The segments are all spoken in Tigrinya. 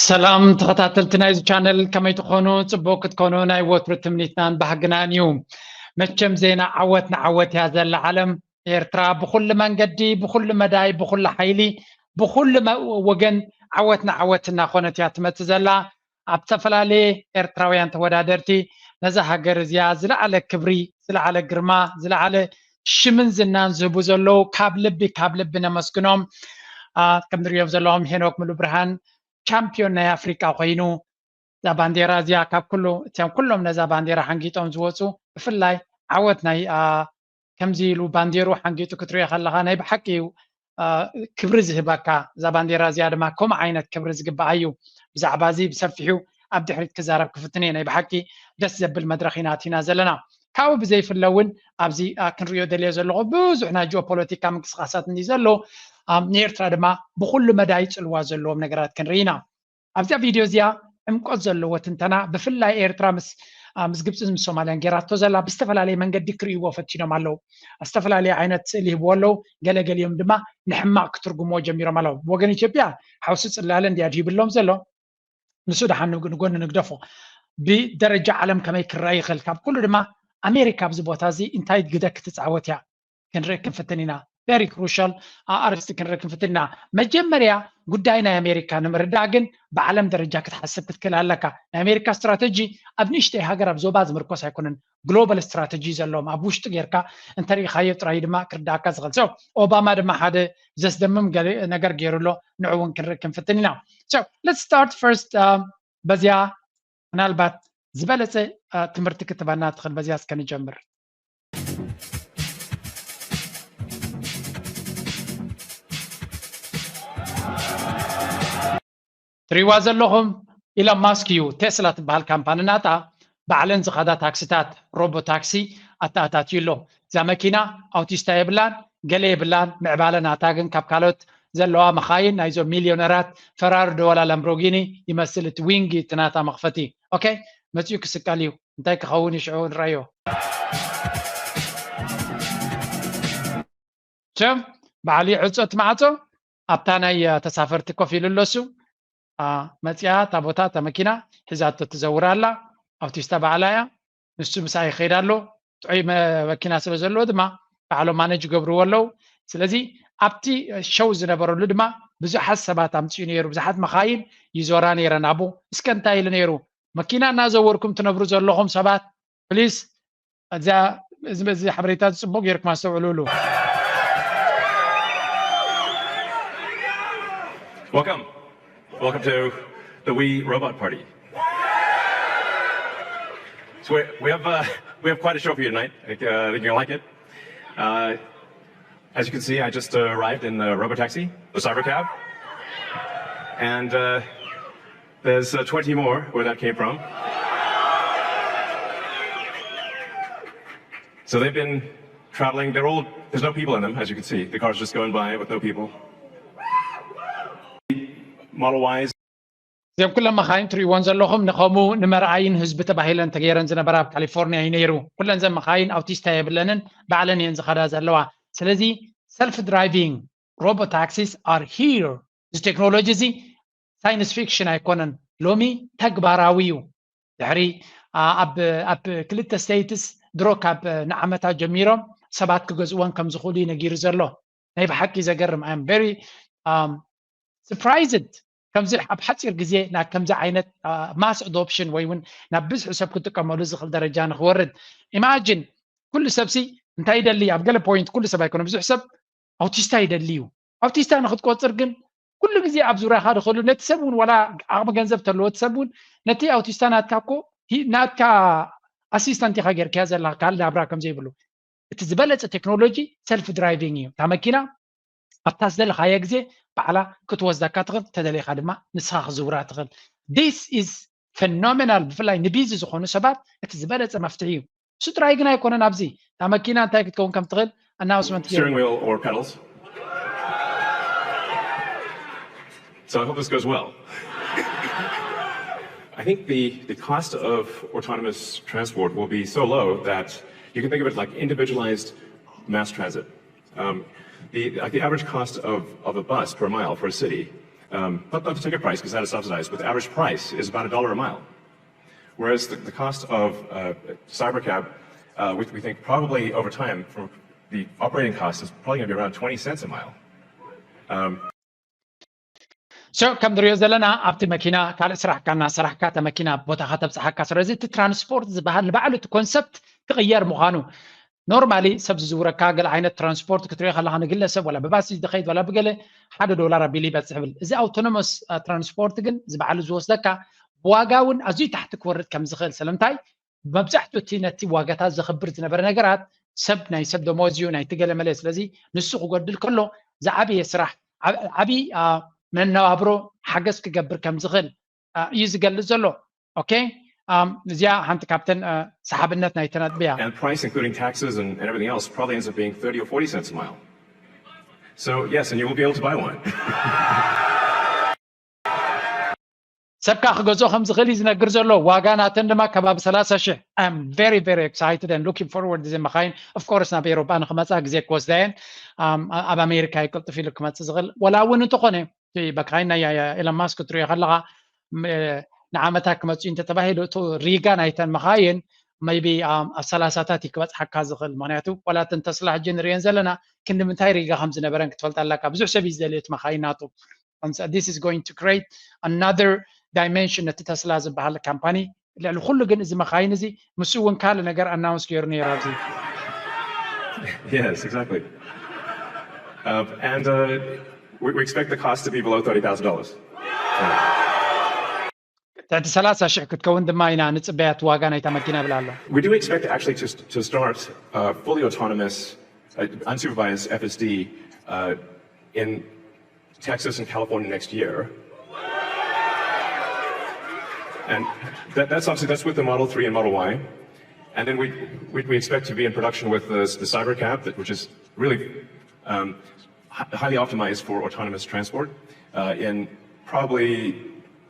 ሰላም ተኸታተልቲ ናይዚ ቻነል፣ ከመይ ትኾኑ? ጽቡቅ ክትኮኑ ናይ ወትሩ ትምኒትናን ባህግናን እዩ። መቸም ዜና ዓወት ንዓወት እያ ዘላ ዓለም። ኤርትራ ብኹሉ መንገዲ፣ ብኹሉ መዳይ፣ ብኹሉ ሓይሊ፣ ብኹሉ መ-፣ ወገን ዓወት ንዓወት እናኾነት እያ ትመጽእ ዘላ። ኣብ ዝተፈላለየ ኤርትራውያን ተወዳደርቲ ነዛ ሃገር እዚኣ ዝለዓለ ክብሪ፣ ዝለዓለ ግርማ፣ ዝለዓለ ሽምን ዝናን ዝህቡ ዘለዉ ካብ ልቢ፣ ካብ ልቢ ነመስግኖም። አ፣ ከም ንሪኦም ዘለዎም ሄኖክ ሙሉብርሃን ቻምፒዮን ናይ ኣፍሪቃ ኮይኑ እዛ ባንዴራ እዚኣ ካብ ኩሉ፣ እቶም ኩሎም ነዛ ባንዴራ ሓንጊጦም ዝወፁ፣ ብፍላይ ዓወት ናይ፣ አ፣ ከምዚ ኢሉ ባንዴሩ ሓንጊጡ ክትሪኦ ከለኻ ናይ ብሓቂ እዩ፣ አ፣ ክብሪ ዝህበካ። እዛ ባንዴራ እዚኣ ድማ ከምኡ ዓይነት ክብሪ ዝግብኣ እዩ። ብዛዕባ እዚ ብሰፊሑ ኣብ ድሕሪት ክዛረብ ክፍትን እየ። ናይ ብሓቂ ደስ ዘብል መድረኽ ኢና ኣቲና ዘለና። ካብኡ ብዘይፍለ እውን ኣብዚ፣ አ፣ ክንሪኦ ደልዮ ዘለኹ ብዙሕ ናይ ጂኦፖለቲካ ምንቅስቃሳት እንዲ ዘሎ፣ አ፣ ንኤርትራ ድማ ብኩሉ መዳይ ጽልዋ ዘለዎም ነገራት ክንርኢ ኢና። ኣብዛ ቪድዮ እዚኣ ዕምቆት ዘለዎ ትንተና፣ ብፍላይ ኤርትራ ምስ፣ አ፣ ምስ ግብጽን ምስ ሶማልያን ጌራቶ ዘላ ብዝተፈላለየ መንገዲ ክርእይዎ ፈቲኖም ኣለዉ። ዝተፈላለየ ዓይነት ስእሊ ይህብዎ ኣለዉ። ገለ ገሊኦም ድማ ንሕማቕ ክትርጉምዎ ጀሚሮም ኣለዉ። ብወገን ኢትዮጵያ ሓውሲ ጽላለ እንድያ ድሂብሎም ዘሎ። ንሱ ደሓን ንግ-፣ ንጎኒ ንግደፎ። ብደረጃ ዓለም ከመይ ክረኣ ይኽእል? ካብ ኩሉ ድማ ኣሜሪካ ኣብዚ ቦታ እዚ እንታይ ግደ ክትጻወት እያ? ክንርኢ ክንፍትን ኢና። ቨሪ ክሩሻል ኣርእስቲ ክንርኢ ክንፍትን ኢና። መጀመርያ ጉዳይ ናይ ኣሜሪካ ንምርዳእ ግን ብዓለም ደረጃ ክትሓስብ ክትክእል ኣለካ። ናይ ኣሜሪካ ስትራተጂ ኣብ ንእሽተይ ሃገር ኣብ ዞባ ዝምርኮስ ኣይኮነን። ግሎባል ስትራተጂ ዘለዎም ኣብ ውሽጢ ጌርካ እንተሪኢኻዮ ጥራይ ድማ ክርዳእካ ዝኽእል። So ኦባማ ድማ ሓደ ዘስደምም ገለ ነገር ገይሩ ኣሎ። ንዑ እውን ክንርኢ ክንፍትን ኢና። So let's start first, um, በዚያ ምናልባት ዝበለጸ፣ አ፣ ትምህርቲ ክትበና ትኽእል። በዚያ እስከ ንጀምር። ትሪዋ ዘለኹም ኢሎን ማስክ እዩ ቴስላ ትበሃል ካምፓኒ ናታ ባዕለን ዝኸዳ ታክሲታት፣ ሮቦ ታክሲ ኣተኣታትዩ ኣሎ። እዛ መኪና ኣውቲስታ የብላን፣ ገለ የብላን። ምዕባለ ናታ ግን ካብ ካልኦት ዘለዋ መኻይን ናይዞም ሚልዮነራት ፈራሪ ዶ ዋላ ላምቦርጊኒ ይመስል። እቲ ዊንግ እቲ ናታ መኽፈቲ። ኦኬ፣ መጺኡ ክስቀል እዩ። እንታይ ክኸውን እዩ ሽዑ ንረኣዮ። ቸም በዓል ይዕጾ እቲ ማዕጾ ኣብታ ናይ፣ አ፣ ተሳፈርቲ ኮፍ ኢሉ ኣሎ እሱ። አ፣ መጺኣ እታ ቦታ እታ መኪና ሒዛቶ ትዘውር ኣላ። ኣውቲስታ ባዕላ እያ። ንሱ ምሳኣ ይኸይድ ኣሎ። ጥዑይ መ-፣ መኪና ስለ ዘለዎ ድማ ባዕሎም ማነጅ ይገብርዎ ኣለዉ። ስለዚ ኣብቲ ሸው ዝነበረሉ ድማ ብዙሓት ሰባት ኣምጺኡ ነይሩ። ብዙሓት መኻይን ይዞራ ነይረን ኣብኡ። እስከ እንታይ ኢሉ ነይሩ? መኪና እናዘወርኩም ትነብሩ ዘለኹም ሰባት ፕሊስ፣ እዚኣ፣ እዚ፣ እዚ ሓበሬታ እዚ ጽቡቕ ጌርኩም ኣስተውዕሉሉ። Welcome. Welcome to the We Robot Party. So we, we have, uh, we have quite a show for you tonight. I think, uh, I think you're gonna like it. Uh, as you can see, I just, uh, arrived in the Robotaxi, the cyber cab. And, uh, there's, uh, twenty more where that came from. So they've been traveling. They're all, there's no people in them, as you can see. The car's just going by with no people. Model Ys. እዚኦም ኩሎም መኻይን ትርእይዎን ዘለኹም ንኸምኡ ንመርኣይን ህዝቢ ተባሂለን ተገይረን ዝነበራ ኣብ ካሊፎርኒያ እዩ ነይሩ። ኩለን እዘን መኻይን ኣውቲስታ የብለንን፣ ባዕለን እየን ዝኸዳ ዘለዋ። ስለዚ self driving robotaxis are here። እዚ ቴክኖሎጂ እዚ ሳይንስ ፊክሽን ኣይኮነን፣ ሎሚ ተግባራዊ እዩ። ድሕሪ፣ አ፣ ኣብ፣ ኣብ ክልተ ስቴትስ ድሮ ካብ ንዓመታት ጀሚሮም ሰባት ክገዝእወን ከም ዝኽእሉ እዩ ነጊሩ ዘሎ። ናይ ብሓቂ ዘገርም። I am very, um, surprised ከምዚ ኣብ ሓፂር ግዜ ናብ ከምዚ ዓይነት፣ አ፣ ማስ ኣዶፕሽን ወይ እውን ናብ ብዝሒ ሰብ ክጥቀመሉ ዝኽእል ደረጃ ንክወርድ። ኢማጂን ኩሉ ሰብሲ እንታይ ይደሊ? ኣብ ገለ ፖይንት ኩሉ ሰብ ኣይኮነ፣ ብዙሕ ሰብ ኣውቲስታ ይደሊ እዩ። ኣውቲስታ ንክትቆፅር ግን ኩሉ ግዜ ኣብ ዙርያኻ ዝኽእሉ ነቲ ሰብ እውን ዋላ ዓቕሚ ገንዘብ ተለዎ እቲ ሰብ እውን ነቲ ኣውቲስታ ናትካ እኮ ሂ-፣ ናትካ ኣሲስተንት ኢኻ ጌርካዮ ዘለኻ ካልእ ናብራ ከም ዘይብሉ። እቲ ዝበለጸ ቴክኖሎጂ ሰልፍ ድራይቪንግ እዩ። እታ መኪና ኣብታ ዝደለኻዮ ግዜ ባዕላ ክትወስደካ ትኽእል፣ ተደሊኻ ድማ ንስኻ ክዝውራ ትኽእል። This is phenomenal። ብፍላይ ንቢዚ ዝኾኑ ሰባት እቲ ዝበለጸ መፍትሒ እዩ። እሱ ጥራይ ግን ኣይኮነን። ኣብዚ እታ መኪና እንታይ ክትከውን ከም ትኽእል ኣናውንስመንት ገይሩ Steering wheel or pedals. So I hope this goes well. I think the, the cost of autonomous transport will be so low that you can think of it like individualized mass transit. Um, the, like the average cost of, of a bus per mile for a city, um, not, not the ticket price because that is subsidized, but the average price is about a dollar a mile. Whereas the, the cost of uh, cybercab, uh, we, we think probably over time, from the operating cost is probably going to be around twenty cents a mile. Um, So ከም ንሪኦ ዘለና ኣብቲ መኪና ካልእ ስራሕካ እናሰራሕካ እታ መኪና ቦታኻ ተብፅሓካ። ስለዚ እቲ ትራንስፖርት ዝበሃል ንባዕሉ እቲ ኮንሰፕት ክቕየር ምዃኑ። ኖርማሊ ሰብ ዝዝውረካ ገለ ዓይነት ትራንስፖርት ክትሪኦ ከለኻ ንግለሰብ ወላ ብባስ ዝኸይድ ወላ ብገለ ሓደ ዶላር ኣቢሉ ይበፅሕ ብል። እዚ ኣውቶኖመስ ትራንስፖርት ግን እዚ በዓሉ ዝወስደካ ብዋጋ እውን ኣዝዩ ታሕቲ ክወርድ ከም ዝኽእል። ስለምንታይ? መብዛሕትኡ እቲ ነቲ ዋጋታት ዘኽብር ዝነበረ ነገራት ሰብ ናይ ሰብ ደሞዝ እዩ ናይቲ ገለ መለ። ስለዚ ንሱ ክጎድል ከሎ ዝዓበየ ስራሕ ዓብ- ዓብዪ አ፣ መነባብሮ ሓገዝ ክገብር ከም ዝኽእል አ፣ እዩ ዝገልጽ ዘሎ። ኦኬ፣ ኣም፣ እዚኣ ሓንቲ ካብተን አ፣ ሰሓብነት ናይተን ኣጥብያ። And price, including taxes and, and everything else, probably ends up being thirty or forty cents a mile. So, yes, and you will be able to buy one. ሰብካ ክገዝኦ ከም ዝኽእል እዩ ዝነግር ዘሎ። ዋጋ ናተን ድማ ከባቢ ሰላሳ ሽሕ። I'm very very excited and looking forward እዚ መኻይን of course ናብ ኤሮጳ ንክመፃ ግዜ ክወስዳ እየን። ኣም፣ ኣ- ኣብ ኣሜሪካ እዩ ቅልጥፍ ኢሉ ክመፅእ ዝኽእል ወላ እውን እንተኾነ እቲ መካይን ናይ ኤለን ማስክ ክትሪኦ ከለኻ ም- ንዓመታት ክመፅኡ እንተተባሂሉ እቲ ሪጋ ናይተን መኻይን maybe ኣም፣ ኣብ ሰላሳታት እዩ ክበፅሓካ ዝኽእል። ምክንያቱ ወላ እተን ተስላ ሕጂ ንሪአን ዘለና ክንዲ ምንታይ ሪጋ ከም ዝነበረን ክትፈልጥ ኣለካ። ብዙሕ ሰብ እዩ ዝደልዮ እቲ መኻይን ናቱ። And so this is going to create another dimension ነቲ ተስላ ዝበሃል ካምፓኒ። ልዕሊ ኩሉ ግን እዚ መኻይን እዚ ምስ እውን ካልእ ነገር ኣናውንስ ገይሩ ነይሩ ኣብዚ። Yes, exactly. Uh, and uh, we, we expect the cost to be below thirty thousand dollars. ትሕቲ ሰላሳ ሽሕ ክትከውን ድማ ኢና ንፅበያ እቲ ዋጋ ናይታ መኪና ይብል ኣሎ። We do expect actually to, to start uh, fully autonomous, uh, unsupervised F S D uh, in Texas and California next year. And that, that's obviously that's with the Model three and Model Y. And then we, we, we expect to be in production with the, the Cybercab, that- which is really um, hi- highly optimized for autonomous transport uh, in probably,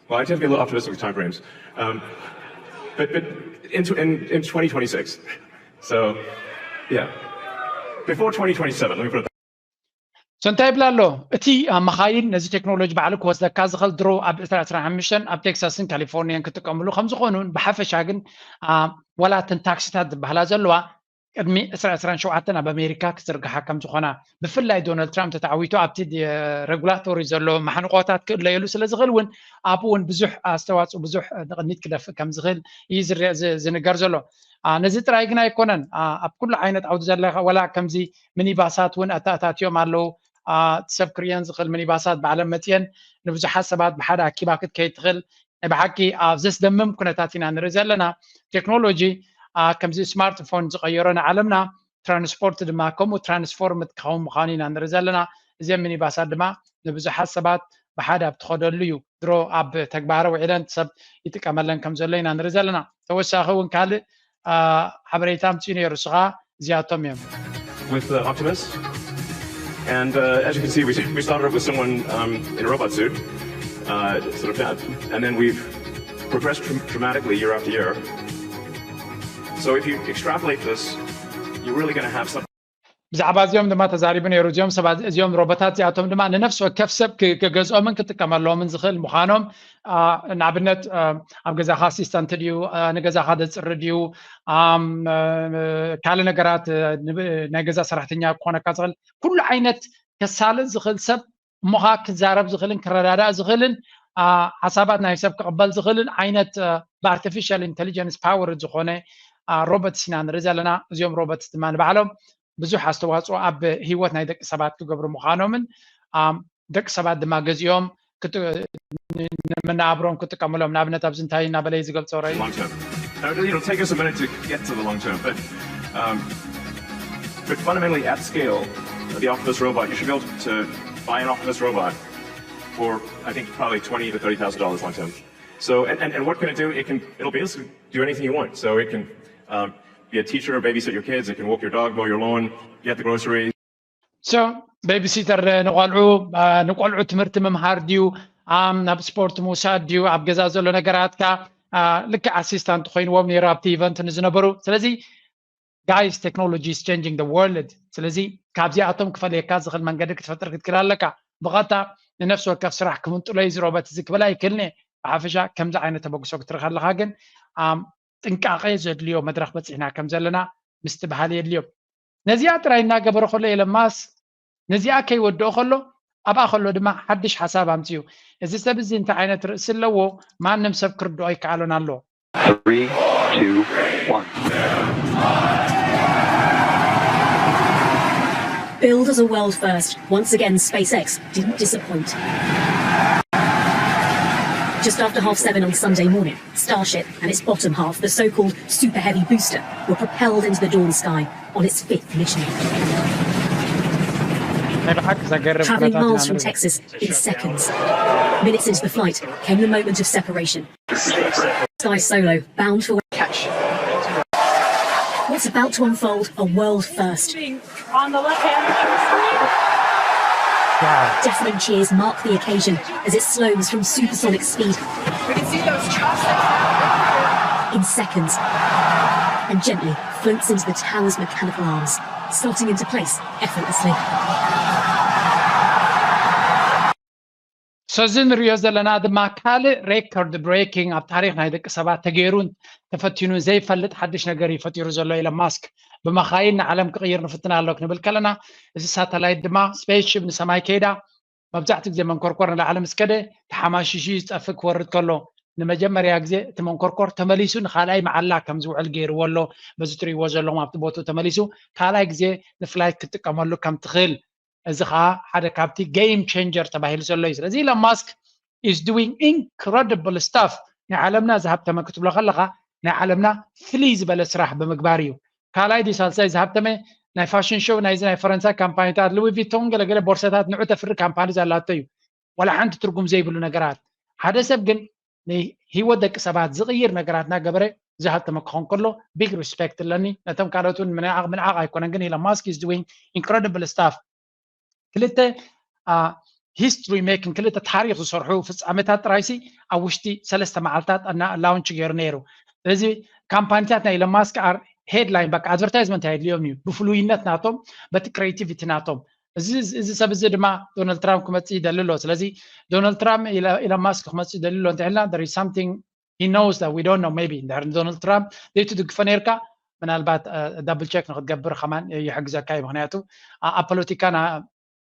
well, I tend to be a little optimistic with timeframes, um, but, but in, tw- in, in twenty twenty-six. So, yeah, before twenty twenty-seven, let me put it that So እንታይ ይብል ኣሎ እቲ አ፣ መኻይን ነዚ ቴክኖሎጂ ባዕሉ ክወስደካ ዝኽእል ድሮ ኣብ ዕስራ ዕስራ ሓሙሽተ ኣብ ቴክሳስን ካሊፎርኒያን ክጥቀምሉ ከም ዝኾኑን ብሓፈሻ ግን አ፣ ዋላ እተን ታክሲታት ዝበሃላ ዘለዋ ቅድሚ ዕስራ ዕስራን ሸውዓተን ኣብ ኣሜሪካ ክዝርግሓ ከም ዝኾና ብፍላይ ዶናልድ ትራምፕ ተተዓዊቱ ኣብቲ ዲ- ሬጉላቶሪ ዘሎ ማሕንቆታት ክእለየሉ ስለ ዝኽእል እውን ኣብኡ እውን ብዙሕ ኣስተዋፅኦ ብዙሕ ንቕድሚት ክደፍእ ከም ዝኽእል እዩ ዝርአ- ዝ- ዝንገር ዘሎ። አ፣ ነዚ ጥራይ ግን ኣይኮነን። አ፣ ኣብ ኩሉ ዓይነት ዓውዲ ዘለካ ወላ ከምዚ ሚኒባሳት እውን ኣተኣታትዮም ኣለዉ። አ፣ እቲ ሰብ ክርእየን ዝኽእል ሚኒባሳት ባዕለን መፅየን ንብዙሓት ሰባት ብሓደ ኣኪባ ክትከይድ ትኽእል። ናይ ብሓቂ ኣብ ዘስደምም ኩነታት ኢና ንርኢ ዘለና። ቴክኖሎጂ አ፣ ከምዚ ስማርትፎን ዝቐየሮ ንዓለምና ትራንስፖርት ድማ ከምኡ ትራንስፎርም ክኸውን ምዃኑ ኢና ንርኢ ዘለና። እዚም ሚኒባሳት ድማ ንብዙሓት ሰባት ብሓደ ኣብ ትኸደሉ እዩ። ድሮ ኣብ ተግባረ ውዒለን ሰብ ይጥቀመለን ከም ዘሎ ኢና ንርኢ ዘለና። ተወሳኺ እውን ካልእ አ፣ ሓበሬታ ኣምፅኡ ነይሩ። ንስኻ እዚኣቶም እዮም። with uh, Optimus. And uh, as you can see, we, we started off with someone um, in a robot suit, uh, sort of that. And then we've progressed dram- dramatically year after year. So if you extrapolate this, you're really going to have something. ብዛዕባ እዚኦም ድማ ተዛሪቡ ነይሩ። እዚኦም ሰባት እዚኦም ሮቦታት እዚኣቶም ድማ ንነፍሲ ወከፍ ሰብ ክ- ክገዝኦምን ክጥቀመሎምን ዝኽእል ምዃኖም አ፣ ንኣብነት አ፣ ኣብ ገዛኻ ኣሲስታንት ድዩ አ፣ ንገዛኻ ዘፅሪ ድዩ ኣም፣ አ፣ ካልእ ነገራት አ፣ ንብ- ናይ ገዛ ሰራሕተኛ ክኾነካ ዝኽእል ኩሉ ዓይነት ከሳልጥ ዝኽእል ሰብ እሞኻ ክዛረብ ዝኽእልን ክረዳዳእ ዝኽእልን አ፣ ሓሳባት ናይ ሰብ ክቕበል ዝኽእልን ዓይነት ብኣርቲፊሻል ኢንቴሊጀንስ ፓወር ዝኾነ ሮቦትስ ኢና ንርኢ ዘለና። እዚኦም ሮቦትስ ድማ ንባዕሎም ብዙሕ ኣስተዋፅኦ ኣብ ህይወት ናይ ደቂ ሰባት ክገብሩ ምዃኖምን ኣም፣ ደቂ ሰባት ድማ ገዚኦም ክጥ- ን- ንመነባብሮም ክጥቀምሎም ንኣብነት ኣብዚ እንታይ እናበለ እዩ ዝገልፆ ረዩ long term. Now, it'll take us a minute to get to the long term, but um, but fundamentally, at scale, the Optimus robot, you should be able to buy an Optimus robot for I think probably twenty to thirty thousand dollars long term. So, and, and, and what can it do? It can it'll basically do anything you want. So it can um, be a teacher, babysit your kids. It can walk your dog, mow your lawn, get the groceries. So ቤቢሲተር ንቆልዑ አ፣ ንቆልዑ ትምህርቲ ምምሃር ድዩ ኣም፣ ናብ ስፖርት ምውሳድ ድዩ ኣብ ገዛ ዘሎ ነገራትካ አ፣ ልክዕ ኣሲስታንት ኮይንዎም ነይሩ ኣብቲ ኢቨንት ንዝነበሩ። ስለዚ guys, technology is changing the world። ስለዚ ካብዚኣቶም ክፈልየካ ዝኽእል መንገዲ ክትፈጥር ክትክእል ኣለካ። ብቐጥታ ንነፍሲ ወከፍ ስራሕ ክምንጥሎ እዩ ዝሮበት እዚ ክብል ኣይክእልን እየ። ብሓፈሻ ከምዚ ዓይነት ተበግሶ ክትርኢ ከለኻ ግን ጥንቃቐ ዘድልዮ መድረኽ በፂሕና ከም ዘለና ምስትብሃል የድልዮ። ነዚኣ ጥራይ እናገበረ ከሎ ኤለን ማስክ ነዚኣ ከይወድኦ ከሎ ኣብኣ ከሎ ድማ ሓድሽ ሓሳብ ኣምፅኡ። እዚ ሰብ እዚ እንታይ ዓይነት ርእሲ ኣለዎ? ማንም ሰብ ክርድኦ ኣይከኣሎን ኣሎ። Three, two, one. Billed as a world first, once again SpaceX didn't disappoint. Just after half seven on Sunday morning, Starship and its bottom half, the so-called Super Heavy booster, were propelled into the dawn sky on its fifth mission. ናይ ብሓቂ ዘገርም Traveling ኩነታት ኢና miles from ንርኢ። Texas in seconds. Minutes into the flight came the moment of separation. Sky Solo, bound for Catch. what's about to unfold, a world first. On the left hand screen. ዋው። Deafening cheers mark the occasion as it slows from supersonic speed We can see those chopsticks. in seconds and gently floats into the tower's mechanical arms, slotting into place effortlessly. So እዚ ንሪኦ ዘለና ድማ ካልእ ሬኮርድ ብሬኪንግ ኣብ ታሪክ ናይ ደቂ ሰባት ተገይሩን ተፈቲኑን ዘይፈልጥ ሓድሽ ነገር እዩ ፈጢሩ ዘሎ ኤለን ማስክ። ብመኻይን ንዓለም ክቕይር ንፍትን ኣሎ ክንብል ከለና፣ እዚ ሳተላይት ድማ ስፔስሺፕ ንሰማይ ከይዳ መብዛሕትኡ ግዜ መንኮርኮር ንላዕሊ ምስ ከደ ተሓማሺሹ እዩ ዝጠፍእ ክወርድ ከሎ። ንመጀመርያ ግዜ እቲ መንኮርኮር ተመሊሱ ንኻልኣይ መዓላ ከም ዝውዕል ገይርዎ ኣሎ። በዚ ትርእይዎ ዘለኹም ኣብቲ ቦትኡ ተመሊሱ ካልኣይ ግዜ ንፍላይት ክትጥቀመሉ ከም ትኽእል። እዚ ኸዓ ሓደ ካብቲ ጌም ቼንጀር ተባሂሉ ዘሎ እዩ። ስለዚ ኢሎን ማስክ is doing incredible stuff። ናይ ዓለምና ዝሃብተመ ክትብሎ ከለኻ ናይ ዓለምና ፍልይ ዝበለ ስራሕ ብምግባር እዩ። ካልኣይ ድዩ ሳልሳይ ዝሃብተመ ናይ ፋሽን ሾው ናይዚ ናይ ፈረንሳ ካምፓኒታት ሉዊ ቪቶን ገለገለ ቦርሳታት ንዑ ተፍሪ ካምፓኒ ዘላቶ እዩ። ዋላ ሓንቲ ትርጉም ዘይብሉ ነገራት። ሓደ ሰብ ግን ንህይወት ደቂ ሰባት ዝቕይር ነገራት እናገበረ ዝሃብተመ ክኾን ከሎ ቢግ ሪስፔክት ኣለኒ። ነቶም ካልኦት እውን ምንዓቕ ምንዓቕ ኣይኮነን፣ ግን ኢሎን ማስክ is doing incredible stuff። ክልተ ሂስትሪ ሜኪንግ፣ ክልተ ታሪክ ዝሰርሑ ፍፃመታት ጥራይሲ ኣብ ውሽጢ ሰለስተ መዓልታት ላውንች ገይሩ ነይሩ። ስለዚ ካምፓኒታት ናይ ኢሎን ማስክ ኣር ሄድላይን በቃ ኣድቨርታይዝመንት ኣየድልዮም እዩ ብፍሉይነት ናቶም በቲ ክሬቲቪቲ ናቶም። እዚ እዚ ሰብ እዚ ድማ ዶናልድ ትራምፕ ክመፅእ ይደሊ ኣሎ። ስለዚ ዶናልድ ትራምፕ ኢሎን ማስክ ክመፅእ ይደሊ ኣሎ እንተልና there is something he knows that we don't know. Maybe እንድሕር ንዶናልድ ትራምፕ ዘይትድግፎ ነርካ ምናልባት ዳብል ቸክ ንክትገብር ከማን ይሕግዘካ እዩ። ምክንያቱ ኣብ ፖለቲካና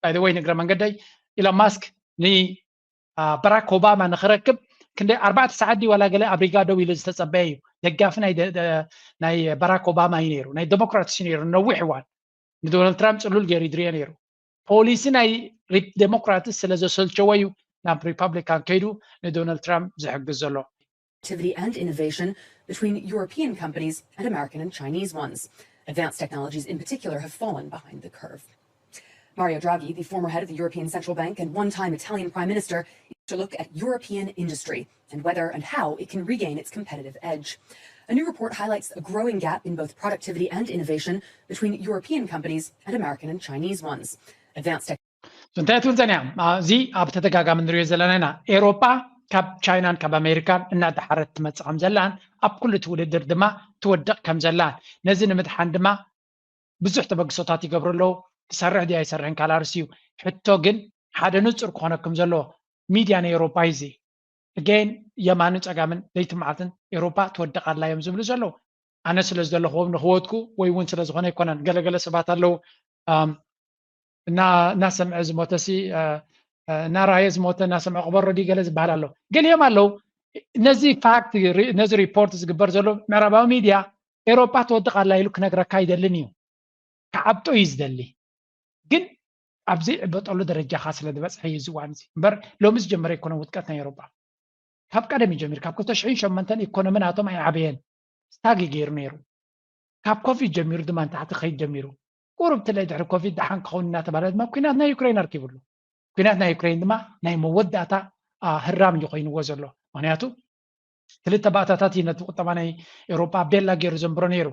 by the way ንግረ መንገደይ ኢሎን ማስክ ንባራክ ኦባማ ንክረክብ ክንደይ ኣርባዕተ ሰዓት ድዩ ዋላ ገለ ኣብ ሪጋ ደው ኢሉ ዝተፀበየ እዩ። ደጋፊ ናይ ደ- ደ- ናይ ባራክ ኦባማ እዩ ነይሩ። ናይ ዴሞክራትስ እዩ ነይሩ ነዊሕ እዋን። ንዶናልድ ትራምፕ ፅሉል ገይሩ ይድርዮ ነይሩ። ፖሊሲ ናይ ሪ- ዴሞክራትስ ስለ ዘሰልቸዎ እዩ ናብ ሪፐብሊካን ከይዱ ንዶናልድ ትራምፕ ዝሕግዝ ዘሎ። Productivity and innovation between European companies and American and Chinese ones. Advanced technologies in particular have fallen behind the curve. Mario Draghi, the former head of the European Central Bank and one time Italian Prime Minister, to look at European industry and whether and how it can regain its competitive edge. A new report highlights a growing gap in both productivity and innovation between European companies and American and Chinese ones. Advanced tech- እንታይ ትብል ጸኒያ? እዚ ኣብ ተደጋጋሚ ንሪኦ ዘለና ኢና። ኤሮጳ ካብ ቻይናን ካብ ኣሜሪካን እናደሓረት ትመጽእ ከም ዘላን ኣብ ኩሉ እቲ ውድድር ድማ ትወድቕ ከም ዘላን ነዚ ንምድሓን ድማ ብዙሕ ተበግሶታት ይገብሩ ኣለዉ። ትሰርሕ ድያ ኣይሰርሕን ካልእ ኣርእስቲ እዩ። ሕቶ ግን ሓደ ንጹር ክኾነኩም ዘለዎ ሚድያ ናይ ኤሮጳ እዩ እዚ። ኣገይን የማንን ጸጋምን ለይትን መዓልትን ኤሮጳ ትወድቕ ኣላ እዮም ዝብሉ ዘለዉ። ኣነ ስለ ዝደለኽዎም ንኽወድቁ ወይ እውን ስለ ዝኾነ ኣይኮነን። ገለገለ ሰባት ኣለዉ እናሰምዐ ዝሞተ ሲ እናረኣየ ዝሞተ እናሰምዐ ቅበሮ ድዩ ገለ ዝበሃል ኣሎ። ገሊኦም ኣለዉ ነዚ ፋክት ነዚ ሪፖርት ዝግበር ዘሎ ምዕራባዊ ሚድያ ኤሮጳ ትወድቕ ኣላ ኢሉ ክነግረካ ኣይደልን እዩ። ክዓብጦ እዩ ዝደሊ። ግን ኣብ ዘይዕበጠሉ ደረጃኻ ስለ ዝበፅሐ እዩ እዚ እዋን እዚ እምበር ሎሚ ዝጀመረ ኣይኮነን ውድቀት ናይ ኤሮጳ። ካብ ቀደም እዩ ጀሚሩ። ካብ ክልተ ሽሕን ሸሞንተን ኢኮኖሚ ናቶም ኣይዓበየን፣ ስታግ እዩ ገይሩ ነይሩ። ካብ ኮቪድ ጀሚሩ ድማ ንታሕቲ ክኸይድ ጀሚሩ። ቁሩብ ትለ ድሕሪ ኮቪድ ደሓን ክኸውን እናተባህለ ድማ ኩናት ናይ ዩክሬን ኣርኪቡ ኣሎ። ኩናት ናይ ዩክሬን ድማ ናይ መወዳእታ ህራም እዩ ኮይንዎ ዘሎ። ምክንያቱ ክልተ ባእታታት እዩ ነቲ ቁጠባ ናይ ኤውሮጳ ቤላ ገይሩ ዘንብሮ ነይሩ።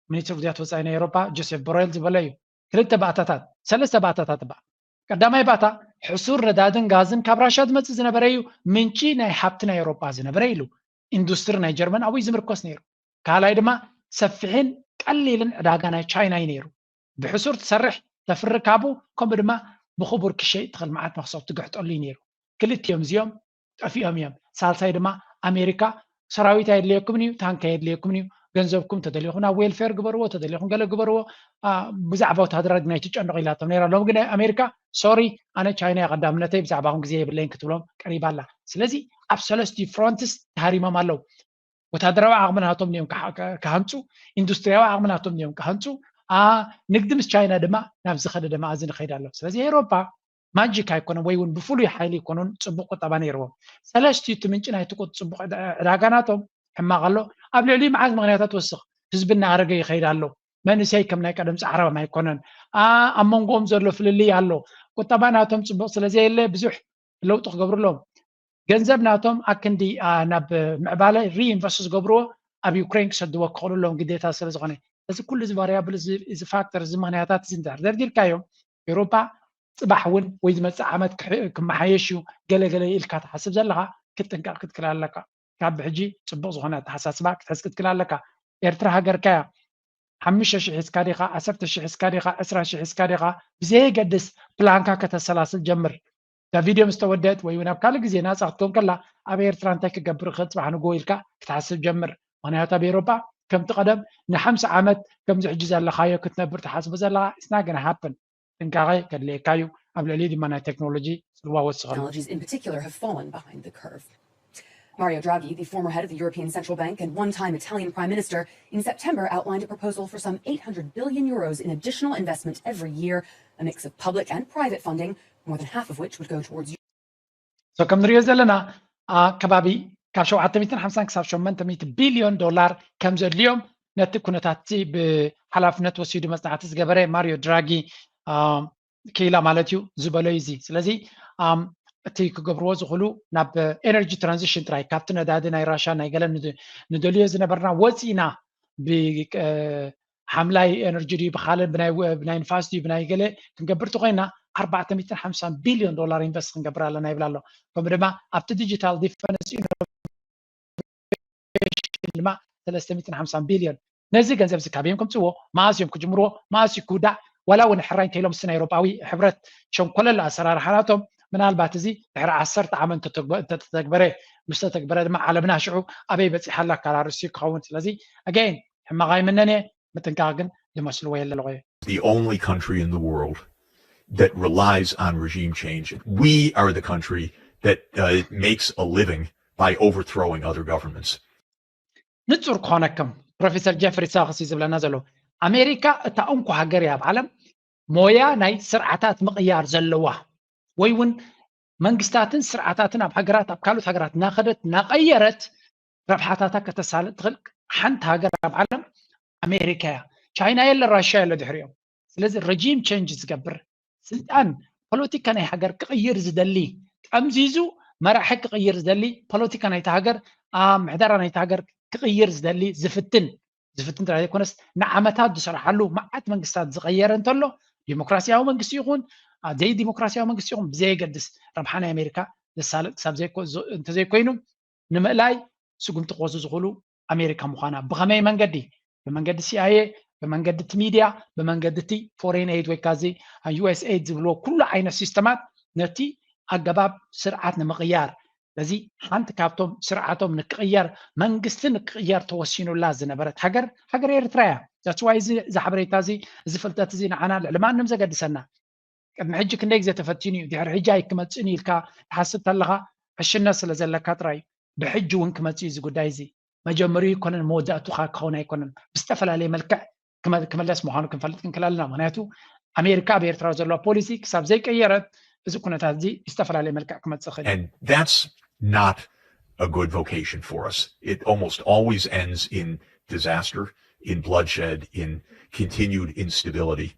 ሚኒስትር ጉዳያት ወፃኢ ናይ ኤውሮጳ ጆሴፍ ቦሬል ዝበሎ እዩ። ክልተ ባእታታት፣ ሰለስተ ባእታታት እባ። ቀዳማይ ባእታ ሕሱር ነዳድን ጋዝን ካብ ራሻ ዝመፅእ ዝነበረ እዩ፣ ምንጪ ናይ ሃብቲ ናይ ኤውሮጳ ዝነበረ ኢሉ። ኢንዱስትሪ ናይ ጀርመን ኣብኡ እዩ ዝምርኮስ ነይሩ። ካልኣይ ድማ ሰፊሕን ቀሊልን ዕዳጋ ናይ ቻይና እዩ ነይሩ። ብሕሱር ትሰርሕ፣ ተፍሪ ካብኡ፣ ከምኡ ድማ ብኽቡር ክሸይጥ ትኽእል መዓት መኽሰብ ትግሕጠሉ እዩ ነይሩ። ክልቲኦም እዚኦም ጠፊኦም እዮም። ሳልሳይ ድማ ኣሜሪካ ሰራዊት ኣየድልየኩምን እዩ፣ ታንክ ኣየድልየኩምን እዩ፣ ገንዘብኩም ተደሊኹም ናብ ዌልፌር ግበርዎ፣ ተደሊኹም ገለ ግበርዎ፣ ብዛዕባ ወታደራት ግን ኣይትጨነቑ ኢላቶም ነይራ። ሎም ግን ኣሜሪካ ሶሪ፣ ኣነ ቻይና ቀዳምነተይ፣ ብዛዕባኹም ግዜ የብለይን ክትብሎም ቀሪባ ኣላ። ስለዚ ኣብ ሰለስቲኡ ፍሮንትስ ተሃሪሞም ኣለዉ። ወታደራዊ ዓቕሚ ናቶም እዮም ክሃንፁ፣ ኢንዱስትሪያዊ ዓቕሚ ናቶም እዮም ክሃንፁ። ንግዲ ምስ ቻይና ድማ ናብ ዝኸደ ድማ እዚ ንኸይድ ኣሎ። ስለዚ ኤውሮፓ ማጂክ ኣይኮነን ወይ እውን ብፍሉይ ሓይሊ ኣይኮኑን ፅቡቅ ቁጠባ ነይርዎም። ሰለስቲኡ እቲ ምንጪ ናይቲ ቁ- ፅቡቅ ዕዳ- ዕዳጋ ናቶም ሕማቅ ኣሎ። ኣብ ልዕሊኡ መዓት ምክንያታት ትወስኽ። ህዝቢ እናኣረገ ይኸይድ ኣሎ። መንእሰይ ከም ናይ ቀደም ፃዕራም ኣይኮነን። ኣብ መንጎኦም ዘሎ ፍልልይ ኣሎ። ቁጠባ ናቶም ፅቡቅ ስለዘየለ ብዙሕ ለውጢ ክገብሩ ኣለዎም። ገንዘብ ናቶም ኣክንዲ ናብ ምዕባለ ሪኢንቨስት ዝገብርዎ ኣብ ዩክሬን ክሰድዎ ክኽእሉ ኣለዎም ግዴታ ስለዝኾነ። እዚ ኩሉ እዚ ቫሪያብል እዚ ፋክተር እዚ ምክንያታት እዚ እንድሕር ደርዲርካዮም ኤውሮፓ ፅባሕ እውን ወይ ዝመፅእ ዓመት ክመሓየሽ እዩ ገለ ገለ ኢልካ ትሓስብ ዘለኻ ክትጥንቀቕ ክትክል ኣለካ። ካብ ብሕጂ ፅቡቕ ዝኾነ ኣተሓሳስባ ክትሕዝ ክትክል ኣለካ። ኤርትራ ሃገርካ እያ። ሓሙሽተ ሽሕ ሒዝካ ዲኻ፣ ዓሰርተ ሽሕ ሒዝካ ዲኻ፣ ዕስራ ሽሕ ሒዝካ ዲኻ፣ ብዘየገድስ ፕላንካ ከተሰላስል ጀምር። እዛ ቪድዮ ምስ ተወደት ወይ እውን ኣብ ካልእ ግዜ ናፃ ክትከውን ከላ ኣብ ኤርትራ እንታይ ክገብር ክእል ፅባሕ ንግሆ ኢልካ ክትሓስብ ጀምር። ምክንያቱ ኣብ ኤውሮጳ ከምቲ ቀደም ንሓምሳ ዓመት ከምዚ ሕጂ ዘለኻዮ ክትነብር ትሓስቦ ዘለኻ it's not gonna happen። ጥንቃቐ ከድልየካ እዩ። ኣብ ልዕሊኡ ድማ ናይ ቴክኖሎጂ ጽልዋ ወስኸሉ። Technologies in particular have fallen behind the curve. Mario Draghi, the former head of the European Central Bank and one-time Italian prime minister, in September outlined a proposal for some eight hundred billion euros in additional investment every year, a mix of public and private funding, more than half of which would go towards so ከም ንሪኦ ዘለና ከባቢ ካብ ሸውዓተ ሚእትን ሓምሳን ክሳብ ሸሞንተ ሚእቲ ቢልዮን ዶላር ከም ዘድልዮም ነቲ ኩነታት ብሓላፍነት ወሲዱ መፅናዕቲ ዝገበረ ማሪዮ ድራጊ ክኢላ ማለት እዩ ዝበሎ እዩ እዚ። ስለዚ እቲ ክገብርዎ ዝኽእሉ ናብ ኤነርጂ ትራንዚሽን ጥራይ ካብቲ ነዳዲ ናይ ራሻ ናይ ገለ ንደልዮ ዝነበርና ወፂእና ሓምላይ ኤነርጂ ድዩ ብካልእ ብናይ ንፋስ ድዩ ብናይ ገለ ክንገብር ተኮይና ኣርባዕተ ሚእትን ሓምሳን ቢልዮን ዶላር ኢንቨስት ክንገብር ኣለና ይብል ኣሎ። ከምኡ ድማ ኣብቲ ዲጂታል ዲፈንስ ኢኖቬሽን ድማ ሰለስተ ሚእትን ሓምሳን ቢልዮን። ነዚ ገንዘብ እዚ ካበዮም ከምፅዎ፣ መኣስ እዮም ክጅምርዎ፣ መኣስ እዩ ክውዳእ፣ ዋላ እውን ሕራይ እንተኢሎም ምስ ናይ ኤውሮጳዊ ሕብረት ሸንኮለል ኣሰራርሓ ናቶም ምናልባት እዚ ድሕሪ ዓሰርተ ዓመት እንተተተግበረ ምስ ተተግበረ ድማ ዓለምና ሽዑ ኣበይ በፂሓ ኣላ ኣካራርሲ ክኸውን። ስለዚ ኣገይን ሕማቕ ኣይምነን እየ፣ ምጥንቃቕ ግን ዝመስልዎ የለ ኣለኹ እየ። The only country in the world that relies on regime change. We are the country that uh, makes a living by overthrowing other governments. ንጹር ክኾነኩም ፕሮፌሰር ጀፍሪ ሳክስ እዩ ዝብለና ዘሎ። ኣሜሪካ እታ እንኮ ሃገር እያ ኣብ ዓለም ሞያ ናይ ስርዓታት ምቕያር ዘለዋ ወይ እውን መንግስታትን ስርዓታትን ኣብ ሃገራት ኣብ ካልኦት ሃገራት እናኸደት እናቐየረት ረብሓታታ ከተሳልጥ ትኽእል ሓንቲ ሃገር ኣብ ዓለም ኣሜሪካ እያ። ቻይና የለ ራሽያ የለ ድሕሪኦም። ስለዚ ረጂም ቸንጅ ዝገብር ስልጣን ፖለቲካ ናይ ሃገር ክቕይር ዝደሊ ጠምዚዙ መራሒ ክቕይር ዝደሊ ፖለቲካ ናይቲ ሃገር ምሕደራ ናይቲ ሃገር ክቕይር ዝደሊ ዝፍትን ዝፍትን ጥራይ ዘይኮነስ ንዓመታት ዝሰርሓሉ መዓት መንግስታት ዝቐየረ እንተሎ ዲሞክራሲያዊ መንግስቲ ይኹን ዘይዲሞክራሲያዊ መንግስቲ ይኹን ብዘየገድስ ረብሓ ናይ ኣሜሪካ ዘሳልጥ ክሳብ እንተዘይኮይኑ ንምእላይ ስጉምቲ ክወስዱ ዝኽእሉ ኣሜሪካ ምዃና ብኸመይ መንገዲ ብመንገዲ ሲኣይኤ ብመንገዲ እቲ ሚድያ ብመንገዲ እቲ ፎሬን ኤድ ወይ ካዚ ዩኤስ ኤድ ዝብልዎ ኩሉ ዓይነት ሲስተማት ነቲ ኣገባብ ስርዓት ንምቕያር በዚ ሓንቲ ካብቶም ስርዓቶም ንክቕየር መንግስቲ ንክቕየር ተወሲኑላ ዝነበረት ሃገር ሃገር ኤርትራ እያ። ዛትስ ዋይ እዚ ሓበሬታ እዚ እዚ ፍልጠት እዚ ንዓና ልዕሊ ማንም ዘገድሰና ቅድሚ ሕጂ ክንደይ ግዜ ተፈቲኑ እዩ ድሕሪ ሕጂ ኣይክመፅእን ኢልካ ትሓስብ ተለካ ዕሽነት ስለ ዘለካ ጥራይ ብሕጂ እውን ክመፅእ እዩ እዚ ጉዳይ እዚ መጀመሪኡ ኣይኮነን መወዳእቱካ ክኸውን ኣይኮነን ብዝተፈላለየ መልክዕ ክመለስ ምዃኑ ክንፈልጥ ክንክእል ኣለና ምክንያቱ ኣሜሪካ ኣብ ኤርትራ ዘለዋ ፖሊሲ ክሳብ ዘይቀየረት እዚ ኩነታት እዚ ብዝተፈላለየ መልክዕ ክመፅእ ይኽእል And that's not a good vocation for us. It almost always ends in disaster, in bloodshed, in continued instability.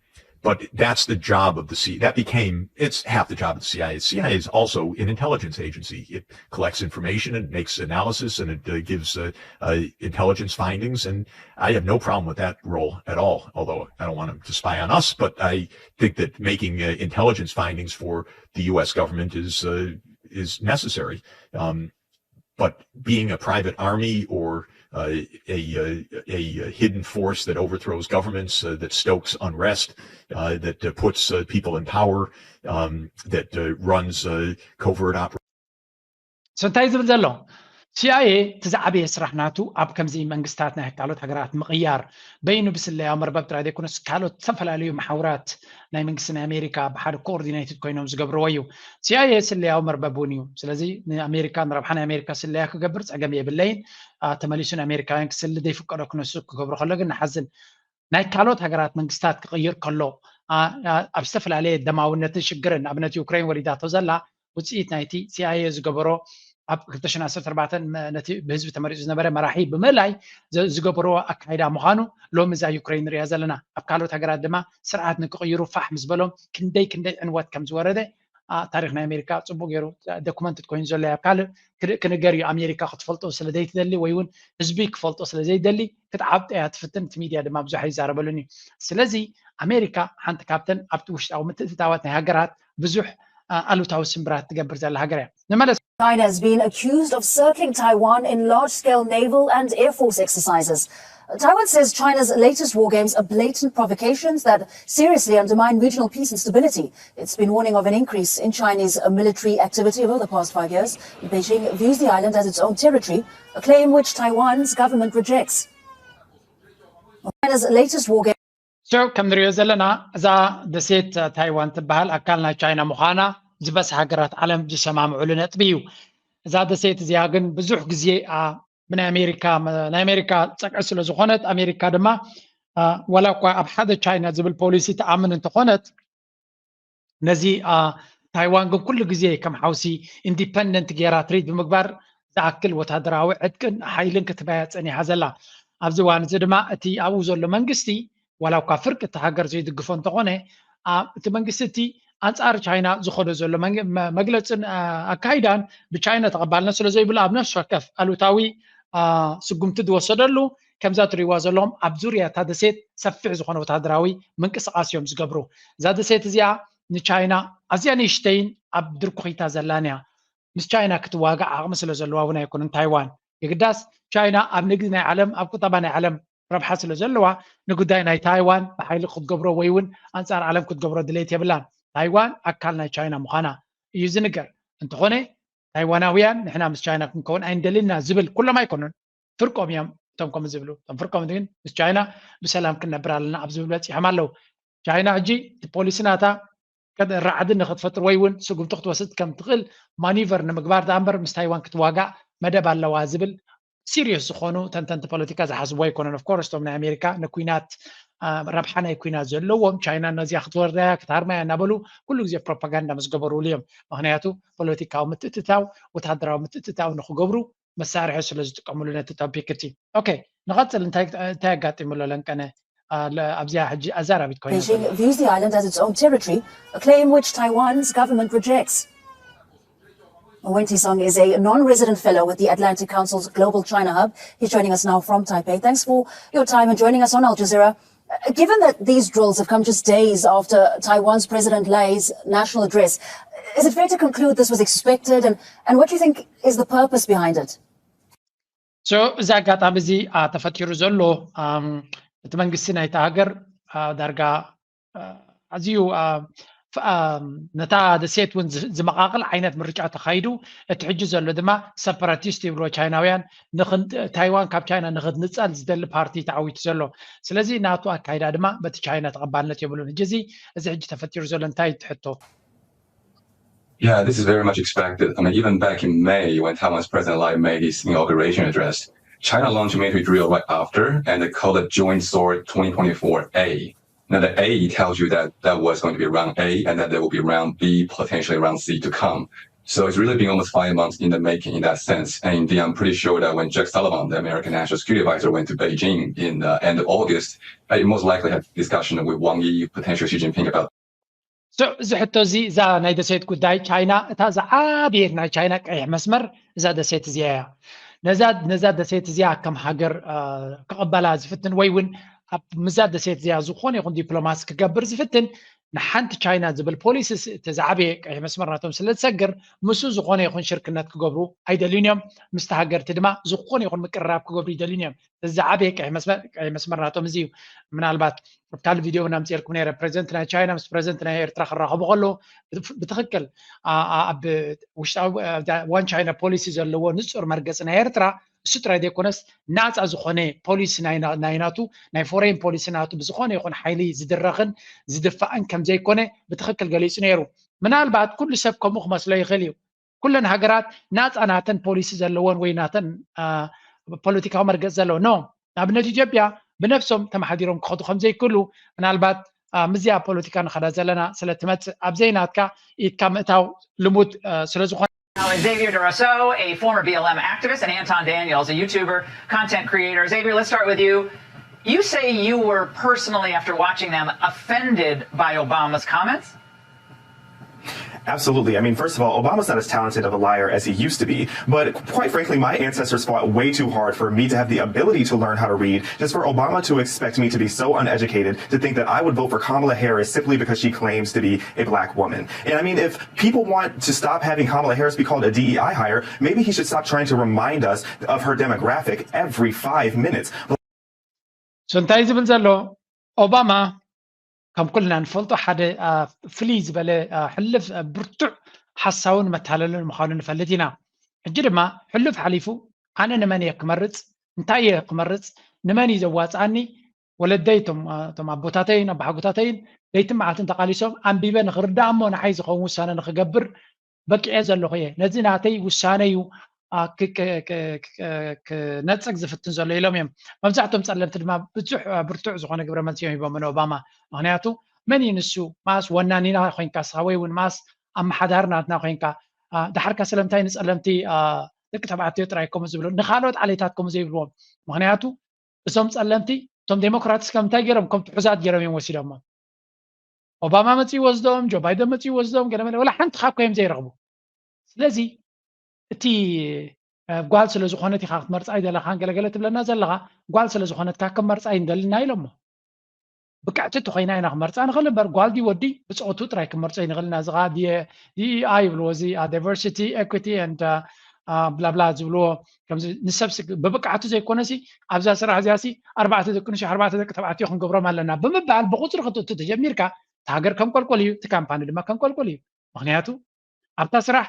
But that's the job of the C. That became it's half the job of the CIA. The CIA is also an intelligence agency. It collects information and makes analysis, and it uh, gives uh, uh, intelligence findings. And I have no problem with that role at all. Although I don't want them to spy on us, but I think that making uh, intelligence findings for the U S government is uh, is necessary. Um, but being a private army or uh, a, a, a hidden force that overthrows governments, uh, that stokes unrest, uh, that uh, puts uh, people in power, um, that uh, runs uh, covert operations. So እንታይ ዝብል ዘሎ? ሲኣይኤ እቲ ዝዓበየ ስራሕ ናቱ ኣብ ከምዚ መንግስታት ናይ ካልኦት ሃገራት ምቕያር፣ በይኑ ብስለያዊ መርበብ ጥራይ ዘይኮነስ ካልኦት ዝተፈላለዩ መሓውራት ናይ መንግስቲ ናይ ኣሜሪካ ብሓደ ኮኦርዲኔትድ ኮይኖም ዝገብርዎ እዩ። ሲኣይኤ ስለያዊ መርበብ እውን እዩ። ስለዚ ንኣሜሪካ ንረብሓ ናይ ኣሜሪካ ስለያ ክገብር ፀገም የብለይን። ተመሊሱ ንኣሜሪካውያን ክስሊ ዘይፍቀዶ ክነሱ ክገብሮ ከሎ ግን ንሓዝን። ናይ ካልኦት ሃገራት መንግስታት ክቕይር ከሎ ኣብ ዝተፈላለየ ደማውነትን ሽግርን፣ ንኣብነት ዩክሬን ወሊዳቶ ዘላ ውፅኢት ናይቲ ሲኣይኤ ዝገበሮ ኣብ ክልተ ሽሕን ዓሰርተ ኣርባዕተን ነቲ ብህዝቢ ተመሪፁ ዝነበረ መራሒ ብምእላይ ዝገበርዎ ኣካይዳ ምዃኑ ሎሚ እዛ ዩክሬን ንሪኣ ዘለና። ኣብ ካልኦት ሃገራት ድማ ስርዓት ንክቕይሩ ፋሕ ምስ በሎም ክንደይ ክንደይ ዕንወት ከም ዝወረደ ታሪኽ ናይ ኣሜሪካ ፅቡቅ ገይሩ ዶኩመንትድ ኮይኑ ዘሎ ኣብ ካልእ ክንገር እዩ። ኣሜሪካ ክትፈልጦ ስለ ዘይትደሊ ወይ እውን ህዝቢ ክፈልጦ ስለ ዘይደሊ ክትዓብጦ እያ ትፍትን። እቲ ሚድያ ድማ ብዙሕ ኣይዛረበሉን እዩ። ስለዚ ኣሜሪካ ሓንቲ ካብተን ኣብቲ ውሽጣዊ ምትእትታዋት ናይ ሃገራት ብዙሕ ኣሉታዊ ስምብራት ትገብር ዘላ ሃገር እያ። ንመለስ China has been accused of circling Taiwan in large-scale naval and air force exercises. Taiwan says China's latest war games are blatant provocations that seriously undermine regional peace and stability. It's been warning of an increase in Chinese military activity over the past five years. Beijing views the island as its own territory, a claim which Taiwan's government rejects. China's latest war game So ከም ንሪኦ ዘለና እዛ ደሴት ታይዋን ትበሃል ኣካል ናይ ቻይና ምዃና ዝበዝሐ ሃገራት ዓለም ዝሰማምዑሉ ነጥቢ እዩ። እዛ ደሴት እዚኣ ግን ብዙሕ ግዜ ብናይ ኣሜሪካ ናይ ኣሜሪካ ፀግዒ ስለ ዝኾነት ኣሜሪካ ድማ ዋላ እኳ ኣብ ሓደ ቻይና ዝብል ፖሊሲ ትኣምን እንተኾነት ነዚ ታይዋን ግን ኩሉ ግዜ ከም ሓውሲ ኢንዲፐንደንት ገይራ ትሪት ብምግባር ዝኣክል ወታደራዊ ዕጥቅን ሓይልን ክትበያ ፀኒሓ ዘላ። ኣብዚ እዋን እዚ ድማ እቲ ኣብኡ ዘሎ መንግስቲ ዋላ እኳ ፍርቂ እቲ ሃገር ዘይድግፎ እንተኾነ እቲ መንግስቲ እቲ ኣንፃር ቻይና ዝኸዶ ዘሎ መግለፅን ኣካይዳን ብቻይና ተቐባልነት ስለ ዘይብሉ ኣብ ነፍሲ ወከፍ ኣሉታዊ ስጉምቲ ዝወሰደሉ ከምዛ ትሪእዋ ዘለኹም ኣብ ዙርያ እታ ደሴት ሰፊሕ ዝኾነ ወታደራዊ ምንቅስቃስ እዮም ዝገብሩ። እዛ ደሴት እዚኣ ንቻይና ኣዝያ ንእሽተይን ኣብ ድርኩኺታ ዘላን እያ። ምስ ቻይና ክትዋጋዕ ዓቕሚ ስለ ዘለዋ እውን ኣይኮነን ታይዋን። የግዳስ ቻይና ኣብ ንግዲ ናይ ዓለም ኣብ ቁጠባ ናይ ዓለም ረብሓ ስለ ዘለዋ ንጉዳይ ናይ ታይዋን ብሓይሊ ክትገብሮ ወይ እውን ኣንፃር ዓለም ክትገብሮ ድሌት የብላን። ታይዋን ኣካል ናይ ቻይና ምዃና እዩ ዝንገር። እንተኾነ ታይዋናውያን ንሕና ምስ ቻይና ክንከውን ኣይንደልን ኢና ዝብል ኩሎም ኣይኮኑን። ፍርቆም እዮም እቶም ከምኡ ዝብሉ። እቶም ፍርቆም ግን ምስ ቻይና ብሰላም ክንነብር ኣለና ኣብ ዝብል በፂሖም ኣለዉ። ቻይና ሕጂ እቲ ፖሊሲ ናታ ራዕዲ ንክትፈጥር ወይ እውን ስጉምቲ ክትወስድ ከም ትኽእል ማኒቨር ንምግባር ደኣ እምበር ምስ ታይዋን ክትዋጋእ መደብ ኣለዋ ዝብል ሲሪየስ ዝኾኑ ተንተንቲ ፖለቲካ ዝሓስቡ ኣይኮነን። ኦፍኮርስ እቶም ናይ ኣሜሪካ ንኩናት ረብሓ ናይ ኩናት ዘለዎም ቻይና ነዚኣ ክትወርዳያ ክትሃርማያ እናበሉ ኩሉ ግዜ ፕሮፓጋንዳ ምስ ገበሩሉ እዮም። ምክንያቱ ፖለቲካዊ ምትእትታው ወታደራዊ ምትእትታው ንክገብሩ መሳርሒ ስለ ዝጥቀምሉ ነቲ ቶፒክ እቲ። ኦኬ ንቐፅል። እንታይ ኣጋጢሙ ኣሎ ለንቀነ? ኣብዚኣ ሕጂ ኣዛራቢት ኮይና Beijing views the island as its own territory, a claim which Taiwan's government rejects. Wen Tisong is a non-resident fellow with the Atlantic Council's Global China Hub. He's joining us now from Taipei. Thanks for your time and joining us on Al Jazeera. Given that these drills have come just days after Taiwan's President Lay's national address, is it fair to conclude this was expected, and, and what do you think is the purpose behind it? So እዚ ኣጋጣሚ እዚ ተፈጢሩ ዘሎ እቲ መንግስቲ ናይቲ ሃገር ዳርጋ ኣዝዩ ነታ ደሴት እውን ዝመቃቅል ዓይነት ምርጫ ተካይዱ። እቲ ሕጂ ዘሎ ድማ ሰፓራቲስት ይብልዎ ቻይናውያን፣ ታይዋን ካብ ቻይና ንክትንፀል ዝደሊ ፓርቲ ተዓዊቱ ዘሎ። ስለዚ ናቱ ኣካይዳ ድማ በቲ ቻይና ተቐባልነት የብሉን። ሕጂ እዚ እዚ ሕጂ ተፈጢሩ ዘሎ እንታይ ትሕቶ? Yeah, this is very much expected. I mean, even back in May, when Taiwan's President Lai made his inauguration address, China launched a military drill right after, and they called it Joint Sword twenty twenty-four A. Now, the A tells you that that was going to be round A, and that there will be round B, potentially round C to come. So it's really been almost five months in the making in that sense. And indeed, I'm pretty sure that when Jake Sullivan, the American national security advisor, went to Beijing in the end of August, he most likely had discussion with Wang Yi, potentially Xi Jinping about So እዚ ሕቶ እዚ እዛ ናይ ደሴት ጉዳይ ቻይና እታ ዝዓበየት ናይ ቻይና ቀይሕ መስመር እዛ ደሴት እዚኣ እያ። ነዛ ነዛ ደሴት እዚኣ ከም ሃገር ክቕበላ ዝፍትን ወይ እውን ኣብ ምዛ ደሴት እዚኣ ዝኾነ ይኹን ዲፕሎማሲ ክገብር ዝፍትን ንሓንቲ ቻይና ዝብል ፖሊሲ እቲ ዝዓበየ ቀይሕ መስመር ናቶም ስለ ዝሰግር፣ ምስኡ ዝኾነ ይኹን ሽርክነት ክገብሩ ኣይደልዩን እዮም። ምስቲ ሃገርቲ ድማ ዝኾነ ይኹን ምቅርራብ ክገብሩ ይደልዩን እዮም። እዚ ዝዓበየ ቀይሕ መስመር ናቶም እዚ እዩ። ምናልባት ኣብ ካልእ ቪድዮ እውን ኣምፅኤልኩም ነይረ። ፕሬዚደንት ናይ ቻይና ምስ ፕሬዚደንት ናይ ኤርትራ ክራኸቡ ከለዉ ብትኽክል ኣብ ውሽጣዊ ዋን ቻይና ፖሊሲ ዘለዎ ንፁር መርገፂ ናይ ኤርትራ እሱ ጥራይ ዘይኮነስ ናፃ ዝኾነ ፖሊሲ ናይ ናቱ ናይ ፎሬን ፖሊሲ ናቱ ብዝኾነ ይኹን ሓይሊ ዝድረኽን ዝድፋእን ከምዘይኮነ ብትኽክል ገሊፁ ነይሩ። ምናልባት ኩሉ ሰብ ከምኡ ክመስሎ ይኽእል እዩ። ኩለን ሃገራት ናፃ ናተን ፖሊሲ ዘለዎን ወይ ናተን ፖለቲካዊ መርገፂ ዘለዎ ኖ ንኣብነት ኢትዮጵያ ብነፍሶም ተመሓዲሮም ክኸዱ ከምዘይክእሉ ምናልባት ምስዚኣ ፖለቲካ ንኸዳ ዘለና ስለ ትመፅእ ኣብዘይ ናትካ ኢድካ ምእታው ልሙድ ስለዝኾነ Xavier Derosso, a former B L M activist, and Anton Daniels, a YouTuber, content creator. Xavier, let's start with you. You say you were personally, after watching them, offended by Obama's comments? Absolutely. I mean, first of all, Obama's not as talented of a liar as he used to be. But quite frankly, my ancestors fought way too hard for me to have the ability to learn how to read, just for Obama to expect me to be so uneducated to think that I would vote for Kamala Harris simply because she claims to be a black woman. And I mean, if people want to stop having Kamala Harris be called a D E I hire, maybe he should stop trying to remind us of her demographic every five minutes. So እንታይ ዝብል ዘሎ ኦባማ ከም ኩልና ንፈልጦ ሓደ ፍልይ ዝበለ ሕልፍ ብርቱዕ ሓሳውን መታለልን ምዃኑ ንፈልጥ ኢና። ሕጂ ድማ ሕሉፍ ሓሊፉ ኣነ ንመን እየ ክመርፅ እንታይ እየ ክመርፅ ንመን እዩ ዘዋፅኣኒ ወለደይ እቶም ኣቦታተይን ኣባሓጎታተይን ለይትን መዓልትን ተቓሊሶም ኣንቢበ ንኽርዳእ እሞ ንዓይ ዝኸውን ውሳነ ንኽገብር በቂዐ ዘለኹ እየ ነዚ ናተይ ውሳነ እዩ ክነፀግ ዝፍትን ዘሎ ኢሎም እዮም። መብዛሕቶም ፀለምቲ ድማ ብዙሕ ብርቱዕ ዝኾነ ግብረ መልሲ እዮም ሂቦም ንኦባማ። ምክንያቱ መን እዩ ንሱ? ማስ ወናኒና ኮይንካ ስኻ ወይ እውን ማስ ኣመሓዳሪ ናትና ኮይንካ ድሓርካ ስለምንታይ ንፀለምቲ ደቂ ተባዕትዮ ጥራይ ከምኡ ዝብሉ ንካልኦት ዓሌታት ከምኡ ዘይብልዎም? ምክንያቱ እዞም ፀለምቲ እቶም ዴሞክራትስ ከምንታይ ገይሮም ከም ትሑዛት ገይሮም እዮም ወሲዶሞ። ኦባማ መፅኡ ይወስዶም፣ ጆ ባይደን መፅኡ ይወስዶም፣ ገለመለ ወላ ሓንቲ ካብ ኮይም ዘይረኽቡ። ስለዚ እቲ ጓል ስለ ዝኾነት ኢኻ ክትመርፃ ኣይደለኻን ገለገለ ትብለና ዘለኻ፣ ጓል ስለ ዝኾነትካ ክመርፃ ኣይንደልና ኢሎሞ። ብቅዕቲ እቲ ኮይና ኢና ክመርፃ ንኽእል እምበር ጓል ድዩ ወዲ ብፆቱ ጥራይ ክመርፆ ይንኽእል ኢና። እዚ ከዓ ዲኢኣይ ይብልዎ እዚ ዳይቨርሲቲ ኤኩቲ ኤንድ ብላብላ ዝብልዎ ከምዚ ንሰብ ብብቅዓቱ ዘይኮነሲ ኣብዛ ስራሕ እዚኣሲ ኣርባዕተ ደቂ ኣንስትዮ ኣርባዕተ ደቂ ተባዕትዮ ክንገብሮም ኣለና ብምባል ብቁፅሪ ክትእቱ ተጀሚርካ እቲ ሃገር ከምቆልቆል እዩ፣ እቲ ካምፓኒ ድማ ከምቆልቆል እዩ። ምክንያቱ ኣብታ ስራሕ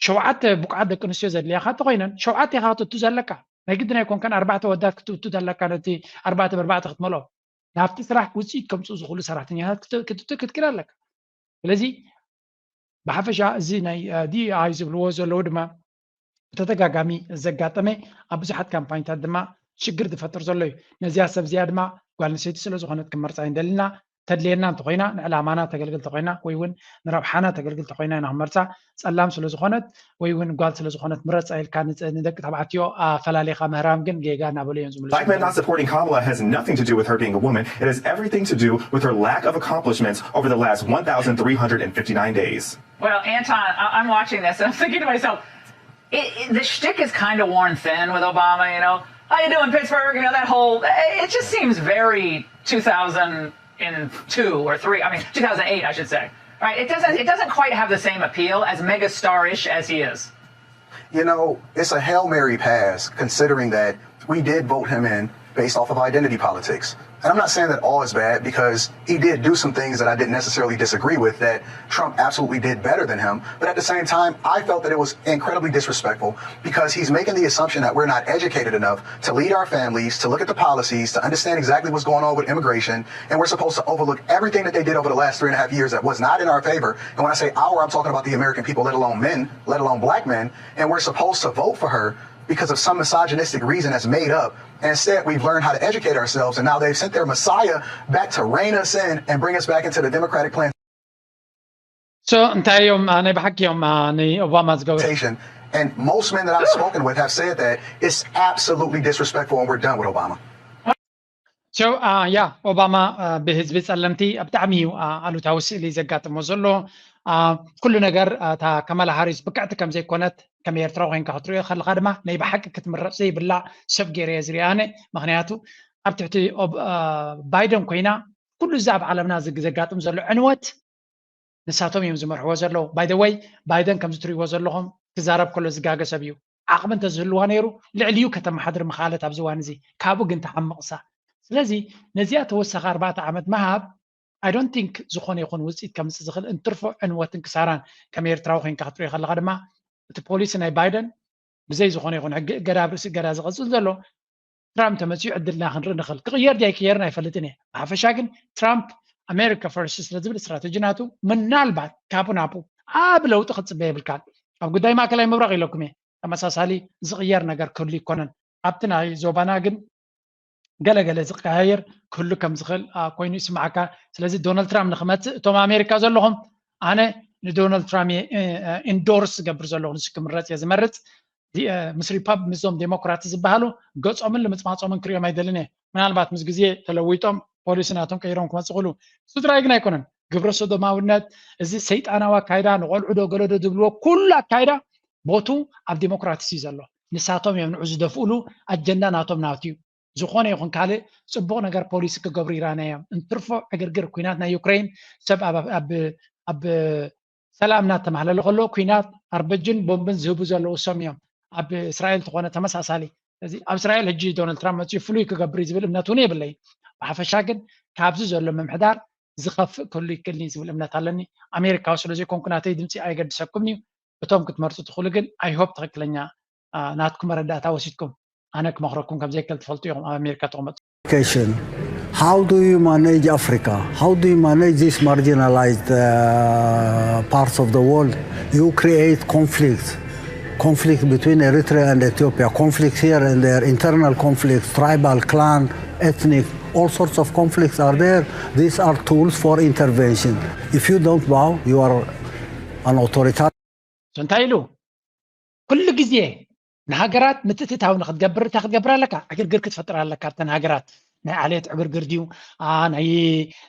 ሸውዓተ ብቁዓት ደቂ ኣንስትዮ ዘድልያካ እንተኮይነን ሸውዓተ ኢካ ክትእቱ ዘለካ። ናይ ግድን ኣይኮንካን ኣርባዕተ ወዳት ክትእቱ ዘለካ ነቲ ኣርባዕተ ብኣርባዕተ ክትመልኦ ናብቲ ስራሕ ውፅኢት ከምፅኡ ዝኽእሉ ሰራሕተኛታት ክትእቱ ክትክእል ኣለካ። ስለዚ ብሓፈሻ እዚ ናይ ዲኢኣይ ዝብልዎ ዘለዉ ድማ ብተደጋጋሚ ዘጋጠመ ኣብ ብዙሓት ካምፓኒታት ድማ ሽግር ዝፈጥር ዘሎ እዩ። ነዚኣ ሰብ እዚኣ ድማ ጓል ኣንስተይቲ ስለ ዝኾነት ክመርፃ ይንደልና ተድልየና እንተኮይና ንዕላማና ተገልግል ተኮይና ወይ እውን ንረብሓና ተገልግል ተኮይና ኢና ክመርፃ። ፀላም ስለ ዝኾነት ወይ እውን ጓል ስለ ዝኾነት ምረፃ ኢልካ ንደቂ ተባዕትዮ ኣፈላሊኻ ምህራም ግን ጌጋ እናበሉ እዮም ዝምልሱ። Black men not supporting Kamala has nothing to do with her being a woman. It has everything to do with her lack of accomplishments over the last one thousand three hundred fifty-nine days. Well, Anton, I'm watching this and I'm thinking to myself, it, it, the shtick is kind of worn thin with Obama, you know. How you doing, Pittsburgh? You know, that whole, it just seems very two thousand two or three, I mean, two thousand eight, I should say. Right? It doesn't, it doesn't quite have the same appeal as mega-star-ish as he is. You know, it's a Hail Mary pass, considering that we did vote him in based off of identity politics. And I'm not saying that all is bad because he did do some things that I didn't necessarily disagree with that Trump absolutely did better than him. But at the same time, I felt that it was incredibly disrespectful because he's making the assumption that we're not educated enough to lead our families, to look at the policies, to understand exactly what's going on with immigration. And we're supposed to overlook everything that they did over the last three and a half years that was not in our favor. And when I say our, I'm talking about the American people, let alone men, let alone black men. And we're supposed to vote for her because of some misogynistic reason that's made up. And instead, we've learned how to educate ourselves, and now they've sent their Messiah back to rein us in and bring us back into the democratic plan. So እንታይ እዮም ናይ ብሓቂ እዮም ንኦባማ ዝገበሩ? And most men that I've spoken with have said that it's absolutely disrespectful, and we're done with Obama. So ያ ኦባማ ብህዝቢ ጸለምቲ ብጣዕሚ እዩ ኣሉታዊ ስእሊ ዘጋጥሞ ዘሎ። ኩሉ ነገር እታ ከማላ ሃሪስ ብቅዕቲ ከም ዘይኮነት ከም ኤርትራዊ ኮይንካ ክትሪኦ ከለኻ ድማ ናይ ብሓቂ ክትምረጽ ዘይብላ ሰብ ገይረ እየ ዝሪኣ ኣነ። ምኽንያቱ ኣብ ትሕቲ ባይደን ኮይና ኩሉ እዚ ኣብ ዓለምና ዘጋጥም ዘሎ ዕንወት ንሳቶም እዮም ዝመርሕዎ ዘለዉ። By the way፣ ባይደን ከምዚ ትሪእዎ ዘለኹም ክዛረብ ከሎ ዝጋገ ሰብ እዩ። ዓቕሚ እንተዝህልዋ ነይሩ ልዕሊኡ ከተመሓድር ምኻለት ኣብዚ እዋን እዚ። ካብኡ ግን ትሓምቕሳ። ስለዚ ነዚኣ ተወሳኺ ኣርባዕተ ዓመት ምሃብ I don't think ዝኾነ ይኹን ውፅኢት ከምፅእ ዝኽእል እንትርፎ ዕንወትን ክሳራን ከም ኤርትራዊ ኮይንካ ክትሪኦ ከለካ ድማ እቲ ፖሊሲ ናይ ባይደን ብዘይ ዝኾነ ይኹን ሕጊ እገዳ ኣብ ርእሲ እገዳ ዝቐፅል ዘሎ ትራምፕ ተመፅኡ ዕድልና ክንርኢ ንኽእል። ክቕየር ድያ ኣይክየርን ኣይፈልጥን እየ። ብሓፈሻ ግን ትራምፕ ኣሜሪካ ፈርስት ስለ ዝብል ስትራተጂ ናቱ ምናልባት ካብኡ ናብኡ ዓቢ ለውጢ ክትፅበ የብልካን። ኣብ ጉዳይ ማእከላይ ምብራቕ ኢለኩም እየ። ተመሳሳሊ ዝቕየር ነገር ክህሉ ይኮነን። ኣብቲ ናይ ዞባና ግን ገለገለ ዝቀያየር ክህሉ ከም ዝኽእል ኮይኑ ይስማዓካ። ስለዚ ዶናልድ ትራምፕ ንክመፅእ እቶም ኣሜሪካ ዘለኹም ኣነ ንዶናልድ ትራምፕ ኢንዶርስ ዝገብር ዘለኹ ንሱ ክምረፅ እየ ዝመርፅ። ምስዞም ዴሞክራት ዝበሃሉ ገፆምን ልምፅማፆምን ክሪኦም ኣይደልን እየ። ምናልባት ምስ ግዜ ተለዊጦም ፖሊሲ ናቶም ቀይሮም ክመፅእ ክእሉ። ስድራይ ግን ኣይኮነን። ግብረ ሰዶማውነት፣ እዚ ሰይጣናዊ ኣካይዳ፣ ንቆልዑ ዶ ገለ ዶ ዝብልዎ ኩሉ ኣካይዳ ቦቱ ኣብ ዴሞክራትስ እዩ ዘሎ። ንሳቶም እዮም ንዑ ዝደፍኡሉ። ኣጀንዳ ናቶም ናቱ እዩ። ዝኾነ ይኹን ካልእ ፅቡቕ ነገር ፖሊሲ ክገብሩ ይራናዮም። እንትርፎ ዕግርግር ኩናት ናይ ዩክሬን ሰብ ኣብ ሰላም እናተማህለለ ከሎ ኩናት ኣርበጅን ቦምብን ዝህቡ ዘለዉ እሶም እዮም። ኣብ እስራኤል ተኾነ ተመሳሳሊ። ስለዚ ኣብ እስራኤል ሕጂ ዶናልድ ትራምፕ መፅኡ ፍሉይ ክገብር እዩ ዝብል እምነት እውን የብለይ። ብሓፈሻ ግን ካብዚ ዘሎ ምምሕዳር ዝኸፍእ ክህሉ ይክእልኒ ዝብል እምነት ኣለኒ። ኣሜሪካዊ ስለ ዘይኮንኩ ናተይ ድምፂ ኣይገድሰኩምን እዩ። እቶም ክትመርፁ ትኽእሉ ግን I hope ትኽክለኛ ናትኩም መረዳእታ ወሲድኩም። ኣነ ክመኽረኩም ከም ዘይክእል ትፈልጡ ኢኹም ኣብ ኣሜሪካ ተቐመጡ። Question. How do you manage Africa? How do you manage these marginalized uh, parts of the world? You create conflicts, conflict between Eritrea and Ethiopia, conflict here and there, internal conflicts, tribal, clan, ethnic, all sorts of conflicts are there. These are tools for intervention. If you don't bow, you are an authoritarian. እንታይ ኢሉ? ኩሉ ግዜ ንሃገራት ምትእትታው ንክትገብር እንታይ ክትገብር ኣለካ? ዕግርግር ክትፈጥር ኣለካ። ኣብተን ሃገራት ናይ ዓሌት ዕግርግር ድዩ፣ ናይ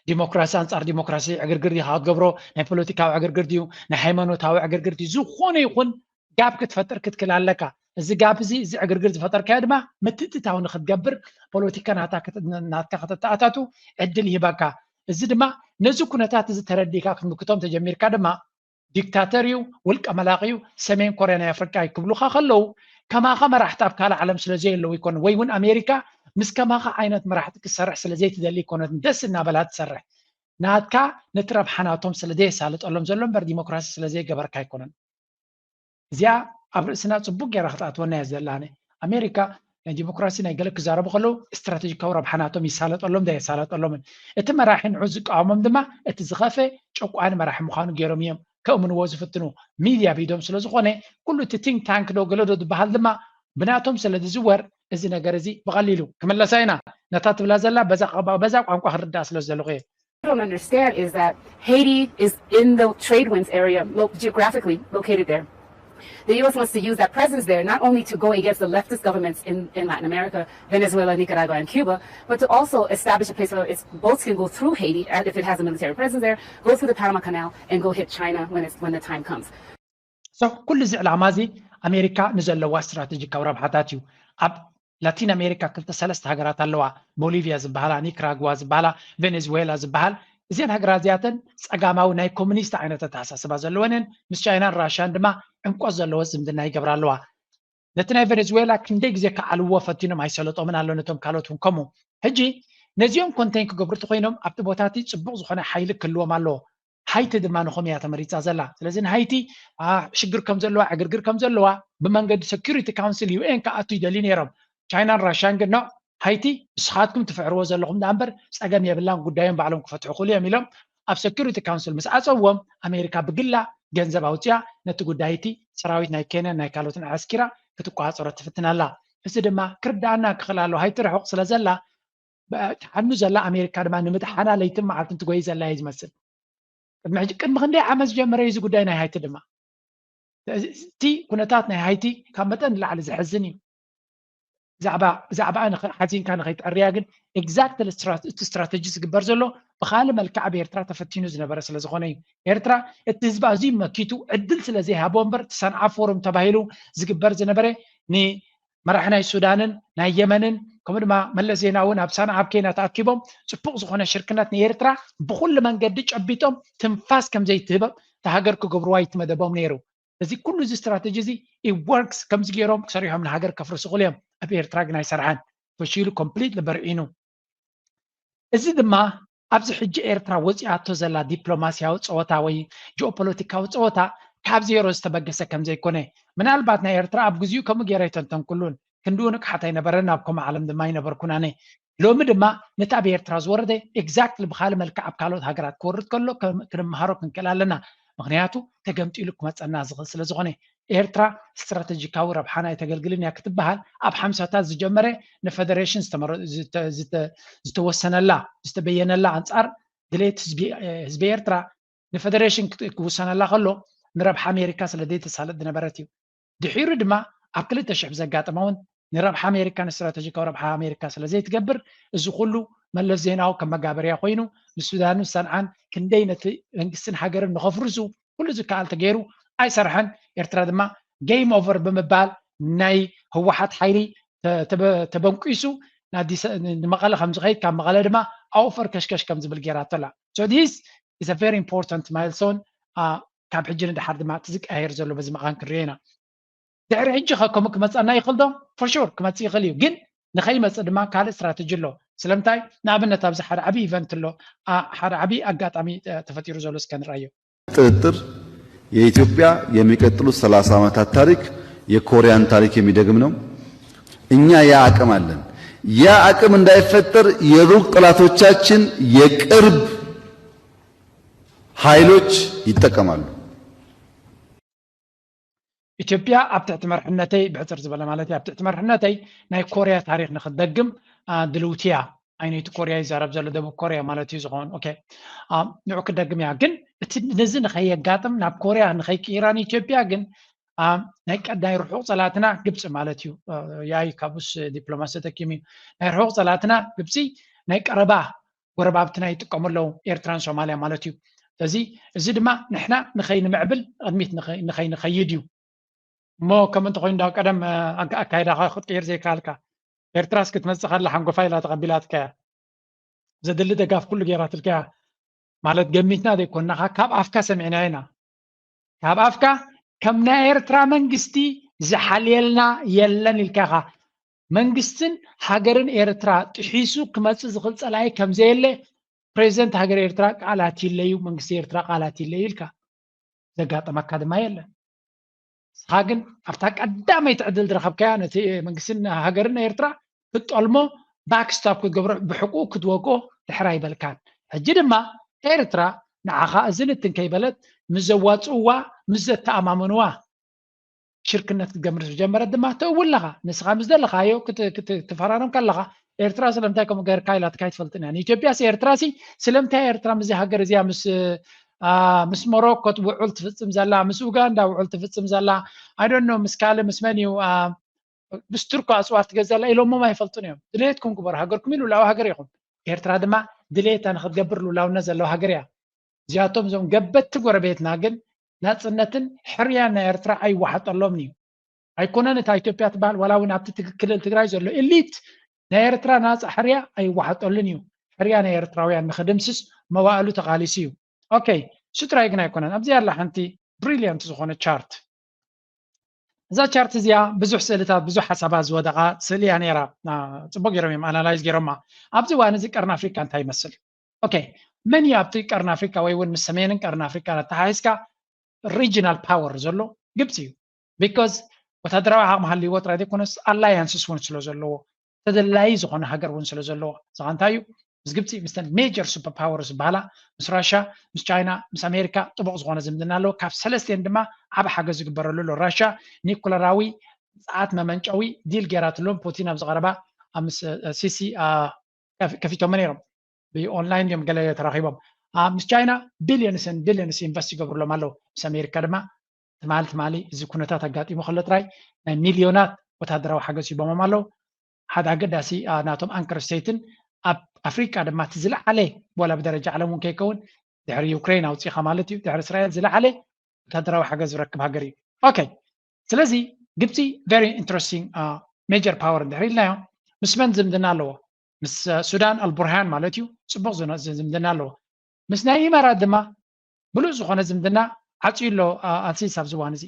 ዲሞክራሲ ኣንፃር ዲሞክራሲ ዕግርግር ዲኻ ክትገብሮ፣ ናይ ፖለቲካዊ ዕግርግር ድዩ፣ ናይ ሃይማኖታዊ ዕግርግር ድዩ፣ ዝኾነ ይኹን ጋብ ክትፈጥር ክትክል ኣለካ። እዚ ጋብ እዚ እዚ ዕግርግር ዝፈጠርካዮ ድማ ምትእትታው ንክትገብር ፖለቲካ ናትካ ከተተኣታቱ ዕድል ይህበካ። እዚ ድማ ነዚ ኩነታት እዚ ተረዲእካ ክትምክቶም ተጀሚርካ ድማ ዲክታተር እዩ፣ ውልቀ መላኺ እዩ፣ ሰሜን ኮርያ ናይ ኣፍሪቃ እዩ ክብሉኻ ከለዉ ከማኻ መራሕቲ ኣብ ካልእ ዓለም ስለ ዘየለዉ ኣይኮነን። ወይ እውን ኣሜሪካ ምስ ከማኻ ዓይነት መራሕቲ ክትሰርሕ ስለ ዘይትደሊ ኣይኮነትን ደስ እናበላ ትሰርሕ። ናትካ ነቲ ረብሓ ናቶም ስለ ዘየሳልጠሎም ዘሎ እምበር ዲሞክራሲ ስለ ዘይገበርካ ኣይኮነን። እዚኣ ኣብ ርእስና ፅቡቅ ገይራ ክትኣትወና እያ ዘላነ። ኣሜሪካ ናይ ዲሞክራሲ ናይ ገለ ክዛረቡ ከለዉ ስትራቴጂካዊ ረብሓ ናቶም ይሳለጠሎም ዶ የሳለጠሎምን? እቲ መራሒ ንዑ ዝቃወሞም ድማ እቲ ዝኸፈ ጨቋኒ መራሒ ምዃኑ ገይሮም እዮም ከእምንዎ ዝፍትኑ። ሚድያ ቢዶም ስለ ዝኾነ ኩሉ እቲ ቲንክ ታንክ ዶ ገለ ዶ ዝበሃል ድማ ብናቶም ስለ ዝዝወር እዚ ነገር እዚ ብቐሊሉ ክምለሳ ኢና። ነታ ትብላ ዘላ በዛ ቋንቋ ክርዳእ ስለ ዝደለኹ እየ። Don't understand is that Haiti is in the trade winds area lo- geographically located there. The U S wants to use that presence there not only to go against the leftist governments in, in Latin America, Venezuela, Nicaragua, and Cuba, but to also establish a place where its boats can go through Haiti, and if it has a military presence there, go through the Panama Canal and go hit China when, it's, when the time comes. So ኩሉ እዚ ዕላማ እዚ ኣሜሪካ ንዘለዋ ስትራቴጂካዊ ረብሓታት እዩ። ኣብ ላቲን ኣሜሪካ ክልተ ሰለስተ ሃገራት ኣለዋ። ቦሊቪያ ዝበሃላ፣ ኒክራግዋ ዝበሃላ፣ ቬኔዝዌላ ዝበሃል። እዚአን ሃገራት እዚኣተን ጸጋማዊ ናይ ኮሙኒስት ዓይነት ኣተሓሳስባ ዘለወን እየን። ምስ ቻይናን ራሽያን ድማ ዕምቆት ዘለዎ ዝምድና ይገብራ ኣለዋ። ነቲ ናይ ቬኔዝዌላ ክንደይ ግዜ ክዓልዎ ፈቲኖም ኣይሰለጦምን ኣሎ ነቶም ካልኦት እውን ከምኡ። ሕጂ ነዚኦም ኮንቴን ክገብሩ እንተኮይኖም ኣብቲ ቦታ እቲ ጽቡቕ ዝኾነ ሓይሊ ክህልዎም ኣለዎ። ሃይቲ ድማ ንኹም እያ ተመሪጻ ዘላ። ስለዚ ንሃይቲ ሽግር ከም ዘለዋ ዕግርግር ከም ዘለዋ ብመንገዲ ሰኪሪቲ ካውንስል ዩ ኤን ክኣቱ ይደልዩ ነይሮም። ቻይናን ራሽያን ግን ኖ ሃይቲ ንስኻትኩም ትፍዕርዎ ዘለኹም ደኣ እምበር ጸገም የብላን ጉዳዮም ባዕሎም ክፈትሑ ክእሉ እዮም ኢሎም ኣብ ሰኪሪቲ ካውንስል ምስ ዓጸውዎም ኣሜሪካ ብግላ ገንዘብ ኣውፅያ ነቲ ጉዳይ እቲ ሰራዊት ናይ ኬንያን ናይ ካልኦትን ኣዕስኪራ ክትቆፃፀሮ ትፍትን ኣላ። እዚ ድማ ክርዳኣና ክኽእል ኣለዎ። ሃይቲ ርሑቕ ስለ ዘላ ትሓኑ ዘላ ኣሜሪካ ድማ ንምድሓና ለይትን መዓልትን ትጎይ ዘላ እዩ ዝመስል። ቅድሚ ሕጂ ቅድሚ ክንደይ ዓመት ዝጀመረ እዩ እዚ ጉዳይ ናይ ሃይቲ ድማ። እቲ ኩነታት ናይ ሃይቲ ካብ መጠን ንላዕሊ ዘሕዝን እዩ። ብዛዕባ ብዛዕባኣ ሓዚንካ ንኸይትዕርያ ግን ኤግዛክትሊ እቲ ስትራተጂ ዝግበር ዘሎ ብኻልእ መልክዕ ኣብ ኤርትራ ተፈቲኑ ዝነበረ ስለ ዝኾነ እዩ። ኤርትራ እቲ ህዝባ ኣዝዩ መኪቱ ዕድል ስለ ዘይሃቦ እምበር እቲ ሰንዓ ፎሩም ተባሂሉ ዝግበር ዝነበረ ን መራሒ ናይ ሱዳንን ናይ የመንን ከምኡ ድማ መለስ ዜናዊ ናብ ሳንዓ ኣብ ኬንያ ተኣኪቦም ጽቡቕ ዝኾነ ሽርክነት ንኤርትራ ብኹሉ መንገዲ ጨቢጦም ትንፋስ ከም ዘይትህበም እታ ሃገር ክገብርዋ ይትመደቦም ነይሩ። እዚ ኩሉ እዚ ስትራተጂ እዚ it works ከምዚ ገይሮም ክሰርሖም ንሃገር ከፍርሱ ክእሉ እዮም። ኣብ ኤርትራ ግን ኣይሰርሐን። ፈሺሉ ኮምፕሊት በርዒኑ። እዚ ድማ ኣብዚ ሕጂ ኤርትራ ወፂኣቶ ዘላ ዲፕሎማስያዊ ፀወታ ወይ ጂኦፖለቲካዊ ፀወታ ካብ ዜሮ ዝተበገሰ ከም ዘይኮነ ምናልባት ናይ ኤርትራ ኣብ ግዜኡ ከምኡ ገይረ ኣይተንተንኩሉን ክንድኡ ንቅሓት ኣይነበረን ኣብ ከምኡ ዓለም ድማ ኣይነበርኩን ኣነ ሎሚ ድማ ነቲ ኣብ ኤርትራ ዝወረደ exactly ብካልእ መልክዕ ኣብ ካልኦት ሃገራት ክወርድ ከሎ ከም- ክንመሃሮ ክንክእል ኣለና ምክንያቱ ተገምጢሉ ክመፀና ዝኽእል ስለ ዝኾነ ኤርትራ ስትራተጂካዊ ረብሓና ኣይተገልግልን እያ ክትበሃል ኣብ ሓምሳታት ዝጀመረ ንፈደሬሽን ዝተመረ- ዝተ- ዝተ- ዝተወሰነላ ዝተበየነላ ኣንፃር ድሌት ህዝቢ ህዝቢ ኤርትራ ንፈደሬሽን ክት- ክውሰነላ ከሎ ንረብሓ ኣሜሪካ ስለ ዘይተሳልጥ ዝነበረት እዩ ድሒሩ ድማ ኣብ ክልተ ሽሕ ብዘጋጠመ እውን ንረብሓ ኣሜሪካ ንስትራተጂካዊ ረብሓ ኣሜሪካ ስለ ዘይትገብር እዚ ኩሉ መለስ ዜናዊ ከም መጋበርያ ኮይኑ ንሱዳንን ሰንዓን ክንደይ ነቲ መንግስትን ሃገርን ንኸፍርሱ ኩሉ ዝከኣል ተገይሩ ኣይሰርሐን ኤርትራ ድማ game over ብምባል ናይ ህወሓት ሓይሊ ተ- ተበ- ተበንቂሱ ንኣዲስ- ንመቐለ ከም ዝኸይድ ካብ መቐለ ድማ ኣውፈር ከሽከሽ ከም ዝብል ገይራቶ ኣላ so this is a very important milestone ካብ ሕጂ ንድሓር ድማ እቲ ዝቀያየር ዘሎ በዚ መቓን ክንሪኦ ኢና ድሕሪ ሕጂ ከ ከምኡ ክመፀና ይኽእል ዶ for sure ክመፅእ ይኽእል እዩ ግን ንኸይመፅእ ድማ ካልእ ስትራተጂ ኣሎ ስለምንታይ ንኣብነት ኣብዚ ሓደ ዓብዪ event ኣሎ ሓደ ዓብዪ ኣጋጣሚ ተፈጢሩ ዘሎ እስከ ንርኣዮ ጥርጥር የኢትዮጵያ የሚቀጥሉት ሰላሳ ዓመታት ታሪክ የኮሪያን ታሪክ የሚደግም ነው። እኛ ያ አቅም አለን። ያ አቅም እንዳይፈጠር የሩቅ ጠላቶቻችን የቅርብ ኃይሎች ይጠቀማሉ። ኢትዮጵያ ኣብ ትሕቲ መርሕነተይ ብሕፅር ዝበለ ማለት እዩ ኣብ ትሕቲ መርሕነተይ ናይ ኮርያ ታሪክ ንክትደግም ድልውቲ እያ። ዓይነይቲ ኮርያ ይዛረብ ዘሎ ደቡብ ኮርያ ማለት እዩ ዝኸውን። ኦኬ ንዑ ክደግም እያ ግን እቲ ነዚ ንከየጋጥም ናብ ኮርያ ንከይቅይራ ንኢትዮጵያ ግን ናይ ቀዳይ ርሑቕ ፀላትና ግብፂ ማለት እዩ። ያይ ካብኡስ ዲፕሎማሲ ተጠቂሙ እዩ። ናይ ርሑቕ ፀላትና ግብፂ ናይ ቀረባ ጎረባብትና ይጥቀሙ ኣለዉ ኤርትራን ሶማልያ ማለት እዩ። ስለዚ እዚ ድማ ንሕና ንኸይንምዕብል ቅድሚት ንኸይንኸይድ እዩ። እሞ ከም እንተኮይኑ ዳ ቀደም ኣካይዳኻ ክትቅይር ዘይከኣልካ ኤርትራስ ክትመጽእ ከላ ሓንጎፋ ኢላ ተቐቢላትካያ። ዘድሊ ደጋፍ ኩሉ ገይራትልካያ ማለት ገሚትና ዘይኮንናኻ ካብ ኣፍካ ሰሚዕናዮ ኢና። ካብ ኣፍካ ከም ናይ ኤርትራ መንግስቲ ዝሓልየልና የለን ኢልካ ኢኻ። መንግስትን ሃገርን ኤርትራ ጥሒሱ ክመጽእ ዝኽእል ጸላኢ ከም ዘየለ ፕሬዚደንት ሃገር ኤርትራ ቃል ኣትይለዩ መንግስቲ ኤርትራ ቃል ኣትይለዩ ኢልካ ዘጋጠመካ ድማ የለን። ንስኻ ግን ኣብታ ቀዳመይቲ ዕድል ዝረኸብካያ ነቲ መንግስትን ሃገርን ኤርትራ ክትጠልሞ ባክስታፕ ክትገብሮ ብሕቁ ክትወቅኦ ድሕር ኣይበልካን። ሕጂ ድማ ኤርትራ ንዓኻ እዝን እትን ከይበለት ምስ ዘዋፅእዋ ምስ ዘተኣማመንዋ ሽርክነት ክትገምር ዝጀመረት ድማ ትእውል ኣለኻ። ንስኻ ምስ ዘለኻዮ ክትፈራረም ከለኻ ኤርትራ ስለምንታይ ከምኡ ገርካ ኢላትካ ኣይትፈልጥን እያ። ንኢትዮጵያ ሲ ኤርትራ ሲ ስለምንታይ ኤርትራ ምስዚ ሃገር እዚኣ ምስ ምስ ሞሮኮ ውዑል ትፍጽም ዘላ፣ ምስ ኡጋንዳ ውዑል ትፍጽም ዘላ፣ I don't know ምስ ካልእ ምስ መን እዩ ምስ ቱርኮ ኣጽዋር ትገዝእ ዘላ ኢሎሞም ኣይፈልጡን እዮም። ድሌትኩም ግበሩ፣ ሃገርኩም እዩ ልኡላዊ ሃገር ኢኹም። ኤርትራ ድማ ድሌታ ንክትገብር ልኡላውነት ዘለዋ ሃገር እያ። እዚኣቶም እዞም ገበትቲ ጎረቤትና ግን ናጽነትን ሕርያን ናይ ኤርትራ ኣይወሓጠሎምን እዩ። ኣይኮነን እታ ኢትዮጵያ ትበሃል ዋላ እውን ኣብቲ ትግ- ክልል ትግራይ ዘሎ ኢሊት ናይ ኤርትራ ናጻ ሕርያ ኣይወሓጠሉን እዩ። ሕርያ ናይ ኤርትራውያን ንክድምስስ መዋእሉ ተቓሊሱ እዩ። ኦኬ እሱ ጥራይ ግን ኣይኮነን። ኣብዚ ኣላ ሓንቲ ብሪልያንት ዝኾነ ቻርት። እዛ ቻርት እዚኣ ብዙሕ ስእልታት ብዙሕ ሓሳባት ዝወደቓ ስእሊ እያ ነይራ። ና- ጽቡቅ ገይሮም እዮም ኣናላይዝ ገይሮማ። ኣብዚ እዋን እዚ ቀርኒ ኣፍሪካ እንታይ ይመስል? ኦኬ መን እዩ ኣብቲ ቀርኒ ኣፍሪካ ወይ እውን ምስ ሰሜንን ቀርኒ ኣፍሪካ ኣተሓሒዝካ ሪጂናል ፓወር ዘሎ ግብፂ እዩ። ቢካዝ ወታደራዊ ዓቕሚ ሃልይዎ ጥራይ ዘይኮነስ ኣላያንስስ እውን ስለ ዘለዎ ተደላዪ ዝኾነ ሃገር እውን ስለ ዘለዎ እዚኻ እንታይ እዩ ምስ ግብፂ ምስተን ሜጀር ሱፐር ፓወርስ ዝበሃላ ምስ ራሻ ምስ ቻይና ምስ ኣሜሪካ ጥቡቕ ዝኾነ ዝምድና ኣለዎ። ካብ ሰለስቲአን ድማ ዓብ ሓገዝ ዝግበረሉ ኣሎ። ራሻ ኒኩለራዊ ፀዓት መመንጨዊ ዲል ገይራትሎም ፑቲን ኣብ ዝቐረባ ኣብ ምስ ሲሲ ከፊቶሞ ነይሮም። ብኦንላይን እዮም ገለ ተራኺቦም። ምስ ቻይና ቢልዮንስን ቢልዮንስ ኢንቨስት ይገብሩሎም ኣለዉ። ምስ ኣሜሪካ ድማ ትማሊ ትማሊ እዚ ኩነታት ኣጋጢሙ ከሎ ጥራይ ናይ ሚልዮናት ወታደራዊ ሓገዝ ሂቦሞም ኣለዉ። ሓደ ኣገዳሲ ናቶም ኣንከር ስቴትን ኣብ ኣፍሪቃ ድማ እቲ ዝለዓለ ዋላ ብደረጃ ዓለም እውን ከይከውን ድሕሪ ዩክሬን ኣውፂኻ ማለት እዩ ድሕሪ እስራኤል ዝለዓለ ወታደራዊ ሓገዝ ዝረክብ ሃገር እዩ። ኦኬ ስለዚ ግብፂ very interesting major power እንድሕር ኢልናዮ፣ ምስ መን ዝምድና ኣለዎ? ምስ ሱዳን ኣልቡርሃን ማለት እዩ። ፅቡቕ ዝምድና ኣለዎ። ምስ ናይ ኢማራት ድማ ብሉፅ ዝኾነ ዝምድና ዓፅዩ ኣሎ። ኣልሲሲ ኣብዚ እዋን እዚ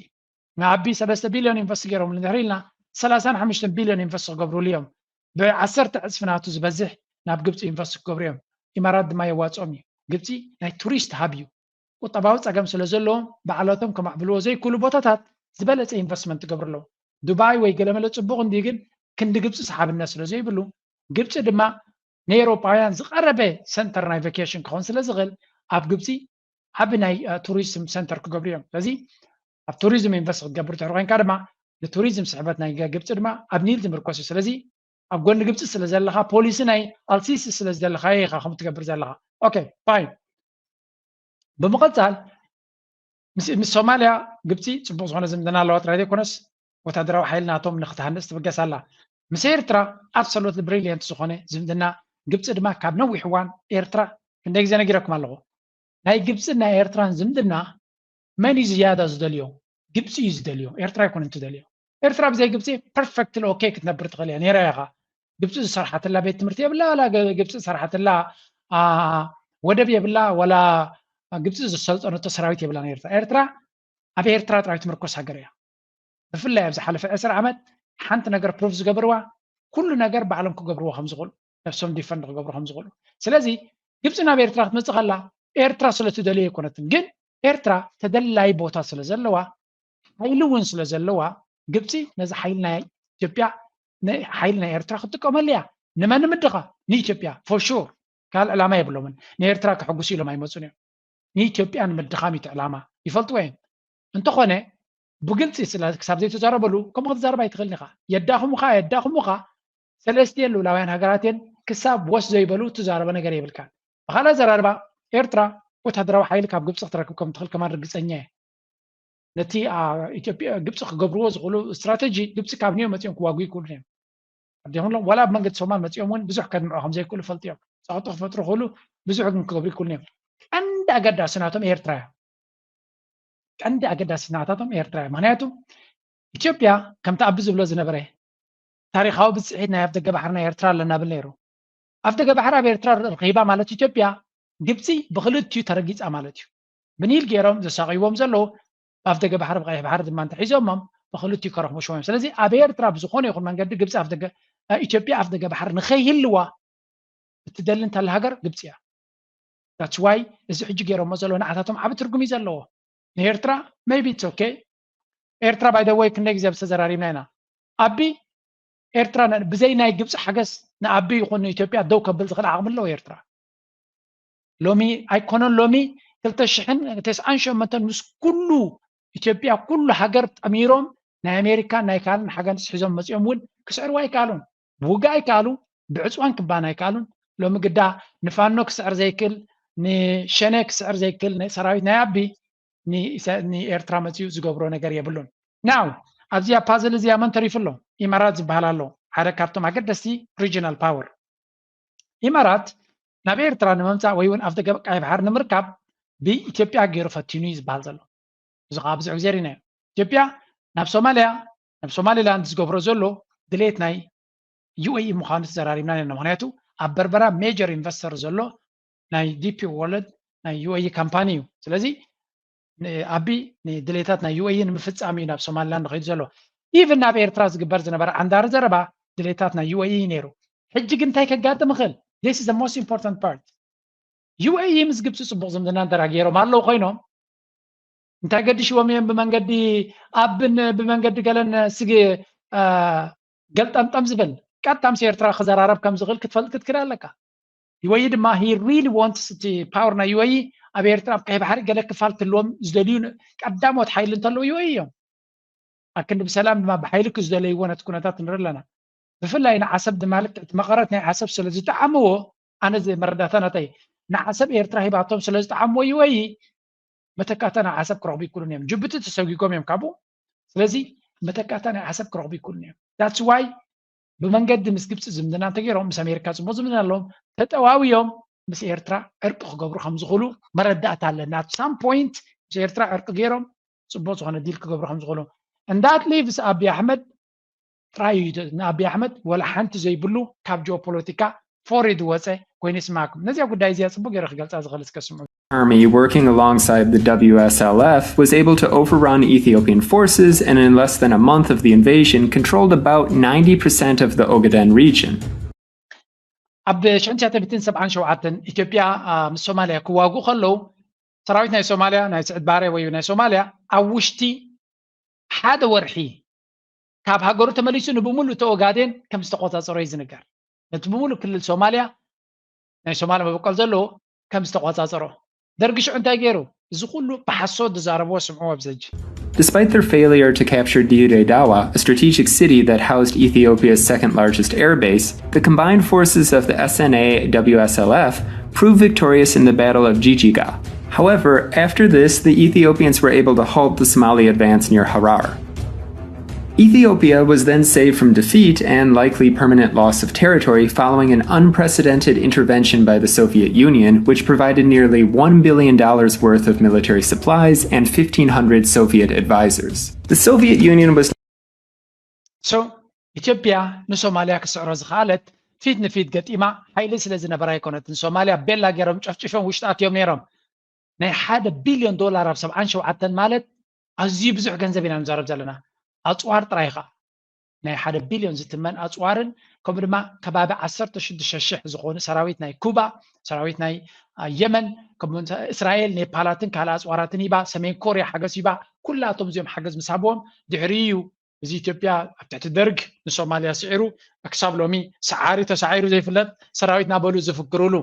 ንኣቢ ሰለስተ ቢልዮን ኢንቨስት ገይሮም እንድሕር ኢልና፣ ሰላሳን ሓሙሽተን ቢልዮን ኢንቨስት ክገብሩሉ እዮም። ብዓሰርተ ዕፅፊ ናቱ ዝበዝሕ ናብ ግብፂ ኢንቨስት ክገብሩ እዮም። ኢማራት ድማ የዋፅኦም እዩ። ግብፂ ናይ ቱሪስት ሃብ እዩ። ቁጠባዊ ፀገም ስለ ዘለዎም ባዕላቶም ከማዕብልዎ ዘይክእሉ ቦታታት ዝበለፀ ኢንቨስትመንት ትገብሩ ኣለዉ። ዱባይ ወይ ገለመለ ፅቡቕ እንዲ ግን ክንዲ ግብፂ ሰሓብነት ስለ ዘይብሉ፣ ግብፂ ድማ ንኤውሮጳውያን ዝቐረበ ሰንተር ናይ ቫኬሽን ክኸውን ስለ ዝኽእል ኣብ ግብፂ ዓቢ ናይ ቱሪዝም ሰንተር ክገብሩ እዮም። ስለዚ ኣብ ቱሪዝም ኢንቨስት ክትገብር ትሕር ኮይንካ ድማ ንቱሪዝም ስሕበት ናይ ግብፂ ድማ ኣብ ኒል ዝምርኮስ እዩ። ስለዚ ኣብ ጎኒ ግብፂ ስለ ዘለኻ ፖሊሲ ናይ ኣልሲሲ ስለ ዘለኻዮ ኢኻ ከምኡ ትገብር ዘለኻ። ኦኬ ፋይን። ብምቕፃል ምስ ሶማልያ ግብፂ ፅቡቕ ዝኾነ ዝምድና ኣለዋ ጥራይ ዘይኮነስ ወታደራዊ ሓይሊ ናቶም ንክትሃንፅ ትብገስ ኣላ። ምስ ኤርትራ ኣብሰሉት ብሪሊየንት ዝኾነ ዝምድና፣ ግብፂ ድማ ካብ ነዊሕ እዋን ኤርትራ ክንደይ ግዜ ነጊረኩም ኣለኹ፣ ናይ ግብፅን ናይ ኤርትራን ዝምድና መን እዩ ዝያዳ ዝደልዮ? ግብፂ እዩ ዝደልዮ፣ ኤርትራ ኣይኮነን ትደልዮ። ኤርትራ ብዘይ ግብፂ ፐርፌክትሊ ኦኬ ክትነብር ትኽእል እያ ነይራ ኢኻ። ግብፂ ዝሰርሓትላ ቤት ትምህርቲ የብላ፣ ዋላ ግብፂ ዝሰርሓትላ ወደብ የብላ፣ ዋላ ግብፂ ዘሰልጠነቶ ሰራዊት የብላን ኤርትራ። ኤርትራ ኣብ ኤርትራ ጥራይ ትምርኮስ ሃገር እያ። ብፍላይ ኣብ ዝሓለፈ ዕስራ ዓመት ሓንቲ ነገር ፕሩፍ ዝገብርዋ፣ ኩሉ ነገር ባዕሎም ክገብርዎ ከም ዝኽእሉ፣ ነብሶም ዲፈንድ ክገብሩ ከም ዝኽእሉ። ስለዚ ግብፂ ናብ ኤርትራ ክትመፅእ ከላ ኤርትራ ስለ ትደልዮ ኣይኮነትን፣ ግን ኤርትራ ተደላይ ቦታ ስለ ዘለዋ፣ ሓይሊ እውን ስለ ዘለዋ፣ ግብፂ ነዚ ሓይሊ ናይ ኢትዮጵያ፣ ሓይሊ ናይ ኤርትራ ክትጥቀመሉ እያ። ንመን ንምድኻ? ንኢትዮጵያ ፎር ሹር። ካልእ ዕላማ የብሎምን። ንኤርትራ ከሐጉሱ ኢሎም ኣይመፁን እዮም። ንኢትዮጵያ ንምድኻም እዩ እቲ ዕላማ፣ ይፈልጥዎ እዮም። እንተኾነ ብግልፂ ስለ ክሳብ ዘይተዛረበሉ ከምኡ ክትዛረብ ኣይትኽእልን ኢኻ። የዳኽሙኻ የዳኽሙኻ ሰለስቲኤን ልኡላውያን ሃገራት እየን ክሳብ ወስ ዘይበሉ ትዛረቦ ነገር የብልካን። ብኻልእ ኣዘራርባ ኤርትራ ወታደራዊ ሓይሊ ካብ ግብፂ ክትረክብ ከም ትኽእል ከማን ርግፀኛ እየ። ነቲ ኢትዮጵያ ግብፂ ክገብርዎ ዝኽእሉ ስትራተጂ ግብፂ ካብ ኒዮ መፂኦም ክዋግኡ ይክእሉ እዮም። ኣዲኹምሎም ዋላ ኣብ መንገዲ ሶማል መፂኦም እውን ብዙሕ ከድምዑ ከም ዘይክእሉ ፈልጡ እዮም። ፀቕጢ ክፈጥሩ ክእሉ ብዙሕ ግን ክገብሩ ይክእሉ እዮም። ቀንዲ ኣገዳሲ ናቶም ኤርትራ እያ። ቀንዲ ኣገዳሲ ናታቶም ኤርትራ እያ። ምክንያቱ ኢትዮጵያ ከምቲ ኣቢ ዝብሎ ዝነበረ ታሪኻዊ ብፅሒት ናይ ኣፍደገ ባሕሪ ናይ ኤርትራ ኣለና ብል ነይሩ። ኣፍደገ ባሕሪ ኣብ ኤርትራ ረኺባ ማለት ኢትዮጵያ ግብፂ ብክልቲኡ ተረጊፃ ማለት እዩ። ብኒል ገይሮም ዘሳቕይዎም ዘለዉ ኣፍደገ ባሕሪ ብቀይሕ ባሕሪ ድማ እንተሒዞሞም ብክልቲኡ ከረኽቡ ሽዎም። ስለዚ ኣብ ኤርትራ ብዝኾነ ይኹን መንገዲ ግብፂ ኣፍደገ ኢትዮጵያ ኣፍደገ ባሕሪ ንኸይህልዋ እትደሊ እንተላ ሃገር ግብፂ እያ። That's why እዚ ሕጂ ገይሮሞ ዘሎ ንዓታቶም ዓቢ ትርጉም እዩ ዘለዎ። ንኤርትራ maybe it's okay። ኤርትራ by the way ክንደይ ግዜ ዝተዘራሪብና ኢና። ኣቢ ኤርትራ ብዘይ ናይ ግብፂ ሓገዝ ንኣቢ ይኹን ንኢትዮጵያ ደው ከብል ዝኽእል ዓቕሚ ኣለዎ ኤርትራ። ሎሚ ኣይኮነን ሎሚ ክልተ ሽሕን ተስዓን ሸመንተን ምስ ኩሉ ኢትዮጵያ ኩሉ ሃገር ጠሚሮም ናይ ኣሜሪካ ናይ ካልእን ሓገዝ ሒዞም መፂኦም እውን ክስዕርዋ ኣይከኣሉን። ብውግእ ኣይከኣሉ፣ ብዕፅዋን ክባን ኣይከኣሉን። ሎሚ ግዳ ንፋኖ ክስዕር ዘይክእል፣ ንሸኔ ክስዕር ዘይክእል ሰራዊት ናይ ኣቢ ንኤርትራ መፂኡ ዝገብሮ ነገር የብሉን። ናው ኣብዚኣ ፓዝል እዚኣ መን ተሪፉ ኣሎ? ኢማራት ዝበሃል ኣሎ፣ ሓደ ካብቶም ኣገደስቲ ሪጂናል ፓወር። ኢማራት ናብ ኤርትራ ንምምፃእ ወይ እውን ኣፍደገ ቀይ ባሕሪ ንምርካብ ብኢትዮጵያ ገይሩ ፈቲኑ እዩ ዝበሃል ዘሎ። እዚ ከዓ ብዙሕ ግዜ ርኢናዮ። ኢትዮጵያ ናብ ሶማልያ ናብ ሶማሊላንድ ዝገብሮ ዘሎ ድሌት ናይ ዩኤኢ ምዃኑ ተዘራሪብና ነና። ምክንያቱ ኣብ በርበራ ሜጀር ኢንቨስተር ዘሎ ናይ ዲፒ ወርልድ ናይ ዩኤኢ ካምፓኒ እዩ። ስለዚ ኣቢ ንድሌታት ናይ ዩኤኢ ንምፍፃም እዩ ናብ ሶማሊላንድ ከይዱ ዘሎ። ኢቭን ናብ ኤርትራ ዝግበር ዝነበረ ዓንዳሪ ዘረባ ድሌታት ናይ ዩኤኢ እዩ ነይሩ። ሕጂ ግን እንታይ ከጋጥም ይኽእል? This is the most important part። ዩኤኢ ምስ ግብፂ ፅቡቕ ዝምድና እንተ ገይሮም ኣለዉ ኮይኖም እንታይ ገዲሽዎም እዮም ብመንገዲ ኣብን ብመንገዲ ገለን ስግ ገልጠምጠም ዝብል ቀጥታ ምስ ኤርትራ ክዘራረብ ከም ዝኽእል ክትፈልጥ ክትክእል ኣለካ። ወይ ድማ he really wants እቲ ፓወር ናይ ዩኤኢ ኣብ ኤርትራ ኣብ ቀይ ባሕሪ ገለ ክፋል ክህልዎም ዝደልዩ ቀዳሞት ሓይሊ እንተለዉ ዩኤኢ እዮም። ኣክንዲ ብሰላም ድማ ብሓይሊ ክዝደለይዎ ነቲ ኩነታት ንርኢ ኣለና። ብፍላይ ንዓሰብ ድማ ልክዕ እቲ መቐረት ናይ ዓሰብ ስለ ዝጠዓምዎ ኣነ መረዳእታ ናተይ ንዓሰብ ኤርትራ ሂባቶም ስለ ዝጠዓምዎ ዩኤኢ መተካእታ ናይ ዓሰብ ክረኽቡ ይክእሉን እዮም። ጅቡቲ ተሰጒጎም እዮም ካብኡ። ስለዚ መተካእታ ናይ ዓሰብ ክረኽቡ ይክእሉን እዮም። That's why ብመንገዲ ምስ ግብፂ ዝምድና እንተገይሮም ምስ ኣሜሪካ ፅቡቅ ዝምድና ኣለዎም ተጠዋውዮም ምስ ኤርትራ ዕርቂ ክገብሩ ከም ዝኽእሉ መረዳእታ ኣለና። At some point ምስ ኤርትራ ዕርቂ ገይሮም ፅቡቅ ዝኾነ ዲል ክገብሩ ከም ዝኽእሉ and that leaves ኣቢ ኣሕመድ ጥራይ እዩ። ንኣብይ ኣሕመድ ወላ ሓንቲ ዘይብሉ ካብ ጂኦፖለቲካ ፎሪድ ወፀ ኮይኑ ይስማዕኩም። ነዚኣ ጉዳይ እዚኣ ፅቡቅ ገይረ ክገልፃ ዝኽእል እስከ ስምዑ። Army working alongside the W S L F was able to overrun Ethiopian forces and in less than a month of the invasion controlled about ninety percent of the Ogaden region. ኣብ ሽሕን ትሽዓተ ሚእትን ሰብዓን ሸውዓተን ኢትዮጵያ ምስ ሶማልያ ክዋግኡ ከለዉ ሰራዊት ናይ ሶማልያ ናይ ስዕድ ባሬ ወይ ናይ ሶማልያ ኣብ ውሽጢ ሓደ ወርሒ ካብ ሃገሩ ተመሊሱ ንብሙሉእ እቲ ኦጋዴን ከም ዝተቆፃፀሮ እዩ ዝንገር። ነቲ ብሙሉእ ክልል ሶማልያ ናይ ሶማል መበቆል ዘለዎ ከም ዝተቆፃፀሮ ደርጊ ሽዑ እንታይ ገይሩ? እዚ ኩሉ ብሓሶት ዝዛረብዎ ስምዕዎ ኣብዚ ሕጂ። Despite their failure to capture Dire Dawa, a strategic city that housed Ethiopia's second largest airbase, the combined forces of the S N A W S L F proved victorious in the Battle of Jijiga. However, after this, the Ethiopians were able to halt the Somali advance near Harar. Ethiopia was then saved from defeat and likely permanent loss of territory following an unprecedented intervention by the Soviet Union, which provided nearly one billion dollars worth of military supplies and fifteen hundred Soviet advisors. The Soviet Union was So ኢትዮጵያ ንሶማልያ ክስዕሮ ዝኸኣለት ፊት ንፊት ገጢማ ሓይሊ ስለ ዝነበራ ኣይኮነትን። ሶማልያ ቤላ ገይሮም ጨፍጭፎም ውሽጢ ኣትዮም ነይሮም። ናይ ሓደ ቢልዮን ዶላር ኣብ ሰብዓን ሸውዓተን ማለት ኣዝዩ ብዙሕ ገንዘብ ኢና ንዛረብ ዘለና። ኣፅዋር ጥራይ ኸዓ ናይ ሓደ ቢልዮን ዝትመን ኣፅዋርን ከምኡ ድማ ከባቢ ዓሰርተ ሽዱሽተ ሽሕ ዝኾኑ ሰራዊት ናይ ኩባ፣ ሰራዊት ናይ የመን፣ ከምኡ እስራኤል ኔፓላትን ካልእ ኣፅዋራትን ሂባ፣ ሰሜን ኮርያ ሓገዝ ሂባ። ኩላቶም እዚኦም ሓገዝ ምስ ሃብዎም ድሕሪ እዩ እዚ ኢትዮጵያ ኣብ ትሕቲ ደርግ ንሶማልያ ስዒሩ ክሳብ ሎሚ ሰዓሪ ተሳዒሩ ዘይፍለጥ ሰራዊት ናበሉ ዝፍክሩሉ።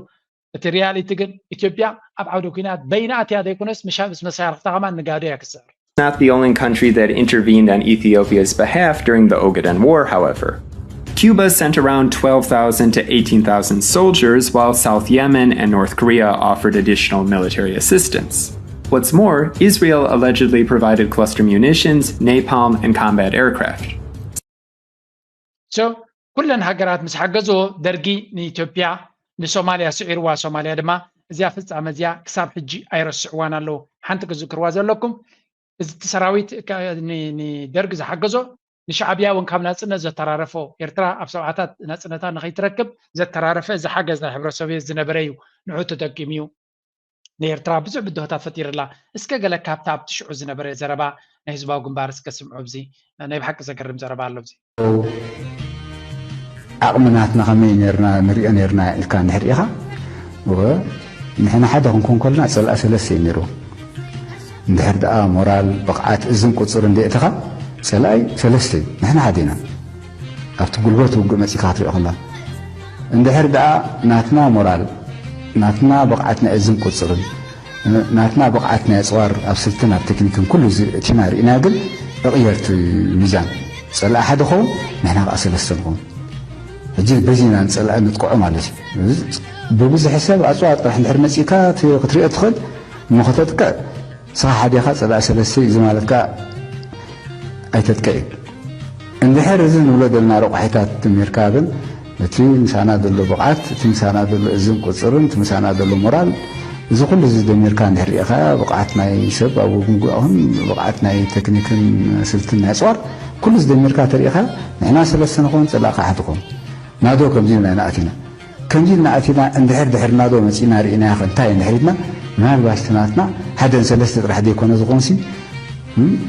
እቲ ሪያሊቲ ግን ኢትዮጵያ ኣብ ዓውደ ኲናት በይና ኣትያ ዘይኮነስ ምስ መሳርሕታ ከማን ንጋዶ እያ ክትስዕር። Not the only country that intervened on Ethiopia's behalf during the Ogaden War, however. Cuba sent around twelve thousand to eighteen thousand soldiers, while South Yemen and North Korea offered additional military assistance. What's more, Israel allegedly provided cluster munitions, napalm, and combat aircraft. So ኩለን ሃገራት ምስ ሓገዝዎ ደርጊ ንኢትዮጵያ ንሶማልያ ስዒርዋ። ሶማልያ ድማ እዚኣ ፍፃመ እዚኣ ክሳብ ሕጂ ኣይረስዕዋን ኣለዉ። ሓንቲ ክዝክርዋ ዘለኩም እዚ ሰራዊት ንደርግ ዝሓገዞ ንሻዕብያ እውን ካብ ናፅነት ዘተራረፎ ኤርትራ ኣብ ሰብዓታት ናፅነታ ንኸይትረክብ ዘተራረፈ እዚ ሓገዝ ናይ ሕብረት ሶቪየት ዝነበረ እዩ። ንዑ ተጠቂሙ እዩ ንኤርትራ ብዙሕ ብድሆታት ፈጢርላ። እስከ ገለ ካብታ ኣብቲ ሽዑ ዝነበረ ዘረባ ናይ ህዝባዊ ግንባር እስከ ስምዑ። ኣብዚ ናይ ብሓቂ ዘገርም ዘረባ ኣሎ። ኣብዚ ዓቕሚ ናትና ከመይ ኔርና ንሪኦ ኔርና ኢልካ እንድሕር ኢኻ ወ ንሕና ሓደ ክንኮን ከለና ጸላኢ ሰለስተ እዩ ነይሩ። እንድሕር ደኣ ሞራል፣ ብቕዓት፣ እዝን ቁጽርን ደየእተኻ ጸላኢ ሰለስተ እዩ። ንሕና ሓደ ኢና። ኣብቲ ጉልበት ውግእ መጺእካ ክትሪኦ ከላ እንድሕር ደኣ ናትና ሞራል፣ ናትና ብቕዓት ናይ እዝን ቁጽርን ናትና ብቕዓት ናይ ኣፅዋር ኣብ ስልትን ኣብ ቴክኒክን ኩሉ እዚ እቲና ርኢና ግን እቕየርቲ ሚዛን ፀላኢ ሓደ ኸውን ንሕና ከዓ ሰለስተ ንኸውን። ሕጂ በዚ ኢና ንፀላኢ ንጥቅዖ ማለት እዩ። ብብዝሒ ሰብ ኣፅዋር ጥራሕ እንድሕር መፂእካ ክትሪኦ ትኽእል እሞ ከተጥቅዕ ንስኻ ሓዲኻ ፀላኢ ሰለስተ እዩ። እዚ ማለት ከዓ ኣይተጥቅዕ እዩ። እንድሕር እዚ ንብሎ ዘለና ረቋሒታት ደሚርካ ግን እቲ ምሳና ዘሎ ብቕዓት፣ እቲ ምሳና ዘሎ እዝን ቁፅርን፣ እቲ ምሳና ዘሎ ሞራል፣ እዚ ኩሉ እዚ ደሚርካ እንድሕር ርኢኻያ ብቕዓት ናይ ሰብ ኣብ ውግንጉዕ ይኹን ብቕዓት ናይ ቴክኒክን ስልትን ናይ ኣፅዋር ኩሉ እዚ ደሚርካ ተርኢኻ ንሕና ሰለስተ ንኾን ፀላእካ ሓደ ኾን ናዶ ከምዚ ኢልና ኢና ኣቲና። ከምዚ ኢልና ኣቲና እንድሕር ድሕር ናዶ መፂና ርኢናያ ከ እንታይ እንድሕር ኢልና ምናልባሽ እቲ ናትና ሓደን ሰለስተ ጥራሕ ዘይኮነ ዝኾንሲ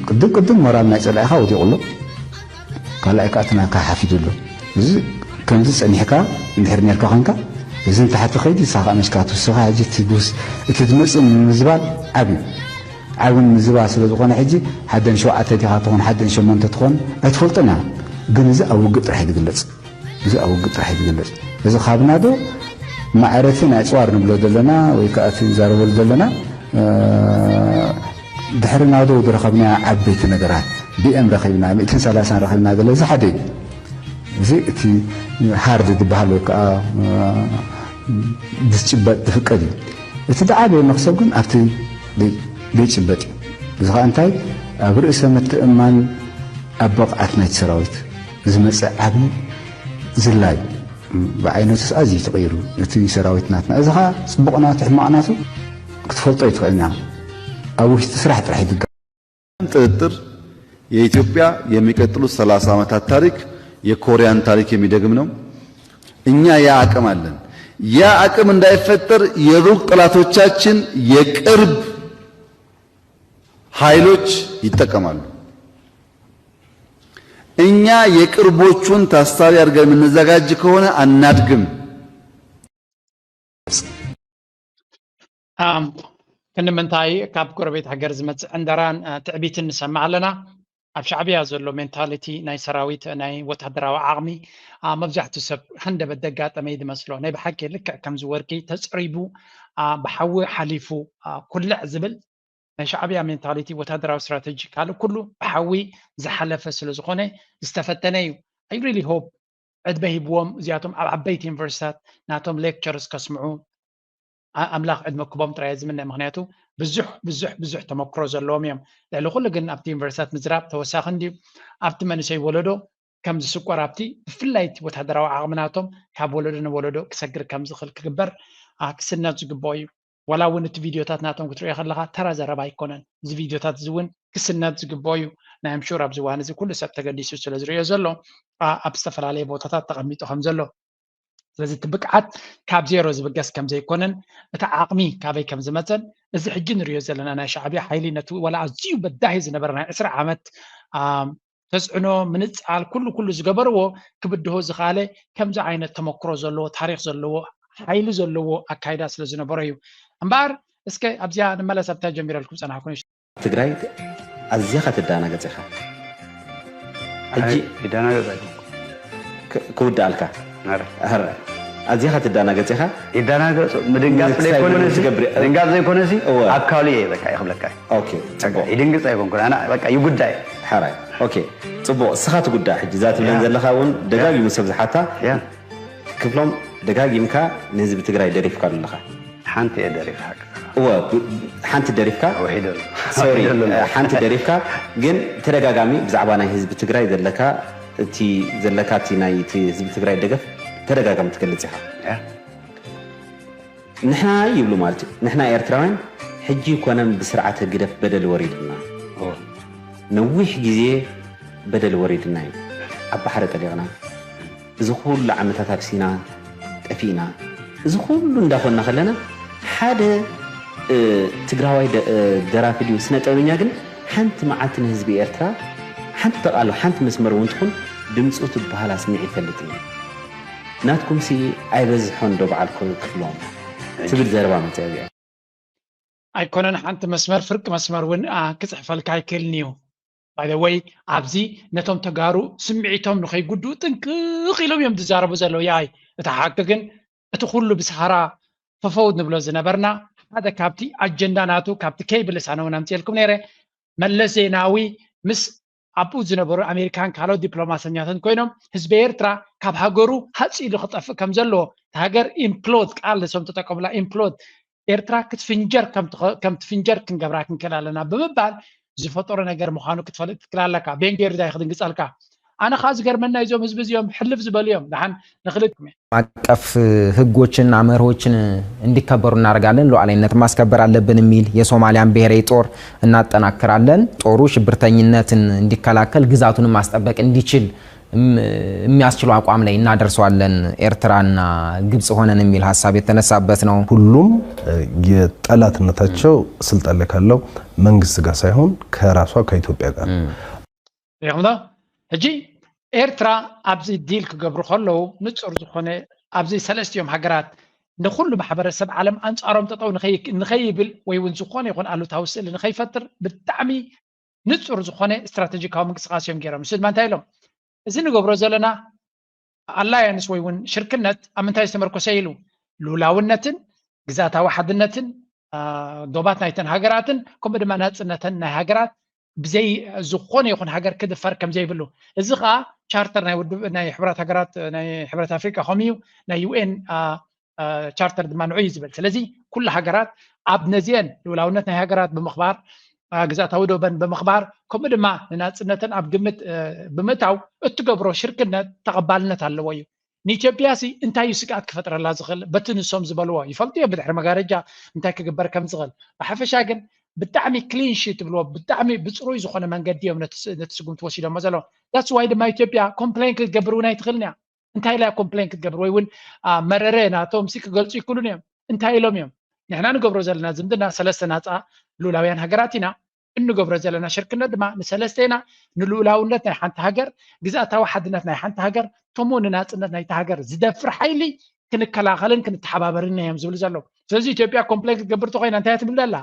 ቅድም ቅድም ሞራል ናይ ፀላኢኻ ወዲቑ ኣሎ። ካልኣይ ከዓ እቲ ናትካ ሓፊዱ ኣሎ። እዚ ከምዚ ፀኒሕካ እንድሕር ነርካ ኮንካ እዚ ንታሕቲ ከይዲ ንስኻ ከዓ መሽካ ትውስኻ ሕጂ እቲ ድውስ እቲ ዝመፅእ ንምዝባል ዓብ እዩ። ዓብ ንምዝባል ስለ ዝኾነ ሕጂ ሓደን ሸውዓተ ዲኻ ትኾን ሓደን ሸሞንተ ትኾን ኣይትፈልጦን እያ። ግን እዚ ኣብ ውግእ ጥራሕ እዩ ዝግለፅ። እዚ ኣብ ውግእ ጥራሕ እዩ ዝግለፅ። እዚ ካብ ናዶ ማዕረቲ ናይ ኣፅዋር ንብሎ ዘለና ወይ ከዓ እቲ ንዛረበሉ ዘለና ድሕሪ ናዶ ዝረኸብናያ ዓበይቲ ነገራት ቢኤም ረኺብና ሚእትን ሰላሳን ረኺብና ገለ እዚ ሓደ እዩ። እዚ እቲ ሃርድ ዝበሃል ወይ ከዓ ዝጭበጥ ዝፍቀድ እዩ። እቲ ዝዓበየ መክሰብ ግን ኣብቲ ዘይጭበጥ እዩ። እዚ ከዓ እንታይ ኣብ ርእሰ ምትእምማን ኣብ ብቕዓት ናይቲ ሰራዊት ዝመፀ ዓብዪ ዝላይ ብዓይነቱስ ኣዝዩ ተቐይሩ እቲ ሰራዊት ናትና። እዚ ኸዓ ፅቡቕ ናቱ ሕማቕ ናቱ ክትፈልጦ ኣይትኽእልን ኢኻ። ኣብ ውሽጢ ስራሕ ጥራሕ እዩ ዝጋ ጥርጥር የኢትዮጵያ የሚቀጥሉት ሰላሳ ዓመታት ታሪክ የኮሪያን ታሪክ የሚደግም ነው። እኛ ያ አቅም አለን። ያ አቅም እንዳይፈጠር የሩቅ ጠላቶቻችን የቅርብ ኃይሎች ይጠቀማሉ። እኛ የቅርቦቹን ታሳቢ አድርገን የምንዘጋጅ ከሆነ አናድግም። ክንዲ ምንታይ ካብ ጎረቤት ሃገር ዝመፅእ ዕንደራን ትዕቢትን ንሰምዕ ኣለና? ኣብ ሻዕብያ ዘሎ ሜንታሊቲ ናይ ሰራዊት ናይ ወታደራዊ ዓቕሚ መብዛሕትኡ ሰብ ሃንደበት ደጋጠመ እዩ ዝመስሎ። ናይ ብሓቂ ልክዕ ከምዚ ወርቂ ተፅሪቡ ብሓዊ ሓሊፉ ኩልዕ ዝብል ናይ ሻዕብያ ሜንታሊቲ ወታደራዊ ስትራተጂ ካልእ ኩሉ ብሓዊ ዝሓለፈ ስለ ዝኾነ ዝተፈተነ እዩ። I really hope ዕድመ ሂብዎም እዚኣቶም ኣብ ዓበይቲ ዩኒቨርሲታት ናቶም ሌክቸርስ ከስምዑ ኣምላኽ ዕድመ ክቦም ጥራይ ዝምነ። ምክንያቱ ብዙሕ ብዙሕ ብዙሕ ተመክሮ ዘለዎም እዮም። ልዕሊ ኩሉ ግን ኣብቲ ዩኒቨርሲታት ምዝራብ ተወሳኺ እንድዩ ኣብቲ መንእሰይ ወለዶ ከም ዝስቆር ኣብቲ ብፍላይ እቲ ወታደራዊ ዓቕሚ ናቶም ካብ ወለዶ ንወለዶ ክሰግር ከም ዝኽእል ክግበር ክስነድ ዝግብኦ እዩ። ዋላ እውን እቲ ቪድዮታት ናቶም ክትሪኦ ከለኻ ተራ ዘረባ ኣይኮነን። እዚ ቪድዮታት እዚ እውን ክስነድ ዝግብኦ እዩ። ናይ ምሹር ኣብዚ እዋን እዚ ኩሉ ሰብ ተገዲሱ ስለ ዝሪኦ ዘሎ ኣብ ዝተፈላለየ ቦታታት ተቐሚጡ ከም ዘሎ ስለዚ እቲ ብቅዓት ካብ ዜሮ ዝብገስ ከም ዘይኮነን እቲ ዓቕሚ ካበይ ከም ዝመፀን እዚ ሕጂ ንሪኦ ዘለና ናይ ሻዕብያ ሓይሊ ነቲ ዋላ ኣዝዩ በዳሂ ዝነበረ ናይ ዕስራ ዓመት ተፅዕኖ ምንፃል ኩሉ ኩሉ ዝገበርዎ ክብድሆ ዝኸኣለ ከምዚ ዓይነት ተመክሮ ዘለዎ ታሪክ ዘለዎ ሓይሊ ዘለዎ ኣካይዳ ስለ ዝነበሮ እዩ እምበኣር እስከ ኣብዚኣ ንመለስ ኣብታ ጀሚረልኩም ፀናሕኩ ትግራይ ኣዝኻ ትዳናገፅ ኢኻ ሕጂ ይዳናገፅ ክውዳኣልካ ኣዝኻ ትዳናገፅ ኢኻ ይዳናገፅ ምድንጋፅ ዘይኮነሲ ኣካሉ እየ በቃ ይኽብለካ ይድንግፅ ኣይኮንኩን ኣና በቃ ይጉዳይ ሓራይ ኦኬ ፅቡቕ እስኻ ትጉዳእ ሕጂ እዛ ትብለን ዘለኻ እውን ደጋጊሙ ሰብ ዝሓታ ክፍሎም ደጋጊምካ ንህዝቢ ትግራይ ደሪፍካ ኣለኻ ሓንቲ እየ ደሪፍ ሓቂ እወ ሓንቲ ደሪፍካ ሶሪ ሓንቲ ደሪፍካ ግን ተደጋጋሚ ብዛዕባ ናይ ህዝቢ ትግራይ ዘለካ እቲ ዘለካ እቲ ናይ እቲ ህዝቢ ትግራይ ደገፍ ተደጋጋሚ ትገልፅ ኢኻ ንሕና ይብሉ ማለት እዩ ንሕና ኤርትራውያን ሕጂ ኮነን ብስርዓተ ግደፍ በደል ወሪድና ነዊሕ ግዜ በደል ወሪድና እዩ ኣብ ባሕሪ ጠሊቕና እዚ ኩሉ ዓመታት ኣብ ሲና ጠፊእና እዚ ኩሉ እንዳኾንና ከለና ሓደ ትግራዋይ ደራፊ ድዩ ስነ ጥበበኛ ግን ሓንቲ መዓልቲ ንህዝቢ ኤርትራ ሓንቲ ቃል ሓንቲ መስመር እውን ትኹን ድምፁ ትበሃል ኣስሚዕ ይፈልጥ እዩ ናትኩምሲ ኣይበዝሖን ዶ በዓል ክፍሎም ትብል ዘረባ መፅያ እዚኣ ኣይኮነን ሓንቲ መስመር ፍርቂ መስመር እውን ክፅሕፈልካ ኣይክእልን እዩ ባይወይ ኣብዚ ነቶም ተጋሩ ስምዒቶም ንኸይጉድኡ ጥንቅቕ ኢሎም እዮም ዝዛረቡ ዘለዉ ያይ እቲ ሓቂ ግን እቲ ኩሉ ብሰሃራ ፈፈው ንብሎ ዝነበርና ሓደ ካብቲ ኣጀንዳ ናቱ ካብቲ ከይብል ሳነ እውን ኣምፅኤልኩም ነይረ መለስ ዜናዊ ምስ ኣብኡ ዝነበሩ ኣሜሪካን ካልኦት ዲፕሎማሰኛትን ኮይኖም ህዝቢ ኤርትራ ካብ ሃገሩ ሃፂ ኢሉ ክጠፍእ ከም ዘለዎ እቲ ሃገር ኢምፕሎድ ቃል ንሶም ተጠቀሙላ ኢምፕሎድ ኤርትራ ክትፍንጀር ከም ትፍንጀር ክንገብራ ክንክእል ኣለና ብምባል ዝፈጠሮ ነገር ምዃኑ ክትፈልጥ ትክእል ኣለካ። ቤንጌር እንታይ ክድንግፀልካ? ኣነ ከዓ ዝገርመና እዞም ህዝቢ እዚኦም ሕልፍ ዝበሉ እዮም። ደሓን ንክልል ዓለም አቀፍ ህጎችንና መርሆችን እንዲከበሩ እናደርጋለን። ሉዓላዊነት ማስከበር አለብን የሚል የሶማሊያን ብሔራዊ ጦር እናጠናክራለን። ጦሩ ሽብርተኝነትን እንዲከላከል ግዛቱንም ማስጠበቅ እንዲችል የሚያስችሉ አቋም ላይ እናደርሰዋለን ኤርትራና ግብጽ ሆነን የሚል ሀሳብ የተነሳበት ነው። ሁሉም የጠላትነታቸው ስልጣን ላይ ካለው መንግስት ጋር ሳይሆን ከራሷ ከኢትዮጵያ ጋር ሪኹምዶ ሕጂ ኤርትራ ኣብዚ ዲል ክገብሩ ከለዉ ንፁር ዝኾነ ኣብዚ ሰለስቲኦም ሃገራት ንኩሉ ማሕበረሰብ ዓለም ኣንፃሮም ጠጠው ንኸይብል ወይ እውን ዝኾነ ይኹን ኣሉታዊ ስእሊ ንኸይፈጥር ብጣዕሚ ንፁር ዝኾነ ስትራተጂካዊ ምንቅስቃስ እዮም ገይሮም። ንሱ ድማ እንታይ ኢሎም እዚ ንገብሮ ዘለና ኣላያንስ ወይ እውን ሽርክነት ኣብ ምንታይ ዝተመርኮሰ ኢሉ ሉላውነትን ግዛታዊ ሓድነትን ዶባት ናይተን ሃገራትን ከምኡ ድማ ናፅነተን ናይ ሃገራት ብዘይ ዝኾነ ይኹን ሃገር ክድፈር ከም ዘይብሉ እዚ ከዓ ቻርተር ናይ ውድብ ናይ ሕብረት ሃገራት ናይ ሕብረት ኣፍሪቃ ከምኡ እዩ ናይ ዩኤን ቻርተር ድማ ንዑ እዩ ዝብል ስለዚ ኩሉ ሃገራት ኣብ ነዚአን ልውላውነት ናይ ሃገራት ብምኽባር ግዛታዊ ዶበን ብምኽባር ከምኡ ድማ ንናፅነተን ኣብ ግምት ብምእታው እትገብሮ ሽርክነት ተቐባልነት ኣለዎ እዩ ንኢትዮጵያ ሲ እንታይ እዩ ስግኣት ክፈጥረላ ዝኽእል በቲ ንሶም ዝበልዎ ይፈልጡ እዮም ብድሕሪ መጋረጃ እንታይ ክግበር ከም ዝኽእል ብሓፈሻ ግን ብጣዕሚ clean sheet ትብልዎ፣ ብጣዕሚ ብፅሩይ ዝኾነ መንገዲ እዮም ነቲ ስ- ነቲ ስጉምቲ ወሲዶሞ ዘለዉ። That's why ድማ ኢትዮጵያ complain ክትገብር እውን ኣይትኽእልን እያ። እንታይ ኢላ complain ክትገብር ወይ እውን አ፣ መረረ ናቶም ሲ ክገልፁ ይክእሉን እዮም። እንታይ ኢሎም እዮም? ንሕና ንገብሮ ዘለና ዝምድና ሰለስተ ናፃ ልኡላውያን ሃገራት ኢና። እንገብሮ ዘለና ሽርክነት ድማ ንሰለስቴና ንልኡላውነት ናይ ሓንቲ ሃገር፣ ግዝኣታዊ ሓድነት ናይ ሓንቲ ሃገር፣ ከምኡ ንናፅነት ናይቲ ሃገር ዝደፍር ሓይሊ ክንከላኸልን ክንተሓባበርን እዮም ዝብሉ ዘለዉ። ስለዚ ኢትዮጵያ complain ክትገብር ተኮይና እንታይ እያ ትብል ዘላ?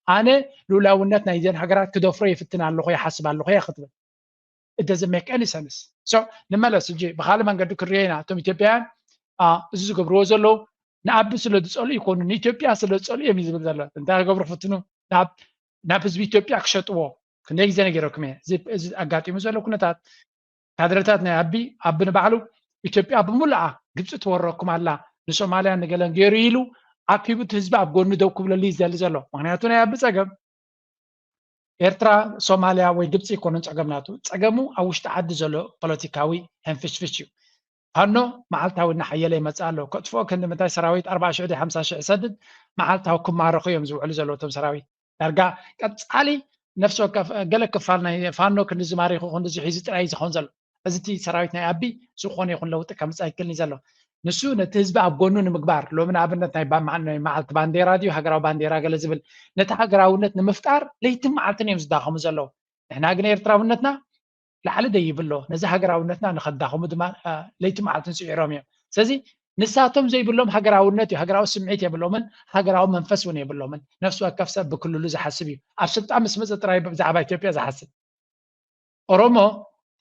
ኣነ ልኡላውነት ናይዘን ሃገራት ክደፍሮ ይፍትን ኣለኹ፣ ይሓስብ ኣለኹ እያ ክትብል። It doesn't make any sense. So ንመለስ ሕጂ ብካልእ መንገዲ ክርዮ ኢና። እቶም ኢትዮጵያውያን አ፣ እዚ ዝገብርዎ ዘለዉ ንኣቢ ስለ ዝፀልኡ ይኮኑ፣ ንኢትዮጵያ ስለ ዝፀልኡ እዮም እዩ ዝብል ዘሎ። እንታይ ክገብሩ ክፍትኑ ናብ ናብ ህዝቢ ኢትዮጵያ ክሸጥዎ ክንደይ ግዜ ነጊረኩም እየ። እዚ እዚ ኣጋጢሙ ዘሎ ኩነታት ካድረታት ናይ ኣቢ ኣቢ ንባዕሉ ኢትዮጵያ ብምሉኣ ግብፂ ትወረኩም ኣላ ንሶማልያ ንገለን ገይሩ ኢሉ ኣኪቡ እቲ ህዝቢ ኣብ ጎኑ ደው ክብለሉ እዩ ዝደሊ ዘሎ። ምክንያቱ ናይ ኣቢ ፀገም ኤርትራ ሶማልያ ወይ ግብፂ ይኮኑን ፀገም ናቱ። ፀገሙ ኣብ ውሽጢ ዓዲ ዘሎ ፖለቲካዊ ሕንፍሽፍሽ እዩ። ፋኖ መዓልታዊ እናሓየለ ይመፅእ ኣሎ። ከጥፍኦ ክንዲ ምንታይ ሰራዊት ኣርባዓ ሽሕ ድዩ ሓምሳ ሽሕ ይሰድድ መዓልታዊ ክማረኹ እዮም ዝውዕሉ ዘለዉ እቶም ሰራዊት። ዳርጋ ቀፃሊ ነፍሲ ወከፍ ገለ ክፋል ናይ ፋኖ ክንዲ ዝማሪኹ ክንዲ ዝሒዙ ጥራይ ዝኸውን ዘሎ። እዚ እቲ ሰራዊት ናይ ኣቢ ዝኾነ ይኹን ለውጢ ከምፅእ ኣይክእልን እዩ ዘሎ። ንሱ ነቲ ህዝቢ ኣብ ጎኑ ንምግባር ሎሚ ንኣብነት ናይ ባ- ናይ መዓልቲ ባንዴራ ድዩ ሃገራዊ ባንዴራ ገለ ዝብል ነቲ ሃገራውነት ንምፍጣር ለይትን መዓልትን እዮም ዝዳኸሙ ዘለዉ። ንሕና ግን ኤርትራውነትና ላዕሊ ደይብሎ ነዚ ሃገራውነትና ንኸዳኸሙ ድማ አ፣ ለይቲ መዓልትን ስዒሮም እዮም። ስለዚ ንሳቶም ዘይብሎም ሃገራውነት እዩ፣ ሃገራዊ ስምዒት የብሎምን፣ ሃገራዊ መንፈስ እውን የብሎምን። ነፍሲ ወከፍ ሰብ ብክልሉ ዝሓስብ እዩ። ኣብ ስልጣን ምስ መፀ ጥራይ ብዛዕባ ኢትዮጵያ ዝሓስብ። ኦሮሞ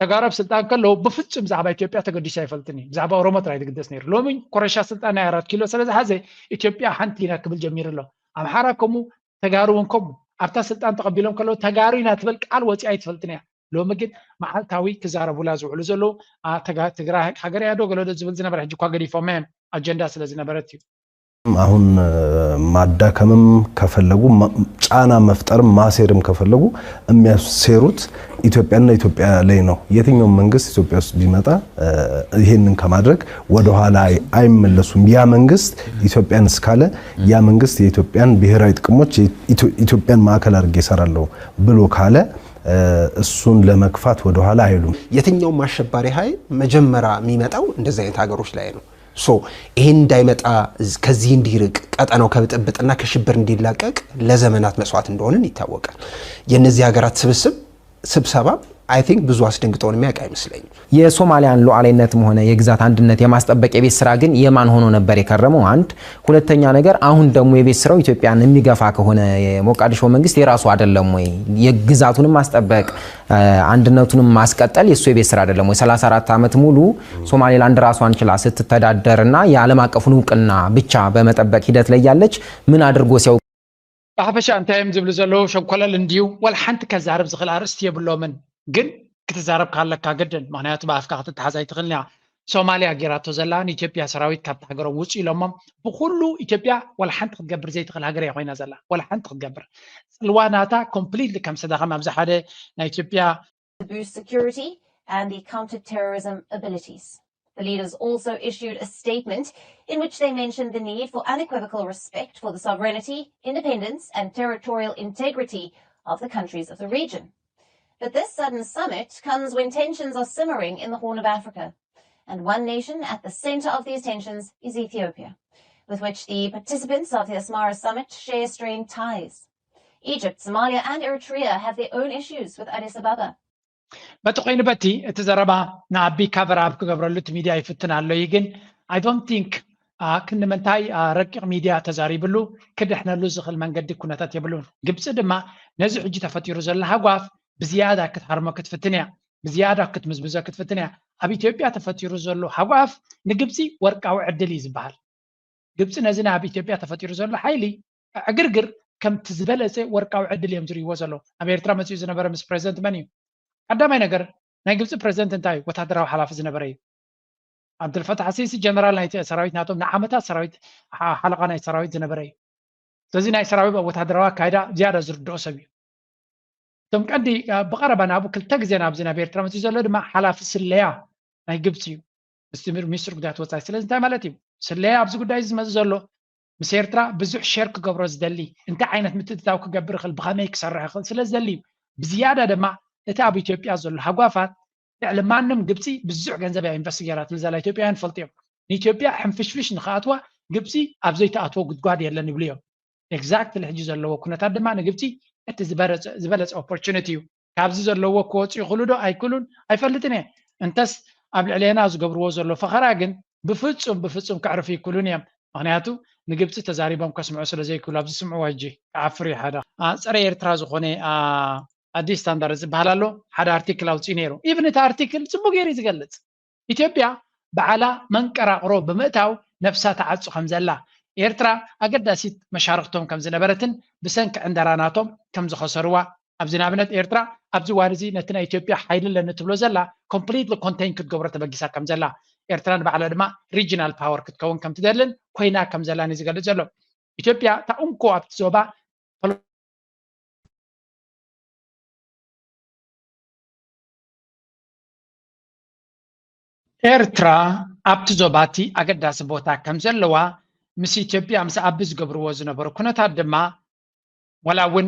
ተጋሩ ኣብ ስልጣን ከለዉ ብፍጹም ብዛዕባ ኢትዮጵያ ተገዲሱ ኣይፈልጥን እዩ። ብዛዕባ ኦሮሞ ጥራይ ዝግደስ ነይሩ። ሎሚ ኮረሻ ስልጣን ናይ ኣራት ኪሎ ስለ ዝሓዘ ኢትዮጵያ ሓንቲ ኢና ክብል ጀሚሩ ኣሎ። ኣምሓራ ከምኡ፣ ተጋሩ እውን ከምኡ። ኣብታ ስልጣን ተቐቢሎም ከለዉ ተጋሩ ኢና ትብል ቃል ወፂኣ ኣይትፈልጥን እያ። ሎሚ ግን መዓልታዊ ክዛረቡላ ዝውዕሉ ዘለዉ አ፣ ተጋ- ትግራይ ሃገር እያ ዶ ገለ ዶ ዝብል ዝነበረ ሕጂ እኳ ገዲፎም እዮም ኣጀንዳ ስለ ዝነበረት እዩ። አሁን ማዳከምም ከፈለጉ ጫና መፍጠርም ማሴርም ከፈለጉ የሚያሴሩት ኢትዮጵያና ኢትዮጵያ ላይ ነው። የትኛውም መንግስት ኢትዮጵያ ውስጥ ቢመጣ ይሄንን ከማድረግ ወደኋላ አይመለሱም። ያ መንግስት ኢትዮጵያን እስካለ ያ መንግስት የኢትዮጵያን ብሔራዊ ጥቅሞች ኢትዮጵያን ማዕከል አድርጌ እሰራለሁ ብሎ ካለ እሱን ለመግፋት ወደኋላ አይሉም። የትኛውም አሸባሪ ኃይል መጀመሪያ የሚመጣው እንደዚህ አይነት ሀገሮች ላይ ነው። So ይሄን እንዳይመጣ ከዚህ እንዲርቅ ቀጠናው ከብጥብጥና ከሽብር እንዲላቀቅ ለዘመናት መስዋዕት እንደሆንን ይታወቃል። የእነዚህ ሀገራት ስብስብ ስብሰባ I think ብዙ አስደንግጦን የሚያውቅ አይመስለኝም። የሶማሊያን ሉዓላዊነትም ሆነ የግዛት አንድነት የማስጠበቅ የቤት ስራ ግን የማን ሆኖ ነበር የከረመው? አንድ። ሁለተኛ ነገር አሁን ደግሞ የቤት ስራው ኢትዮጵያን የሚገፋ ከሆነ የሞቃዲሾ መንግስት የራሱ አይደለም ወይ? የግዛቱንም ማስጠበቅ አንድነቱንም ማስቀጠል የእሱ የቤት ስራ አይደለም ወይ? ሠላሳ አራት ዓመት ሙሉ ሶማሌላንድ ራሷን ችላ ስትተዳደርና የዓለም አቀፉን እውቅና ብቻ በመጠበቅ ሂደት ላይ ያለች ምን አድርጎ ሲያውቅ ብሓፈሻ እንታይ እዮም ዝብሉ ዘለዉ? ሸንኮለል እንድዩ። ዋላ ሓንቲ ከዛርብ ዝኽእል ኣርእስቲ የብሎምን፣ ግን ክትዛረብ ካለካ ግድን፣ ምክንያቱ ብኣፍካ ክትተሓዝ ኣይትኽእልን እያ። ሶማልያ ጌራቶ ዘላ ንኢትዮጵያ ሰራዊት ካብቲ ሃገሮም ውፁ ኢሎሞም። ብኩሉ ኢትዮጵያ ዋላ ሓንቲ ክትገብር ዘይትኽእል ሃገር እያ ኮይና ዘላ። ዋላ ሓንቲ ክትገብር ፅልዋ ናታ completely ከም ዝተዳኸመ ኣብዚ ሓደ ናይ ኢትዮጵያ to boost security and the counter-terrorism abilities. The leaders also issued a statement in which they mentioned the need for unequivocal respect for the sovereignty, independence, and territorial integrity of the countries of the region. But this sudden summit comes when tensions are simmering in the Horn of Africa. And one nation at the center of these tensions is Ethiopia, with which the participants of the Asmara summit share strained ties. Egypt, Somalia, and Eritrea have their own issues with Addis Ababa. በቲ ኮይኑ በቲ እቲ ዘረባ ንኣቢ cover up ክገብረሉ እቲ ሚድያ ይፍትን ኣሎ እዩ። ግን I don't think ክንዲ ምንታይ ረቂቕ ሚድያ ተዛሪብሉ ክድሕነሉ ዝኽእል መንገዲ ኩነታት የብሉን። ግብፂ ድማ ነዚ ሕጂ ተፈጢሩ ዘሎ ሃጓፍ ብዝያዳ ክትሃርሞ ክትፍትን እያ፣ ብዝያዳ ክትምዝምዞ ክትፍትን እያ። ኣብ ኢትዮጵያ ተፈጢሩ ዘሎ ሃጓፍ ንግብፂ ወርቃዊ ዕድል እዩ ዝበሃል። ግብፂ ነዚ ኣብ ኢትዮጵያ ተፈጢሩ ዘሎ ሓይሊ ዕግርግር ከምቲ ዝበለፀ ወርቃዊ ዕድል እዮም ዝርእይዎ ዘለዉ። ኣብ ኤርትራ መፂኡ ዝነበረ ምስ ፕሬዚደንት መን እዩ? ቀዳማይ ነገር ናይ ግብፂ ፕሬዚደንት እንታይ እዩ? ወታደራዊ ሓላፊ ዝነበረ እዩ። ዓብደልፈታሕ ሲሲ ጀነራል ናይ ሰራዊት ናቶም ንዓመታት ሰራዊት ሓለቓ ናይ ሰራዊት ዝነበረ እዩ። ስለዚ ናይ ሰራዊት ወታደራዊ ኣካይዳ ዝያዳ ዝርድኦ ሰብ እዩ። እቶም ቀንዲ ብቐረባ ናብኡ ክልተ ግዜ ናብዚ ናብ ኤርትራ መፂኡ ዘሎ ድማ ሓላፊ ስለያ ናይ ግብፂ እዩ፣ ምስ ሚኒስትር ጉዳያት ወፃኢ። ስለዚ እንታይ ማለት እዩ? ስለያ ኣብዚ ጉዳይ እዚ ዝመፅእ ዘሎ ምስ ኤርትራ ብዙሕ ሸር ክገብሮ ዝደሊ፣ እንታይ ዓይነት ምትእትታው ክገብር ይኽእል፣ ብኸመይ ክሰርሕ ይኽእል ስለ ዝደሊ እዩ። ብዝያዳ ድማ እቲ ኣብ ኢትዮጵያ ዘሎ ሃጓፋት ልዕሊ ማንም ግብፂ ብዙሕ ገንዘብ እያ ኢንቨስት ገይራ ትብል ዘላ። ኢትዮጵያውያን ይፈልጡ እዮም። ንኢትዮጵያ ሕንፍሽፍሽ ንኽኣትዋ ግብፂ ኣብ ዘይትኣትዎ ጉድጓድ የለን ይብሉ እዮም። ኤግዛክትሊ ሕጂ ዘለዎ ኩነታት ድማ ንግብፂ እቲ ዝበለፀ ኦፖርቹኒቲ እዩ። ካብዚ ዘለዎ ክወፁ ይኽእሉ ዶ ኣይክእሉን ኣይፈልጥን እየ። እንተስ ኣብ ልዕሌና ዝገብርዎ ዘሎ ፈኸራ ግን ብፍፁም ብፍፁም ከዕርፉ ይክእሉን እዮም። ምክንያቱ ንግብፂ ተዛሪቦም ከስምዑ ስለ ዘይክእሉ ኣብዚ ስምዕዎ ሕጂ ክዓፍር እዩ ሓደ። ጸረ ኤርትራ ዝኾነ ኣዲስ ስታንዳርድ ዝበሃል ኣሎ ሓደ ኣርቲክል ኣውፅኡ ነይሩ። ኢቭን እቲ ኣርቲክል ፅቡቅ ገይሩ ዝገልፅ ኢትዮጵያ በዓላ መንቀራቕሮ ብምእታው ነብሳ ተዓጹ ከም ዘላ፣ ኤርትራ ኣገዳሲት መሻርኽቶም ከም ዝነበረትን ብሰንኪ ዕንደራ ናቶም ከም ዝኸሰርዋ ኣብዚ ንኣብነት ኤርትራ ኣብዚ እዋን እዚ ነቲ ናይ ኢትዮጵያ ሓይሊ ኣለኒ ትብሎ ዘላ ኮምፕሊትሊ ኮንቴን ክትገብሮ ተበጊሳ ከም ዘላ ኤርትራ ንባዕላ ድማ ሪጅናል ፓወር ክትከውን ከም ትደልን ኮይና ከም ዘላን እዩ ዝገልጽ ዘሎ። ኢትዮጵያ እታ እንኮ ኣብቲ ዞባ ኤርትራ ኣብቲ ዞባ እቲ ኣገዳሲ ቦታ ከም ዘለዋ ምስ ኢትዮጵያ ምስ ኣቢ ዝገብርዎ ዝነበሩ ኩነታት ድማ ዋላ እውን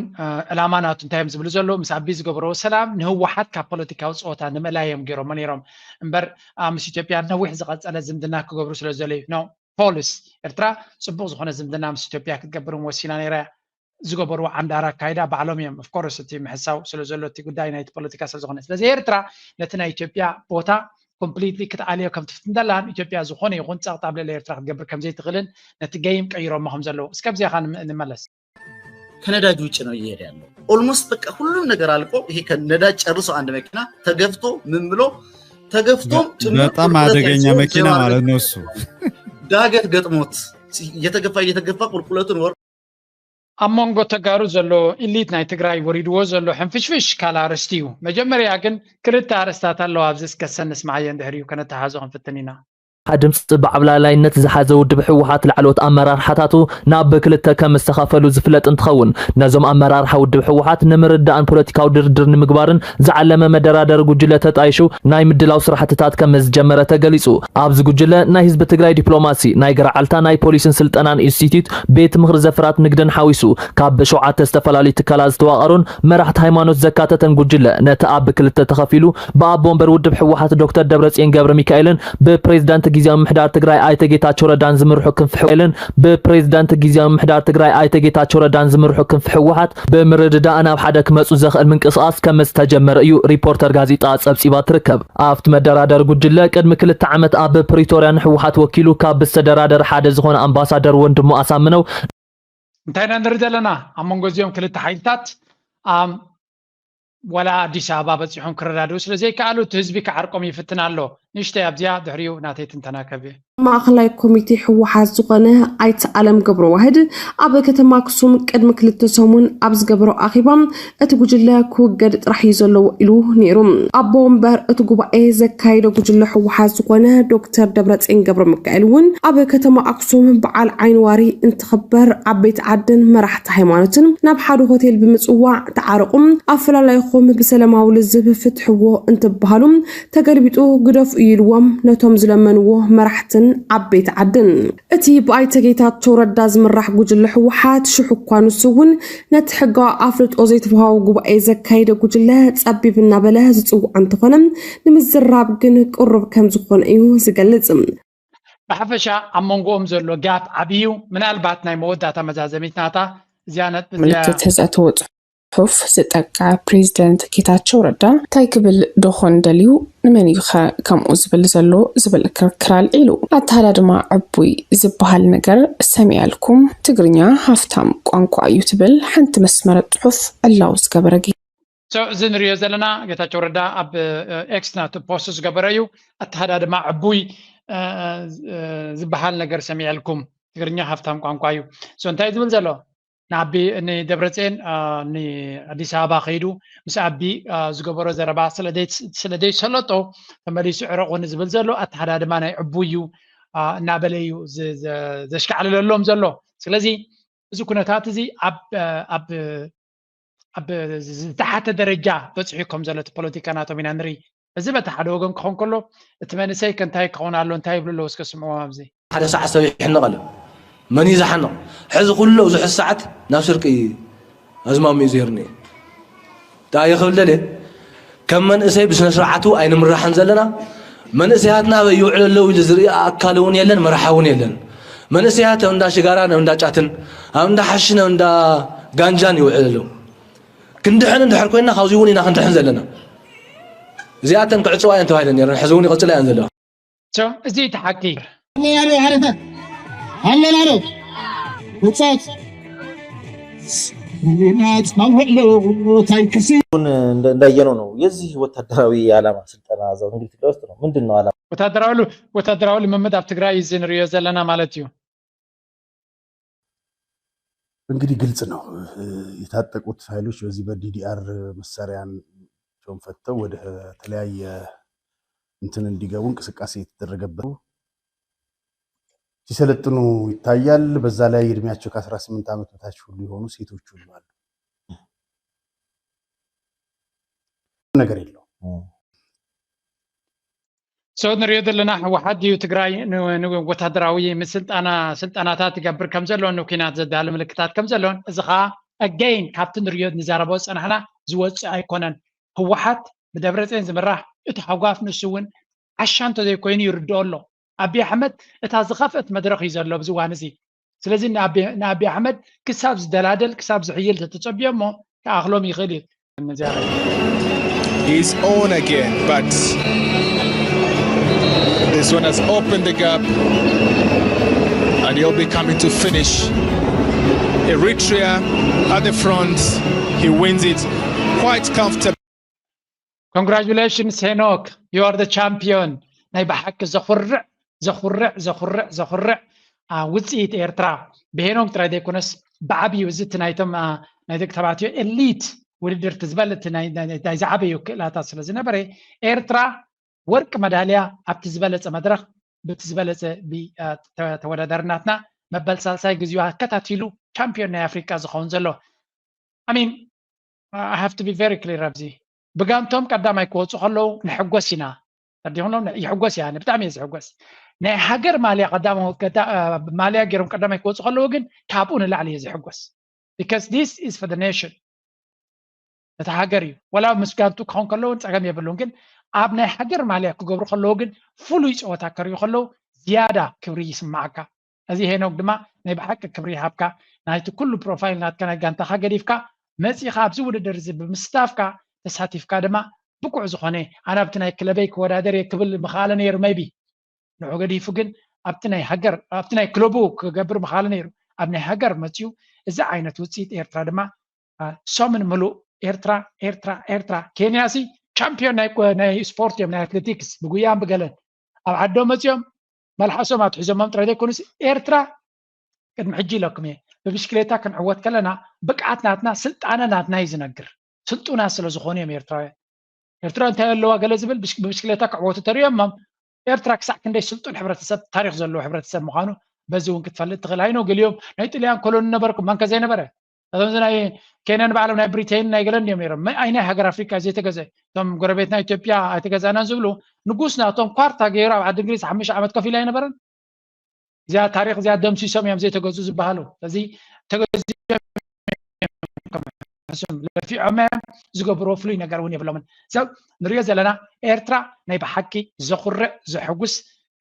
ዕላማ ናቱ እንታይ እዮም ዝብሉ ዘለዉ ምስ ኣቢ ዝገብርዎ ሰላም ንህወሓት ካብ ፖለቲካዊ ፀወታ ንምእላይ እዮም ገይሮሞ ነይሮም እምበር ምስ ኢትዮጵያ ነዊሕ ዝቐፀለ ዝምድና ክገብሩ ስለ ዝደለዩ ነው። ፖሊስ ኤርትራ ፅቡቅ ዝኾነ ዝምድና ምስ ኢትዮጵያ ክትገብርን ወሲና ነይራ ዝገበርዎ ዓንዳራ ኣካይዳ ባዕሎም እዮም ኦፍኮርስ እቲ ምሕሳው ስለ ዘሎ እቲ ጉዳይ ናይቲ ፖለቲካ ስለ ዝኾነ ስለዚ ኤርትራ ነቲ ናይ ኢትዮጵያ ቦታ ኮምፕሊትሊ ክትኣልዮ ከም ትፍትን ደላን ኢትዮጵያ ዝኾነ ይኹን ፀቕጣ ኣብ ልዕሊ ኤርትራ ክትገብር ከም ዘይትኽእልን ነቲ ገይም ቀይሮሞ ከም ዘለዉ እስከ ኣብዚኣ ንመለስ። ከነዳጅ ውጭ ነው እየሄደ ያለው። ኦልሞስት በቃ ሁሉም ነገር አልቆ ይሄ ከነዳጅ ጨርሶ አንድ መኪና ተገፍቶ ምን ብሎ ተገፍቶም በጣም አደገኛ መኪና ማለት ነው እሱ። ዳገት ገጥሞት እየተገፋ እየተገፋ ቁልቁለቱን ወር ኣብ መንጎ ተጋሩ ዘሎ ኢሊት ናይ ትግራይ ወሪድዎ ዘሎ ሕንፍሽፍሽ ካልእ ኣርእስቲ እዩ። መጀመርያ ግን ክልተ ኣርእስታት ኣለዋ ኣብዚ እስከ ሰን ንስምዓየን ድሕሪኡ ከነተሓሕዞ ክንፍትን ኢና። ድምፂ ብዓብላላይነት ዝሓዘ ውድብ ህወሓት ላዕለዎት ኣመራርሓታቱ ናብ ክልተ ከም ዝተኸፈሉ ዝፍለጥ እንትኸውን ነዞም ኣመራርሓ ውድብ ህወሓት ንምርዳእን ፖለቲካዊ ድርድር ንምግባርን ዝዓለመ መደራደሪ ጉጅለ ተጣይሹ ናይ ምድላው ስራሕትታት ከም ዝጀመረ ተገሊፁ። ኣብዚ ጉጅለ ናይ ህዝቢ ትግራይ ዲፕሎማሲ፣ ናይ ገረዓልታ ናይ ፖሊስን ስልጠናን ኢንስቲትዩት ቤት ምኽሪ ዘፈራት ንግድን ሓዊሱ ካብ ሸውዓተ ዝተፈላለዩ ትካላት ዝተዋቐሩን መራሕቲ ሃይማኖት ዘካተተን ጉጅለ ነቲ ኣብ ክልተ ተኸፊሉ ብኣቦ ወንበር ውድብ ህወሓት ዶክተር ደብረፅዮን ገብረ ሚካኤልን ብፕሬዝዳንት ግዝያዊ ምምሕዳር ትግራይ ኣይተ ጌታቸው ረዳን ዝምርሑ ክንፊ ህወሓትን ብፕሬዝዳንት ግዝያዊ ምምሕዳር ትግራይ ኣይተ ጌታቸው ረዳን ዝምርሑ ክንፊ ህወሓት ብምርድዳእ ናብ ሓደ ክመፁ ዘኽእል ምንቅስቃስ ከም ዝተጀመረ እዩ ሪፖርተር ጋዜጣ ፀብፂባ ትርከብ። ኣብቲ መደራደሪ ጉጅለ ቅድሚ ክልተ ዓመት ኣብ ፕሪቶርያ ንህወሓት ወኪሉ ካብ ዝተደራደረ ሓደ ዝኾነ ኣምባሳደር ወንድሙ ኣሳምነው እንታይ ኢና ንርኢ ዘለና ኣብ መንጎ እዚኦም ክልተ ሓይልታት ኣም ዋላ ኣዲስ ኣበባ በፂሖም ክረዳድኡ ስለ ዘይከኣሉ እቲ ህዝቢ ክዓርቆም ይፍትን ኣሎ። ንእሽተይ ኣብዚኣ ድሕሪኡ ናተይ ትንተና ከብየ። ማእኸላይ ኮሚቴ ህወሓት ዝኾነ ኣይተ ኣለም ገብረዋህድ ኣብ ከተማ ኣክሱም ቅድሚ ክልተ ሰሙን ኣብ ዝገበሮ ኣኼባ እቲ ጉጅለ ክውገድ ጥራሕ እዩ ዘለዎ ኢሉ ነይሩ። ኣቦ ወንበር እቲ ጉባኤ ዘካየደ ጉጅለ ህወሓት ዝኾነ ዶክተር ደብረፅዮን ገብረ ሚካኤል እውን ኣብ ከተማ ኣክሱም በዓል ዓይኒ ዋሪ እንትኽበር ዓበይቲ ዓድን መራሕቲ ሃይማኖትን ናብ ሓደ ሆቴል ብምፅዋዕ ተዓረቑ፣ ኣፈላላይኹም ብሰላማዊ ልዝብ ፍትሕዎ እንትበሃሉ ተገልቢጡ ግደፉ እዩ ኢልዎም ነቶም ዝለመንዎ መራሕትን ዓበይቲ ዓድን። እቲ ብኣይተ ጌታቸው ረዳ ዝምራሕ ጉጅለ ህወሓት ሽሕ እኳ ንሱ እውን ነቲ ሕጋዊ ኣፍልጦ ዘይተዋሃቦ ጉባኤ ዘካየደ ጉጅለ ፀቢብ እናበለ ዝፅውዖ እንተኾነ ንምዝራብ ግን ቅሩብ ከም ዝኾነ እዩ ዝገልፅ። ብሓፈሻ ኣብ መንጎኦም ዘሎ ጋፕ ዓብዩ ምናልባት ናይ መወዳእታ መዛዘሚት ናታ እዚኣ ነጥቢ እዚኣ ምልክት ዝተወፅሑ ጽሑፍ ዝጠቅዐ ፕሬዝደንት ጌታቸው ረዳ እንታይ ክብል ዶ ኾን ደልዩ? ንመን እዩ ኸ ከምኡ ዝብል ዘሎ ዝብል ክርክር ኣልዒሉ። ኣተሃዳድማ ዕቡይ ዝበሃል ነገር ሰሚዐልኩም፣ ትግርኛ ሃፍታም ቋንቋ እዩ ትብል ሓንቲ መስመረት ጽሑፍ ዕላዊ ዝገበረ ጌ። So እዚ ንሪኦ ዘለና ጌታቸው ረዳ ኣብ ኤክስ ናቱ ፖስት ዝገበረ እዩ። ኣተሃዳድማ ዕቡይ ዝበሃል ነገር ሰሚዐልኩም፣ ትግርኛ ሃፍታም ቋንቋ እዩ። So እንታይ ዝብል ዘሎ ንኣቢ ንደብረፅዮን ንኣዲስ ኣበባ ከይዱ ምስ ኣቢ ዝገበሮ ዘረባ ስለ ዘይሰለጦ ተመሊሱ ዕረቑኒ ዝብል ዘሎ ኣተሃዳድማ ናይ ዕቡይ እዩ እናበለ እዩ ዘሽካዕልለሎም ዘሎ። ስለዚ እዚ ኩነታት እዚ ኣብ ኣብ ዝተሓተ ደረጃ በፂሑ ከም ዘሎ እቲ ፖለቲካ ናቶም ኢና ንርኢ። እዚ በቲ ሓደ ወገን ክኸውን ከሎ እቲ መንእሰይ ከ እንታይ ክኸውን ኣሎ እንታይ ይብሉ ኣለዉ እስከ ስምዕዎም ኣብዚ። ሓደ ሰዓት ሰብ ይሕነቕ ኣሎ። መን እዩ ዝሓንቕ? ሕዚ ኩሉ ኣብዚ ሕዚ ሰዓት ናብ ስርቂ ኣዝማሚኡ ዜርኒ። እንታይ ክብል ደልየ? ከም መንእሰይ ብስነ ስርዓቱ ኣይንምራሕን ዘለና። መንእሰያትና ኣበይ ይውዕሉ ኣለዉ ኢሉ ዝርኢ ኣካል እውን የለን፣ መራሒ እውን የለን። መንእሰያት ኣብ እንዳ ሽጋራን ኣብ እንዳ ጫትን ኣብ እንዳ ሓሽን ኣብ እንዳ ጋንጃን ይውዕሉ ኣለዉ። ክንድሕን እንድሕር ኮይንና ካብዚ እውን ኢና ክንድሕን ዘለና። እዚኣተን ክዕፅዋ እየን ተባሂለን ነይረን፣ ሕዚ እውን ይቕፅላ እየን ዘለዋ። So እዚ እቲ ሓቂ። ኣለና ዶ ሓረታት ኣለና ዶ ውፃት ሊናት ማውዕሎ ታንክሲ እንዳየነው ነው የዚህ ወታደራዊ ዓላማ ስልጠና እዛው እንግዲህ ትግራይ ውስጥ ነው። ምንድን ነው ዓላማ? ወታደራዊ ወታደራዊ ልምምድ ኣብ ትግራይ እዚ ንሪኦ ዘለና ማለት እዩ። እንግዲህ ግልጽ ነው። የታጠቁት ኃይሎች በዚህ በ ዲ ዲ አር መሳሪያቸውን ፈተው ወደ ተለያየ እንትን እንዲገቡ እንቅስቃሴ የተደረገበት ነው። ሲሰለጥኑ ይታያል። በዛ ላይ እድሜያቸው ከአስራ ስምንት ዓመት በታች ሁሉ የሆኑ ሴቶች ሁሉ አሉ። ነገር የለው። So ንሪኦ ዘለና ህወሓት ድዩ ትግራይ ወታደራዊ ምስልጣና ስልጠናታት ይገብር ከም ዘሎ ንኩናት ዘዳሉ ምልክታት ከም ዘሎን እዚ ከዓ again ካብቲ ንሪኦ ንዛረቦ ዝፀናሕና ዝወፅእ ኣይኮነን። ህወሓት ብደብረፅዮን ዝምራሕ እቲ ሃጓፍ ንሱ እውን ዓሻ እንተዘይኮይኑ ይርድኦ ኣሎ። ኣብይ ኣሕመድ እታ ዝኸፍአት መድረኽ እዩ ዘሎ ኣብዚ እዋን እዚ። ስለዚ ንኣብይ ኣሕመድ ክሳብ ዝደላደል ክሳብ ዝሕይል ተተፀቢዮ እሞ ክኣኽሎም ይኽእል እዩ። He's on again, but this one has opened the gap and he'll be coming to finish. Eritrea at the front, he wins it quite comfortably. Congratulations Henok, you are the champion. ናይ ብሓቂ ዘኹርዕ ዘኹርዕ ዘኹርዕ ዘኹርዕ ውፅኢት ኤርትራ ብሄኖክ ጥራይ ዘይኮነስ ብዓብዩ እዚ እቲ ናይቶም ናይ ደቂ ተባዕትዮ ኤሊት ውድድር እቲ ዝበለ እቲ ናይ ዝዓበዩ ክእላታት ስለ ዝነበረ ኤርትራ ወርቂ መዳልያ ኣብቲ ዝበለፀ መድረኽ ብቲ ዝበለፀ ተወዳዳሪ ናትና መበል ሳልሳይ ግዚኡ ኣከታቲሉ ቻምፒዮን ናይ ኣፍሪቃ ዝኸውን ዘሎ I mean I have to be very clear ኣብዚ ብጋንቶም ቀዳማይ ክወፁ ከለዉ ንሕጎስ ኢና ተዲኹሎም ይሕጎስ እያ ብጣዕሚ እየ ዝሕጎስ ናይ ሃገር ማልያ ቀዳማይ ማልያ ገይሮም ቀዳማይ ክወፁ ከለዉ ግን ካብኡ ንላዕሊ እየ ዝሕጎስ because this is for the nation እቲ ሃገር እዩ ወላ ምስ ጋንቱ ክኸውን ከለዉ ጸገም የብሉን ግን ኣብ ናይ ሃገር ማልያ ክገብሩ ከለዉ ግን ፍሉይ ፀወታ ከርእዩ ከለዉ ዝያዳ ክብሪ ይስማዓካ እዚ ሄኖክ ድማ ናይ ብሓቂ ክብሪ ይሃብካ ናይቲ ኩሉ ፕሮፋይል ናትካ ናይ ጋንታኻ ገዲፍካ መፂኻ ኣብዚ ውድድር እዚ ብምስታፍካ ተሳቲፍካ ድማ ብቁዕ ዝኾነ ኣነ ኣብቲ ናይ ክለበይ ክወዳደር እየ ክብል ምኽኣለ ነይሩ maybe ንዑ ገዲፉ ግን ኣብቲ ናይ ሃገር ኣብቲ ናይ ክለቡ ክገብር ምኽኣለ ነይሩ ኣብ ናይ ሃገር መፅኡ እዚ ዓይነት ውፅኢት ኤርትራ ድማ ሰሙን ምሉእ ኤርትራ ኤርትራ ኤርትራ ኬንያ ሲ ቻምፒዮን ናይ ስፖርት እዮም ናይ ኣትሌቲክስ ብጉያን ብገለን ኣብ ዓዶም መፅኦም መልሓሶም ኣትሒዞሞም ጥራይ ዘይኮኑስ ኤርትራ ቅድሚ ሕጂ ኢለኩም እየ ብብሽክሌታ ክንዕወት ከለና ብቅዓት ናትና ስልጣነ ናትና እዩ ዝነግር ስልጡናት ስለ ዝኾኑ እዮም ኤርትራውያን ኤርትራ እንታይ ኣለዋ ገለ ዝብል ብብሽክሌታ ክዕወቱ ተሪኦሞም ኤርትራ ክሳዕ ክንደይ ስልጡን ሕብረተሰብ ታሪክ ዘለዎ ሕብረተሰብ ምዃኑ በዚ እውን ክትፈልጥ ትኽእል ኣይኖ ገሊኦም ናይ ጥልያን ኮሎኒ ነበርኩም መንከ ዘይነበረ እዞም ናይ ኬንያን ባዕሎም ናይ ብሪቴን ናይ ገለን እዮም ነይሮም ኣይ ናይ ሃገር ኣፍሪካ ዘይተገዘ እቶም ጎረቤትና ኢትዮጵያ ኣይተገዛእናን ዝብሉ ንጉስ ናቶም ኳርታ ገይሩ ኣብ ዓዲ እንግሊዝ ሓሙሽተ ዓመት ከፊሉ ኣይነበረን እዚኣ ታሪክ እዚኣ ደምሲሶም እዮም ዘይተገዙ ዝበሃሉ እዚ ተገዚኦም ለፊዖም እዮም ዝገብርዎ ፍሉይ ነገር እውን የብሎምን ሰብ ንሪኦ ዘለና ኤርትራ ናይ ብሓቂ ዘኹርዕ ዘሕጉስ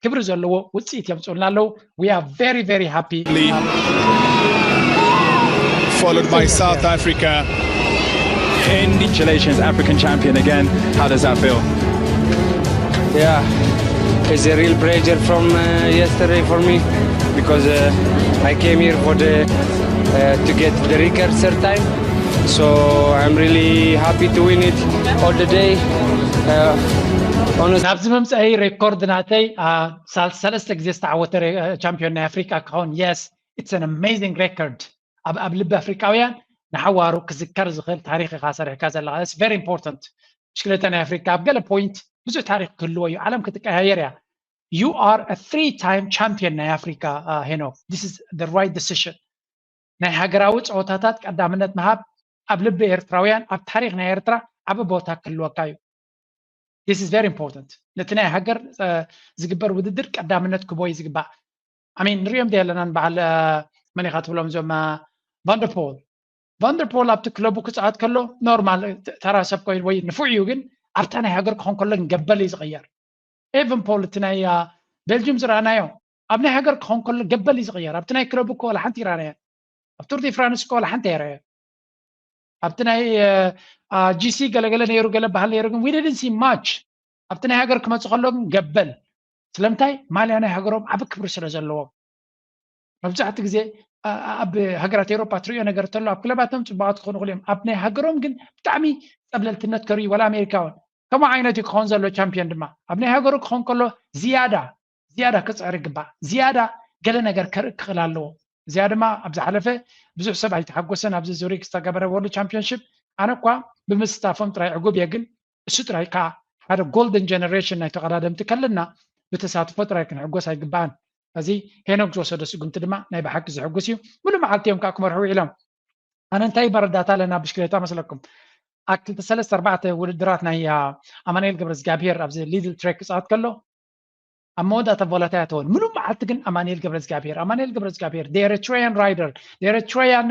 ክብሪ ዘለዎ ውፅኢት የምፅኡልና ኣለዉ we are very very happy followed by South Africa. Congratulations, African champion again. How does that feel? Yeah, it's a real pleasure from uh, yesterday for me because uh, I came here for the uh, to get the record third time. So I'm really happy to win it all the day. Uh, honestly. ናብዚ ምምፀአይ ሬኮርድ ናተይ ሳልስተ ሰለስተ ግዜ ዝተዓወተ ቻምፒዮን ናይ ኣፍሪቃ ክኸውን yes it's an amazing record ኣብ ኣብ ልቢ ኣፍሪቃውያን ንሓዋሩ ክዝከር ዝኽእል ታሪክ ኢኻ ሰሪሕካ ዘለኻ that's very important ብሽክለታ ናይ ኣፍሪካ ኣብ ገለ ፖይንት ብዙሕ ታሪክ ክህልዎ እዩ ዓለም ክትቀያየር እያ you are a three time champion ናይ ኣፍሪካ ሄኖክ this is the right decision ናይ ሃገራዊ ፀወታታት ቀዳምነት ምሃብ ኣብ ልቢ ኤርትራውያን ኣብ ታሪክ ናይ ኤርትራ ዓቢ ቦታ ክህልወካ እዩ this is very important ነቲ ናይ ሃገር ዝግበር ውድድር ቀዳምነት ክቦ እዩ ዝግባእ ኣሚን ንሪኦም ደ ኣለናን በዓል መን ኢኻ ትብሎም እዞም ቫንደርፖል ቫንደርፖል ኣብቲ ክለቡ ክፃወት ከሎ ኖርማል ተራ ሰብ ኮይኑ ወይ ንፉዕ እዩ ግን ኣብታ ናይ ሃገር ክኾን ከሎ ገበል እዩ ዝቕየር። ኤቨን ፖል እቲ ናይ ቤልጅም ዝረኣናዮ ኣብ ናይ ሃገር ክኾን ከሎ ገበል እዩ ዝቕየር። ኣብቲ ናይ ክለቡ እኮ ዋላ ሓንቲ ይረኣናዮ ኣብ ቱር ዲ ፍራንስ እኮ ዋላ ሓንቲ ኣይረኣዮ። ኣብቲ ናይ ጂሲ ገለገለ ነይሩ ገለ ባህል ነይሩ ግን ዊድድን ሲ ማች ኣብቲ ናይ ሃገር ክመፁ ከሎ ግን ገበል ስለምንታይ ማልያ ናይ ሃገሮም ዓብ ክብሪ ስለ ዘለዎም። መብዛሕትኡ ግዜ ኣብ ሃገራት ኤሮፓ ትሪኦ ነገር ተሎ ኣብ ክለባቶም ፅቡቃት ክኾኑ ክእል እዮም ኣብ ናይ ሃገሮም ግን ብጣዕሚ ፀብለልትነት ከርእዩ ወላ ኣሜሪካውን ከምኡ ዓይነት እዩ ክኸውን ዘሎ ቻምፒዮን ድማ ኣብ ናይ ሃገሩ ክኸውን ከሎ ዝያዳ ዝያዳ ክፅዕር ይግባእ ዝያዳ ገለ ነገር ከርኢ ክኽእል ኣለዎ። እዚኣ ድማ ኣብ ዝሓለፈ ብዙሕ ሰብ ኣይተሓጎሰን ኣብዚ ዙሪክ ዝተገበረ ወርልድ ቻምፒዮንሽፕ ኣነ እኳ ብምስታፎም ጥራይ ዕጉብ እየ ግን እሱ ጥራይ ከዓ ሓደ ጎልደን ጀነሬሽን ናይ ተቐዳደምቲ ከለና ብተሳትፎ ጥራይ ክንሕጎስ ኣይግባኣን። እዚ ሄኖክ ዝወሰዶ ስጉምቲ ድማ ናይ ብሓቂ ዝሕጉስ እዩ። ሙሉእ መዓልቲ እዮም ከዓ ክመርሑ ውዒሎም። ኣነ እንታይ መረዳእታ ኣለና ብሽክሌታ መስለኩም ኣብ ክልተ ሰለስተ ኣርባዕተ ውድድራት ናይ ኣማኑኤል ገብረ እግዚኣብሄር ኣብዚ ሊድል ትሬክ ክፃወት ከሎ ኣብ መወዳእታ ቮላታይ ኣተወን ሙሉእ መዓልቲ ግን ኣማኑኤል ገብረ እግዚኣብሄር ኣማኑኤል ገብረ እግዚኣብሄር ኤሪትሪያን ራይደር ኤሪትሪያን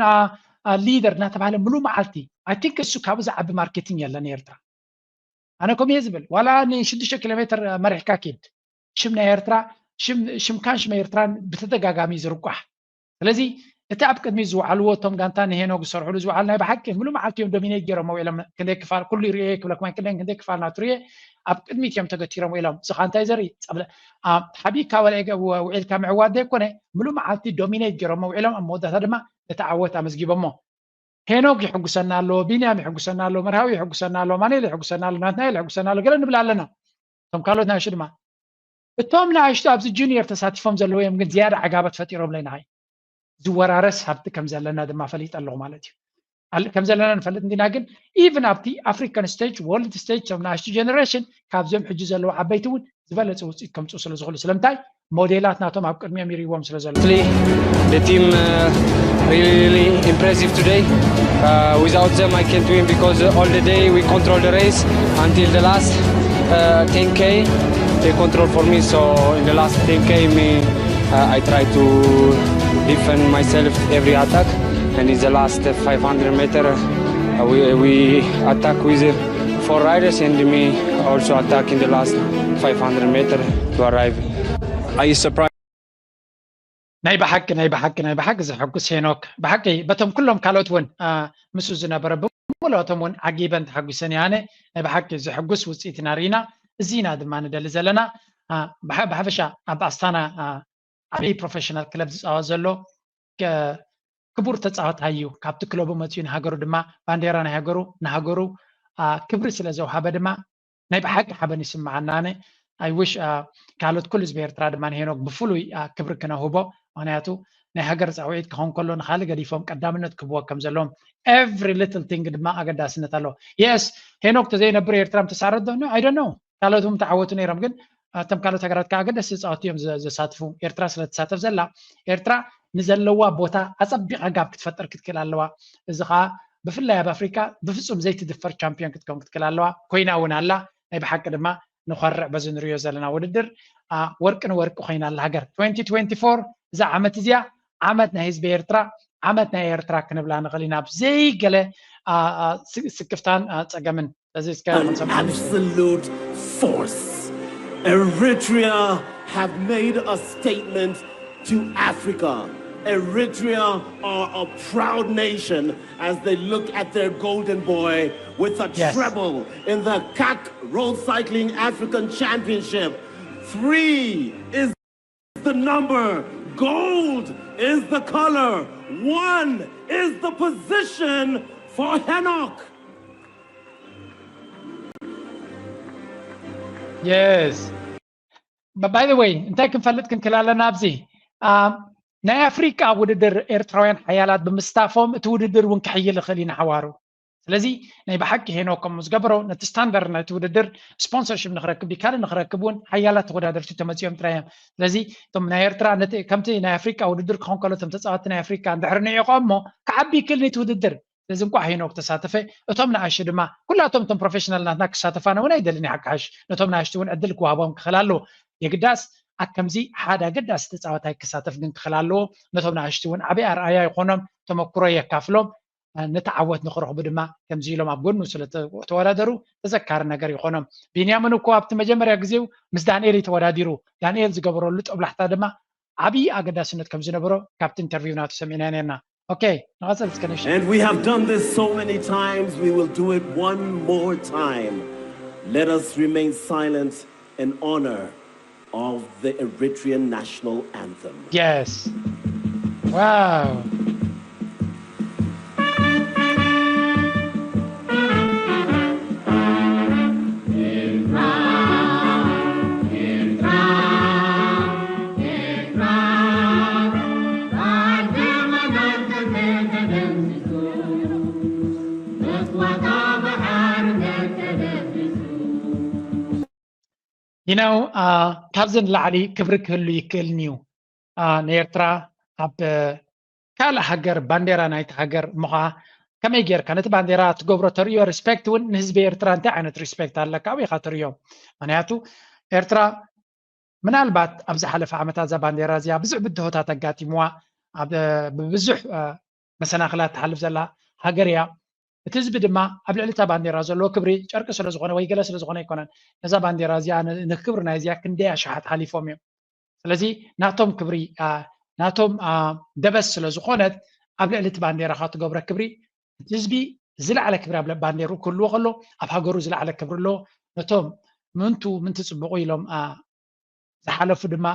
ሊደር እናተባሃለ ሙሉእ መዓልቲ ኣይ ቲንክ እሱ ካብኡ ዝዓቢ ማርኬቲንግ የለን ኤርትራ። ኣነ ከምኡ እየ ዝብል ዋላ ንሽዱሽተ ኪሎ ሜትር መሪሕካ ኪድ ሽም ናይ ኤርትራ ሽምካን ሽም ኤርትራን ብተደጋጋሚ ዝርቋሕ ስለዚ እቲ ኣብ ቅድሚት ዝወዓልዎ እቶም ጋንታ ንሄኖክ ዝሰርሕሉ ዝወዓሉ ናይ ብሓቂ ሙሉእ መዓልቲ እዮም ዶሚኔት ገይሮም ውዒሎም ክንደይ ክፋል ኩሉ ይርእየ ክብለኩም ኣይክእልን ክንደይ ክፋል ናቱ ርእየ ኣብ ቅድሚት እዮም ተገቲሮም ውዒሎም እዚ ከዓ እንታይ ዘርኢ ሓቢካ ወላ ውዒልካ ምዕዋት ዘይኮነ ሙሉእ መዓልቲ ዶሚኔት ገይሮም ውዒሎም ኣብ መወዳእታ ድማ ነቲ ዓወት ኣመዝጊቦሞ ሄኖክ ይሕጉሰና ኣሎ ቢንያም ይሕጉሰና ኣሎ መርሃዊ ይሕጉሰና ኣሎ ማኔል ይሕጉሰና ኣሎ ናትናኤል ይሕጉሰና ኣሎ ገለ ንብል ኣለና እቶም ካልኦት ናይሹ ድማ እቶም ንኣሽቱ ኣብዚ ጁኒየር ተሳቲፎም ዘለዉ እዮም ግን ዝያዳ ዓጋበት ፈጢሮምለይ ንዓይ ዝወራረስ ሃብቲ ከም ዘለና ድማ ፈሊጠ ኣለኹ ማለት እዩ ከም ዘለና ንፈልጥ እንዲና ግን ኢቭን ኣብቲ ኣፍሪካን ስቴጅ ወርልድ ስቴጅ እቶም ንኣሽቱ ጀነሬሽን ካብዚኦም ሕጂ ዘለዉ ዓበይቲ እውን ዝበለፀ ውፅኢት ከምፅኡ ስለ ዝኽእሉ ስለምንታይ ሞዴላት ናቶም ኣብ ቅድሚኦም ይርእዎም ስለ ዘለዉ The team uh, really really impressive today. Uh, without them I can't win because uh, all the day we control the race until the last uh, ten K. They control for me, so in the last ten K me uh, I try to defend myself every attack, and in the last uh, five hundred meter uh, we, we attack with uh, four riders and me also attack in the last five hundred meter to arrive. I surprised. ናይ ብሓቂ ናይ ብሓቂ ናይ ብሓቂ ዘሐጉስ ሄኖክ ብሓቂ በቶም ኩሎም ካልኦት እውን ምስኡ ዝነበረ ብምልኦቶም እውን ዓጊበን ተሓጒሰን እየ ኣነ ናይ ብሓቂ ዘሐጉስ ውፅኢት ኢና ርኢና እዚ ኢና ድማ ንደሊ ዘለና ብሓፈሻ ኣብ ኣስታና ዓብዪ ፕሮፌሽናል ክለብ ዝፃወት ዘሎ ክቡር ተፃዋታይ እዩ ካብቲ ክለቡ መፅኡ ንሃገሩ ድማ ባንዴራ ናይ ሃገሩ ንሃገሩ ክብሪ ስለ ዘውሃበ ድማ ናይ ብሓቂ ሓበን ይስምዓና ኣነ ኣይውሽ ካልኦት ኩሉ ህዝቢ ኤርትራ ድማ ንሄኖክ ብፍሉይ ክብሪ ክነውህቦ ምክንያቱ ናይ ሃገር ፃውዒት ክኸውን ከሎ ንካልእ ገዲፎም ቀዳምነት ክህብዎ ከም ዘለዎም every little thing ድማ ኣገዳስነት ኣለዎ yes ሄኖክ ተዘይነብር ኤርትራ ምተሳረት ዶ I don't know ካልኦት እውን ተዓወቱ ነይሮም ግን እቶም ካልኦት ሃገራት ከዓ ኣገደስቲ ተፃወትቲ እዮም ዘሳትፉ ኤርትራ ስለትሳተፍ ዘላ ኤርትራ ንዘለዋ ቦታ ኣፀቢቓ ጋብ ክትፈጥር ክትክእል ኣለዋ እዚ ከዓ ብፍላይ ኣብ ኣፍሪካ ብፍፁም ዘይትድፈር ቻምፒዮን ክትከውን ክትክእል ኣለዋ ኮይና እውን ኣላ ናይ ብሓቂ ድማ ንኾርዕ በዚ ንሪዮ ዘለና ውድድር ወርቂ ንወርቂ ኮይና ኣላ ሃገር twenty twenty-four እዛ ዓመት እዚኣ ዓመት ናይ ህዝቢ ኤርትራ ዓመት ናይ ኤርትራ ክንብላ ንኽእል ኢና ብዘይገለ ስክፍታን ፀገምን እዚ እስከ An absolute force. Eritrea have made a statement to Africa. Eritrea are a proud nation as they look at their golden boy with a yes. treble in the CAC Road Cycling African Championship. Three is the number, gold is the color, one is the position for Henok. Yes. By the way እንታይ ክንፈልጥ ክንክል ኣለና ኣብዚ ናይ ኣፍሪቃ ውድድር ኤርትራውያን ሓያላት ብምስታፎም እቲ ውድድር እውን ክሕይል ይኽእል እዩ ንሓዋሩ ስለዚ ናይ ብሓቂ ሄኖ ከም ዝገብሮ ነቲ ስታንዳርድ ናይቲ ውድድር ስፖንሰርሽፕ ንክረክብ ድዩ ካልእ ንክረክብ እውን ሓያላት ተወዳደርቲ ተመፂኦም ጥራይ እዮም ስለዚ እቶም ናይ ኤርትራ ከምቲ ናይ ኣፍሪቃ ውድድር ክኾን ከሎ እቶም ተፃወቲ ናይ ኣፍሪቃ እንድሕር ንዒቆ እሞ ክዓቢ ይክእል ነቲ ውድድር ስለዚ እንቋዕ ሄኖክ ተሳተፈ እቶም ንኣሽቱ ድማ ኩላቶም እቶም ፕሮፌሽናል ናትና ክሳተፋ ነውን ኣይደልን ሓቂ ሓሽ ነቶም ንኣሽቱ እውን ዕድል ክወሃቦም ክኽእል ኣለዎ የግዳስ ኣብ ከምዚ ሓደ ኣገዳሲ ተፃዋታይ ክሳተፍ ግን ክኽእል ኣለዎ። ነቶም ንኣሽቱ እውን ዓብዪ ኣርኣያ ይኾኖም፣ ተመክሮ የካፍሎም። ነቲ ዓወት ንኽረኽቡ ድማ ከምዚ ኢሎም ኣብ ጎኑ ስለ ተወዳደሩ ተዘካሪ ነገር ይኾኖም። ቢንያምን እኮ ኣብቲ መጀመርያ ግዜው ምስ ዳንኤል እዩ ተወዳዲሩ። ዳንኤል ዝገበረሉ ጠብላሕታ ድማ ዓብዪ ኣገዳስነት ከም ዝነበሮ ካብቲ ኢንተርቪው ናቱ ሰሚዕና ነርና። ኦኬ፣ ንቐጽል እስከ ነሽ። And we have done this so many times, we will do it one more time. Let us remain silent in honor of the Eritrean national anthem. Yes. Wow. You know, uh, ካብዚ ንላዕሊ ክብሪ ክህሉ ይክእልን እዩ። ንኤርትራ ኣብ ካልእ ሃገር ባንዴራ ናይቲ ሃገር እሞ ኸዓ ከመይ ጌርካ ነቲ ባንዴራ ትገብሮ ተርእዮ ሪስፔክት እውን ንህዝቢ ኤርትራ እንታይ ዓይነት ሪስፔክት ኣለካ ኣብኡ ኢኻ ተርእዮ። ምክንያቱ ኤርትራ ምናልባት ኣብ ዝሓለፈ ዓመታት እዛ ባንዴራ እዚኣ ብዙሕ ብድሆታት ኣጋጢምዋ ኣብ ብብዙሕ መሰናኽላት ትሓልፍ ዘላ ሃገር እያ። እቲ ህዝቢ ድማ ኣብ ልዕሊ እታ ባንዴራ ዘለዎ ክብሪ ጨርቂ ስለ ዝኾነ ወይ ገለ ስለ ዝኾነ ኣይኮነን። ነዛ ባንዴራ እዚኣ ንክብሪ ናይዚኣ ክንደይ ኣሽሓት ሓሊፎም እዮም። ስለዚ ናቶም ክብሪ ናቶም ደበስ ስለ ዝኾነት ኣብ ልዕሊ እቲ ባንዴራ ካብ ትገብረ ክብሪ እቲ ህዝቢ ዝለዓለ ክብሪ ኣብ ባንዴሩ ክህልዎ ከሎ ኣብ ሃገሩ ዝለዓለ ክብሪ ኣለዎ። ነቶም ምንቱ ምንቲ ፅቡቑ ኢሎም ዝሓለፉ ድማ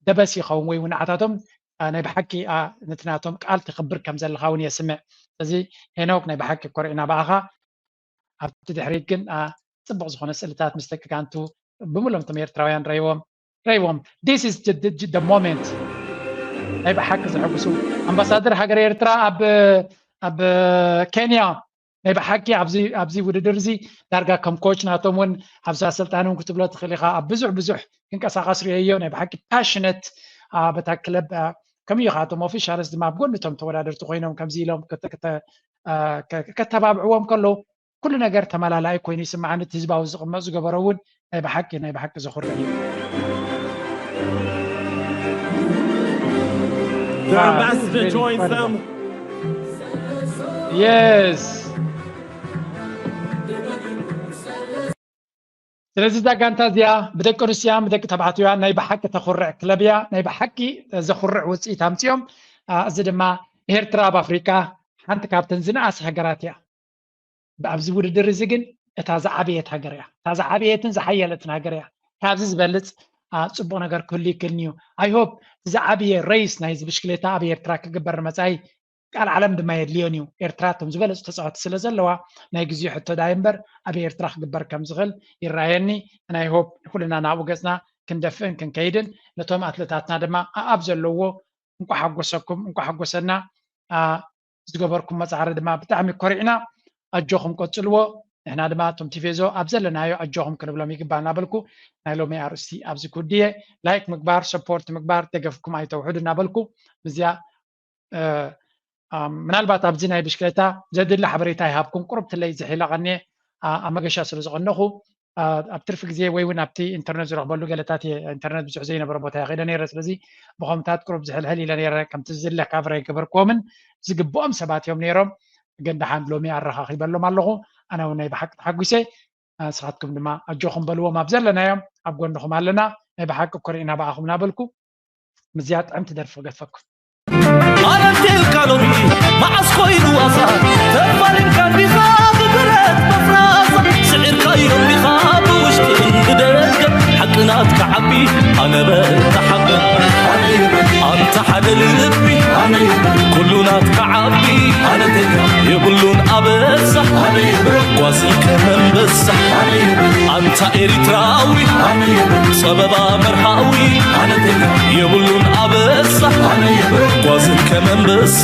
ደበስ ይኸውን ወይ እውን ንዓታቶም ናይ ብሓቂ ነቲ ናቶም ቃል ተኽብር ከም ዘለኻ እውን የስምዕ። ስለዚ ሄኖክ ናይ ብሓቂ ኮሪዕና ብኣኻ። ኣብቲ ድሕሪት ግን ጽቡቕ ዝኾነ ስእልታት ምስ ደቂ ጋንቱ ብምሎም እቶም ኤርትራውያን ረይዎም ረይዎም this is the moment ናይ ብሓቂ ዘሐጉሱ ኣምባሳደር ሃገር ኤርትራ ኣብ ኣብ ኬንያ ናይ ብሓቂ ኣብዚ ኣብዚ ውድድር እዚ ዳርጋ ከም ኮች ናቶም እውን ኣብዚ ኣሰልጣኒ እውን ክትብሎ ትኽእል ኢኻ ኣብ ብዙሕ ብዙሕ ክንቀሳቐስ ርእየዮ ናይ ብሓቂ ፓሽነት በታ ክለብ ከምኡ እዩ ከዓ እቶም ኦፊሻልስ ድማ ኣብ ጎኒ እቶም ተወዳደርቲ ኮይኖም ከምዚ ኢሎም ከተባብዕዎም ከለዉ ኩሉ ነገር ተመላላኢ ኮይኑ ይስምዓኒ እቲ ህዝባዊ ዝቕመጥ ዝገበሮ እውን ናይ ብሓቂ ናይ ብሓቂ ዘኹርዕ እዩ Their ambassador joins them. Yes. ስለዚ እዛ ጋንታ እዚኣ ብደቂ ኣንስትዮን ብደቂ ተባዕትዮን ናይ ብሓቂ ተኹርዕ ክለብ እያ። ናይ ብሓቂ ዘኹርዕ ውፅኢት ኣምፅኦም። እዚ ድማ ኤርትራ ኣብ ኣፍሪቃ ሓንቲ ካብተን ዝነኣሰ ሃገራት እያ። ኣብዚ ውድድር እዚ ግን እታ ዝዓበየት ሃገር እያ። እታ ዝዓበየትን ዝሓየለትን ሃገር እያ። ካብዚ ዝበልፅ ፅቡቕ ነገር ክህሉ ይክእልን እዩ። I hope ዝዓበየ ሬስ ናይዚ ብሽክሌታ ኣብ ኤርትራ ክግበር ንመፃኢ ቃል ዓለም ድማ የድልዮን እዩ። ኤርትራ እቶም ዝበለፁ ተፃወቲ ስለ ዘለዋ ናይ ግዜ ሕቶ ዳይ እምበር ኣበይ ኤርትራ ክግበር ከም ዝኽእል ይረኣየኒ። ናይ ሆፕ ኩልና ናብኡ ገፅና ክንደፍእን ክንከይድን ነቶም ኣትለታትና ድማ ኣኣብ ዘለዎ እንኳ ሓጎሰኩም እንኳ ሓጎሰና ዝገበርኩም መፃዕሪ ድማ ብጣዕሚ ኮሪዕና ኣጆኹም ቀፅልዎ። ንሕና ድማ እቶም ቲፌዞ ኣብ ዘለናዮ ኣጆኹም ክንብሎም ይግባእ እናበልኩ ናይ ሎሚ ኣርእስቲ ኣብዚ ክውድየ። ላይክ ምግባር ሰፖርት ምግባር ደገፍኩም ኣይተውሕዱ እናበልኩ ምስዚኣ ምናልባት ኣብዚ ናይ ብሽክሌታ ዘድሊ ሓበሬታ ይሃብኩም ቁርብትለይ ዝሒለቐኒ ኣብ መገሻ ስለ ዝቐነኹ ኣብ ትርፊ ግዜ ወይ እውን ኣብቲ ኢንተርነት ዝረኽበሉ ገለታት ኢንተርነት ብዙሕ ዘይነበረ ቦታ ከይደ ነረ ስለዚ ብኸምታት ቁሩብ ዝሕልሕል ኢለ ነረ ከምቲ ዝድለ ካቨር ኣይገበርክዎምን ዝግብኦም ሰባት እዮም ነይሮም ግን ደሓን ሎሚ ኣረኻኺበሎም ኣለኹ ኣነ እውን ናይ ብሓቂ ተሓጒሰ ንስኻትኩም ድማ ኣጆኹም በልዎም ኣብ ዘለናዮም ኣብ ጎንኹም ኣለና ናይ ብሓቂ ኮሪዕና ብኣኹም እናበልኩ ምስዚኣ ጥዕምቲ ደርፊ ክገድፈኩም። ኣነንቴልካ ሎሚ መዓስ ኮይኑ ዋሳ ተፋሊምካ እንዲኻ ብብረት መፍራስ ስዒርካዮ እንዲኻ ብውሽጥን ብደገ ሓቂ ናትካ ዓቢ ኣነ በል ተሓበን ኣንታ ሓደ ልቢ ኩሉ ናትካ ዓቢ የብሉን ኣበሳ ጓዝን ከመንበሳ ኣንታ ኤሪትራዊ ጸበባ መርሃዊ የብሉን ኣበሳ ጓዝን ከመንበሳ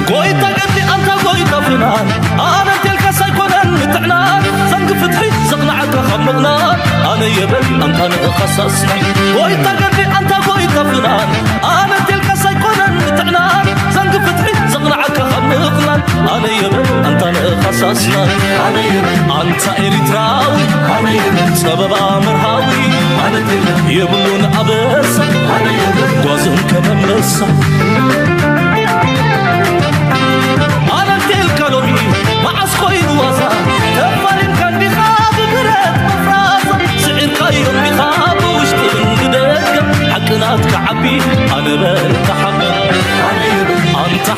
ጎይታ ገዲ ኣንታ ጎይታ ፍናን ኣነ እንቴልካስ ኣይኮነን ምትዕናን ዘንጊ ፍትሒ ዘቕንዓካ ካብ ምቕናን ኣነ የበል ኣንታ ንእኻስ ኣስናን ጎይታ ገዲ ኣንታ ጎይታ ፍናን ኣነ እንቴልካስ ኣይኮነን የብሉን ኣበሳ ጓዙን ከመመሳ ኣነንቴልካ ሎሚ መዓስ ኮይኑ ዋዛ ተፋሊምካ እንዲኻ ብብረት መፍራሳ ስዒርካዮ እንዲኻ ብውሽጥን ብደገ ሓቅናት ክዓቢ ኣነበርካ ሓቂ ኣንታ